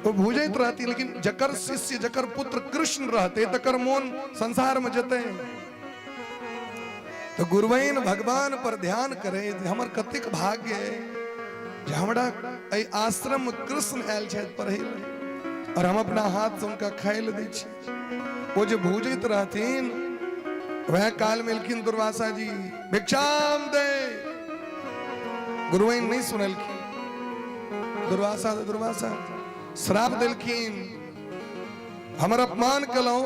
ओ भूजैत रहती। लेकिन जकर शिष्य जकर पुत्र कृष्ण रहते तकर मोन संसार में जते। तो गुरुवैन भगवान पर ध्यान करे, हमर कतेक भाग्य है जे हमरा एहि आश्रम में कृष्ण आयल छथि पढ़ै लए और हम अपना हाथ से हुनका खाय लए दै छी। ओ जे भूजैत रहथिन वएह काल में एलखिन दुर्वासा जी, भिक्षाम दे। गुरुवैन नहीं सुनलखिन, दुर्वासा दुर्वासा श्राप देलखिन, हमर अपमान केलहुं,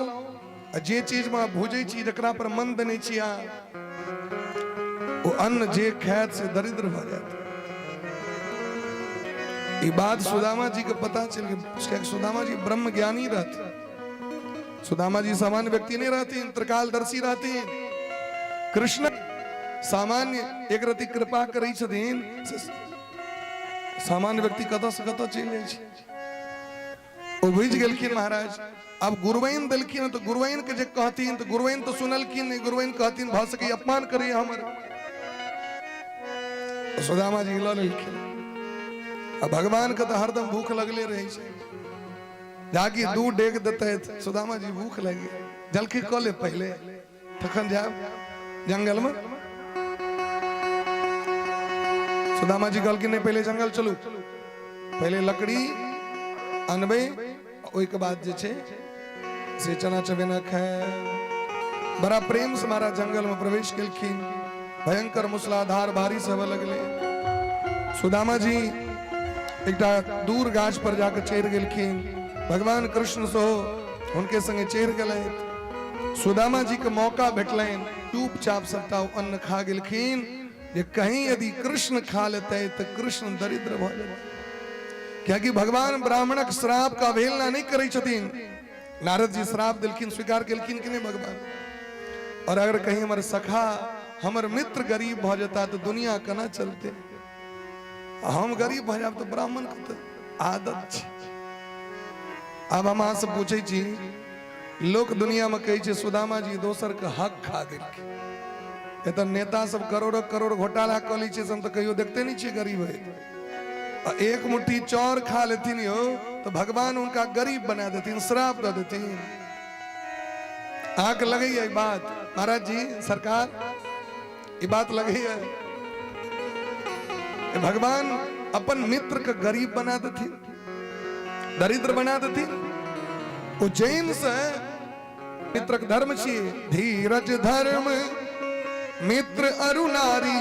आ जे चीज में भूजै छी जकरा पर मन देने छी अहाँ, ओ अन्न जे खायत से दरिद्र भऽ जायत। ई बात सुदामा जी के पता चल गेल, कियाकि सुदामा जी ब्रह्म ज्ञानी रहथिन। सुदामा जी सामान्य व्यक्ति नहीं रहथिन, त्रिकालदर्शी रहथिन। कृष्ण सामान्य एक रति कृपा करै छथिन, सामान्य व्यक्ति कतऽ से कतऽ चलि जाइ छै। ओ बुझि गेलखिन महाराज, आब गुरुवैन देलखिन तऽ गुरुवैन के जे कहथिन तऽ गुरुवैन तऽ सुनलखिन नहि, गुरुवैन कहथिन भऽ सकैए अपमान करैए हमर। सुदामा जी लऽ लेलखिन। आ भगवान के तऽ हरदम भूख लगले रहै छै, जाकि दू डेग देतै सुदामा जी भूख लागि गेल, जलखै कऽ ले पहिले तखन जायब जंगल में। सुदामा जी कहलखिन नहीं पहले जंगल चलू, पहले लकड़ी अनबै, ओहिके बाद जे छै से चना चबेना खाय। बड़ा प्रेम से महाराज जंगल में प्रवेश केलखिन। भयंकर मूसलाधार बारिश होबे लगले। सुदामा जी एकटा दूर गाछ पर जाके चढ़ि गेलखिन। भगवान कृष्ण सेहो हुनके संगे चढ़ि गेलथि। सुदामा जी के मौका भेटलनि, चुपचाप सबटा ओ अन्न खा गेलखिन जे कहीं यदि कृष्ण खा लेते तऽ कृष्ण दरिद्र भऽ जेतै, कियाकि भगवान ब्राह्मणक श्राप के अवहेलना नहि करै छथिन। नारद जी श्राप देलखिन, स्वीकार केलखिन कि नहि भगवान? और अगर कहीं हमर सखा हमर मित्र गरीब भऽ जेता तऽ दुनिया केना चलते? हम गरीब भऽ जायब तऽ ब्राह्मण के तऽ आदत छै। आब हम अहाँ से पूछै छी, लोक दुनिया में कहै छै सुदामा जी दोसर के हक खा गेलखिन। एतऽ नेता सब करोड़ो करोड़ घोटाला कऽ लै छै, से हम तऽ कहियो देखते नहि छियै गरीब होइत। आ एक मुट्ठी चाउर खा लेथिन यौ तऽ भगवान हुनका गरीब बना देथिन, श्राप दऽ देथिन। अहाँके लगैया ई बात महाराज जी सरकार, ई बात लगैया भगवान अपन मित्र के गरीब बना देथिन, दरिद्र बना देथिन? उज्जैन से मित्रक धर्म छी धीरज धर्म मित्र अरु नारी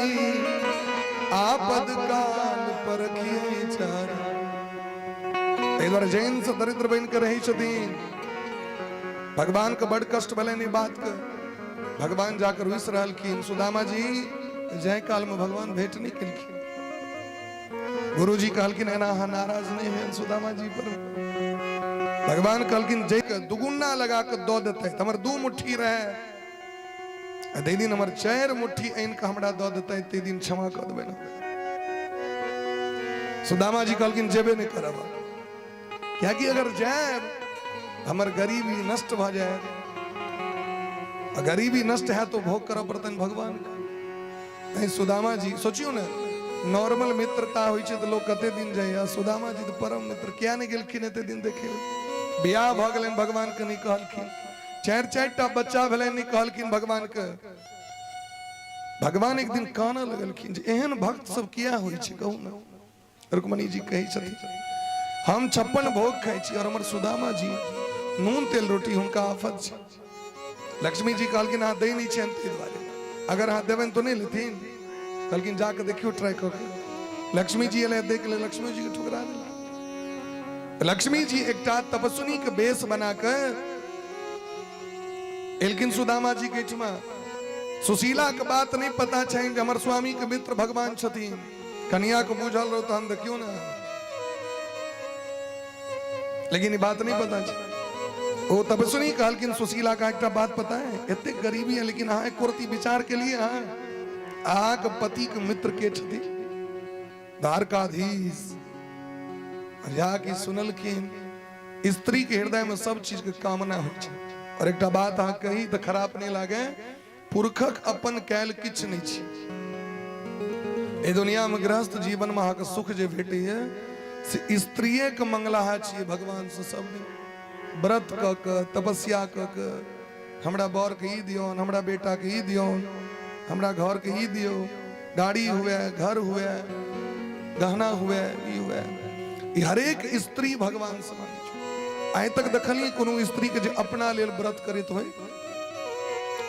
आपद काल परखिए चारी। एहि दुआरे जैन से दरिद्र बनि कऽ रहै छथिन। भगवान के बड़ कष्ट भेलनि ई बात के। भगवान जाकर रुसि रहलखिन सुदामा जी जाय काल में भगवान भेंट नहीं केलखिन। गुरुजी कहलखिन एना अहाँ नाराज नहीं भेल सुदामा जी पर। भगवान कहलखिन जे के दुगुना लगा के दऽ देतै तऽ हमर 2 मुट्ठी रहे, आ ताहि दिन हमर 4 मुट्ठी आनि कऽ हमरा दऽ देतै ताहि दिन क्षमा कऽ देबै ने। सुदामा जी कहलखिन जेबे नहि करब, कियाकि अगर जायब हमर गरीबी नष्ट भऽ जायत, आ गरीबी नष्ट है तो भोग करऽ पड़तनि भगवान के। नहीं सुदामा जी सोचियो ने, नॉर्मल मित्रता होइ छै तऽ लोक कते दिन जाइए, सुदामा जी तऽ परम मित्र, किया नहि गेलखिन एते दिन देखै लए? बियाह भऽ गेलनि भगवान के नहि कहलखिन, 4 4 टा बच्चा भेलनि नहि कहलखिन भगवान के। भगवान एक दिन कानऽ लगलखिन जे एहन भक्त सब किया होइ छै कहू ने। रुक्मणी जी कहै छथिन हम 56 भोग खाइ छी और हमर सुदामा जी नून तेल रोटी हुनका आफत छै। लक्ष्मी जी कहलखिन अहाँ दै नहि छियनि ताहि दुआरे, अगर अहाँ देबनि तऽ नहि लेथिन। कहलखिन जाके देखियौ ट्राई कऽ के। लक्ष्मी जी एलै देख ले, लक्ष्मी जी के ठुकरा देलक। लक्ष्मी जी एकटा तपस्विनी के बेस बना के एलखिन सुदामा जी के एहिठमा। सुशीला के बात नहीं पता छनि जे हमर स्वामी के मित्र भगवान छथिन। कनिया के बुझल रहो तहन देखियो ने, लेकिन ई बात नहीं पता छै। ओ तपस्विनी कहलखिन सुशीला का एकटा बात पता है, एते गरीबी है लेकिन अहाँ एको रत्ती विचार के लिए अहाँ अहाँके पति के मित्र के छथिन द्वारकाधीश। जाके सुनलखिन स्त्री के हृदय में सब चीज के कामना होइ छै। और एकटा बात अहाँ कही तऽ खराब नहीं लागे, पुरखक अपन कैल किछु नहि छै। एहि दुनिया में गृहस्थ जीवन में अहाँके सुख जे भेटैए से स्त्रिये के मंगलाहा छियै भगवान से सब दिन व्रत कऽ के तपस्या कऽ के हमरा बर के ई दियौन, हमरा बेटा के ई दियौन, हमरा घर के ई दियौ, गाड़ी हुए, घर हुए, गहना हुए, ई हुए, ई हरेक स्त्री भगवान से मांगै छै। आइ तक देखलियै कोनो स्त्री के जे अपना लेल व्रत करैत होय?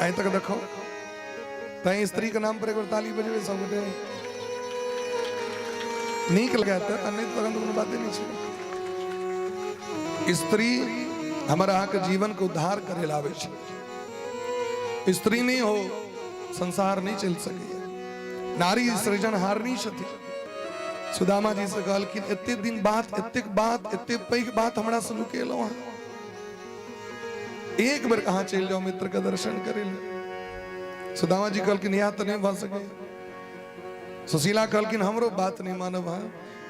आइ तक देखो तैं स्त्री के नाम पर एक बेर ताली बजेबै सब गोटे, नीक लगे तऽ, आ नहि तखन तऽ कोनो बाते नहि छै। स्त्री हमर अहाँके जीवन के उद्धार करे ला आबै छै। स्त्री नहि हो संसार नहि चलि सकैए। नारी सृजनहारनी छथिन। सुदामा जी से कहलखिन एते दिन बात, एतेक बात, एते पैघ बात हमरा से नुकेलहुँ अहाँ, एक बेर कहाँ चलि जाउ मित्र के दर्शन करे ले। सुदामा जी कहलखिन इएह तऽ नहि भऽ सकैए। सुशीला कहलखिन हमरो बात नहि मानब अहाँ,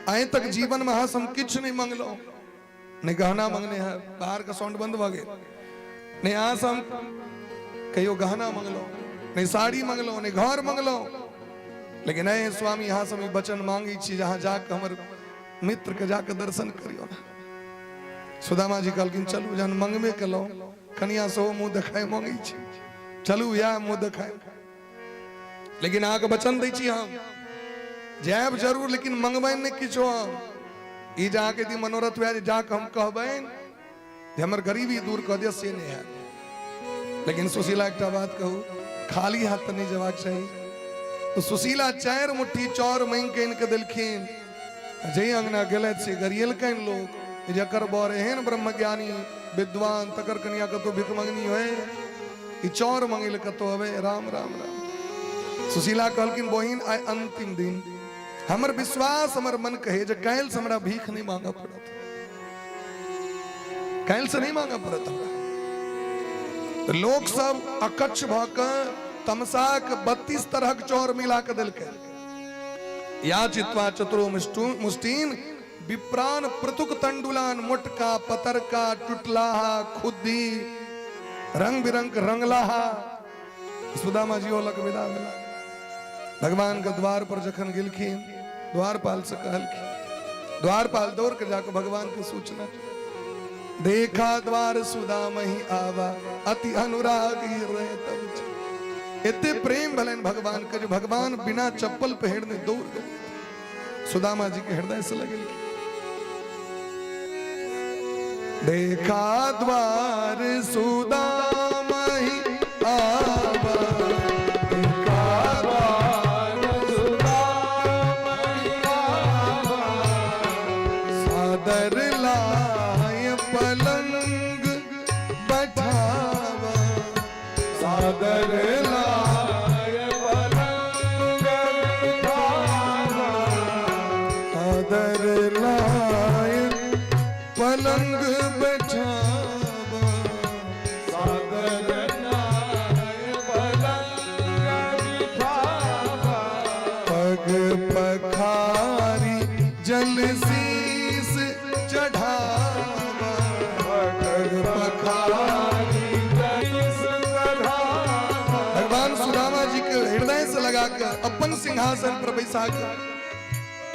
आइ तक जीवन में अहाँ से हम किछु नहि मंगलहुँ, नहि गहना मंगने है, बाहर के साउंड बंद भऽ गेल, नहि अहाँ से हम कहियो गहना मंगलहुँ, नहि साड़ी मंगलहुँ, नहि घर मंगलहुँ, लेकिन नहीं स्वामी अहाँ से हम ई वचन मांगै छी जे अहाँ जाके हमर मित्र के जाके दर्शन करियौ ने। सुदामा जी कहलखिन चलू जहन मंगबे केलहुँ, कनिया सेहो मुँह देखाय मंगै छी, चलू इएह मुँह देखाय, लेकिन अहाँके वचन दै छी हम जायब जरूर, लेकिन मंगबनि नहि किछो हम। ई जे अहाँके यदि मनोरथ हुए जे जाके हम कहबनि जे हमर गरीबी दूर कऽ दिअ, से नहि हैत। लेकिन सुशीला एकटा बात कहू, खाली हाथ तऽ नहि जेबाक चाही। तऽ सुशीला 4 मुट्ठी चाउर मांगि कऽ आनि कऽ देलखिन। जाहि अंगना गेलथि से गरियलकनि लोक, जकर बर एहन ब्रह्मज्ञानी विद्वान तकर कनिया कतौ भिख मंगनी होय, ई चाउर मंगै लए कतौ अबै। राम राम राम। सुशीला कहलखिन बहिन आइ अंतिम दिन, हमर विश्वास हमर मन कहे जे काल्हि से हमरा भीख नहि मांगऽ पड़त, काल्हि से नहि मांगऽ पड़त हमरा। तऽ लोक सब अकच्छ भऽ कऽ तमसाक 32 तरहक चाउर मिला कऽ देलकै। याचित्वा चतुरो मुष्टीन विप्रान पृथुक तंडुलान, मोटका पतरका टुटलाहा खुद्दी रंग बिरंग रंगलाहा। सुदामा जी लग विदा भेला। भगवान के द्वार पर जखन गेलखिन द्वारपाल से कहलखिन, द्वारपाल दौड़ के जाके भगवान के सूचना, देखा द्वार सुदामा ही आवा अति अनुराग हृदय तब। एते प्रेम भेलनि भगवान के जे भगवान बिना चप्पल पहिरने दौड़ गेल सुदामा जी के हृदय से लगेलखिन। देखा द्वार सुदामा लाय पलंग बिछावा। सादर लाय पलंग बैठावा। सादर लाय पलंग बिछावा। पग पखारी जल शीस चढ़ावा। पग पखारी जैस चढ़ावा। भगवान सुदामा जी के हृदय से लगा के अपन सिंहासन पर बैसा के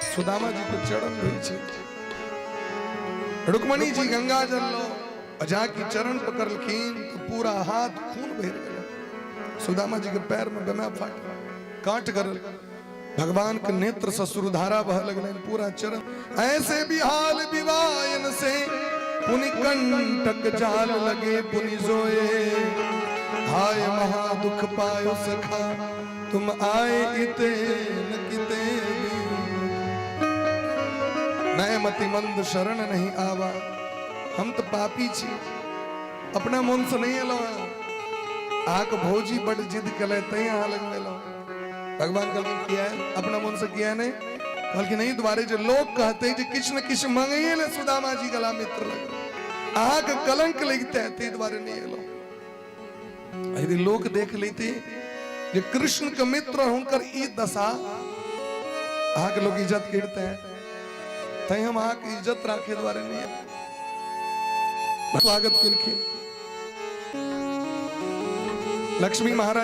सुदामा जी के चरण धोइ छै। रुक्मणी जी गंगा जल लो आ जाके चरण पकड़लखिन तो पूरा हाथ खून बहि गेल। सुदामा जी के पैर में बेमा फाट काट करल। भगवान के नेत्र से सुरधारा बह लगलनि पूरा चरण। ऐसे बिहाल विवायन से पुनि कंटक जाल लगे पुनि जोए। हाय महा दुख पायो सखा तुम आए इते न किते भी। मैं मति मंद शरण नहीं आवा। हम तो पापी छी, अपना मन से नहीं एलो। अहाँके भौजी बड जिद केले तैं अहाँ लग एलो। भगवान कहलखिन किया है? अपना मन से किया नहीं? कहलखिन एहि दुआरे जे लोग कहते जे किछु ने किछु मंगैये ले सुदामा जी गला मित्र लग, अहाँके कलंक लगिते ताहि दुआरे नहीं एलो। यदि लोक देख लेते जे कृष्ण के मित्र हुनकर ई दशा, अहाँके लोग इज्जत गिरते हैं, तैं हम अहाँके इज्जत राखे दुआरे नहीं आयल। स्वागत केलखिन लक्ष्मी महाराज।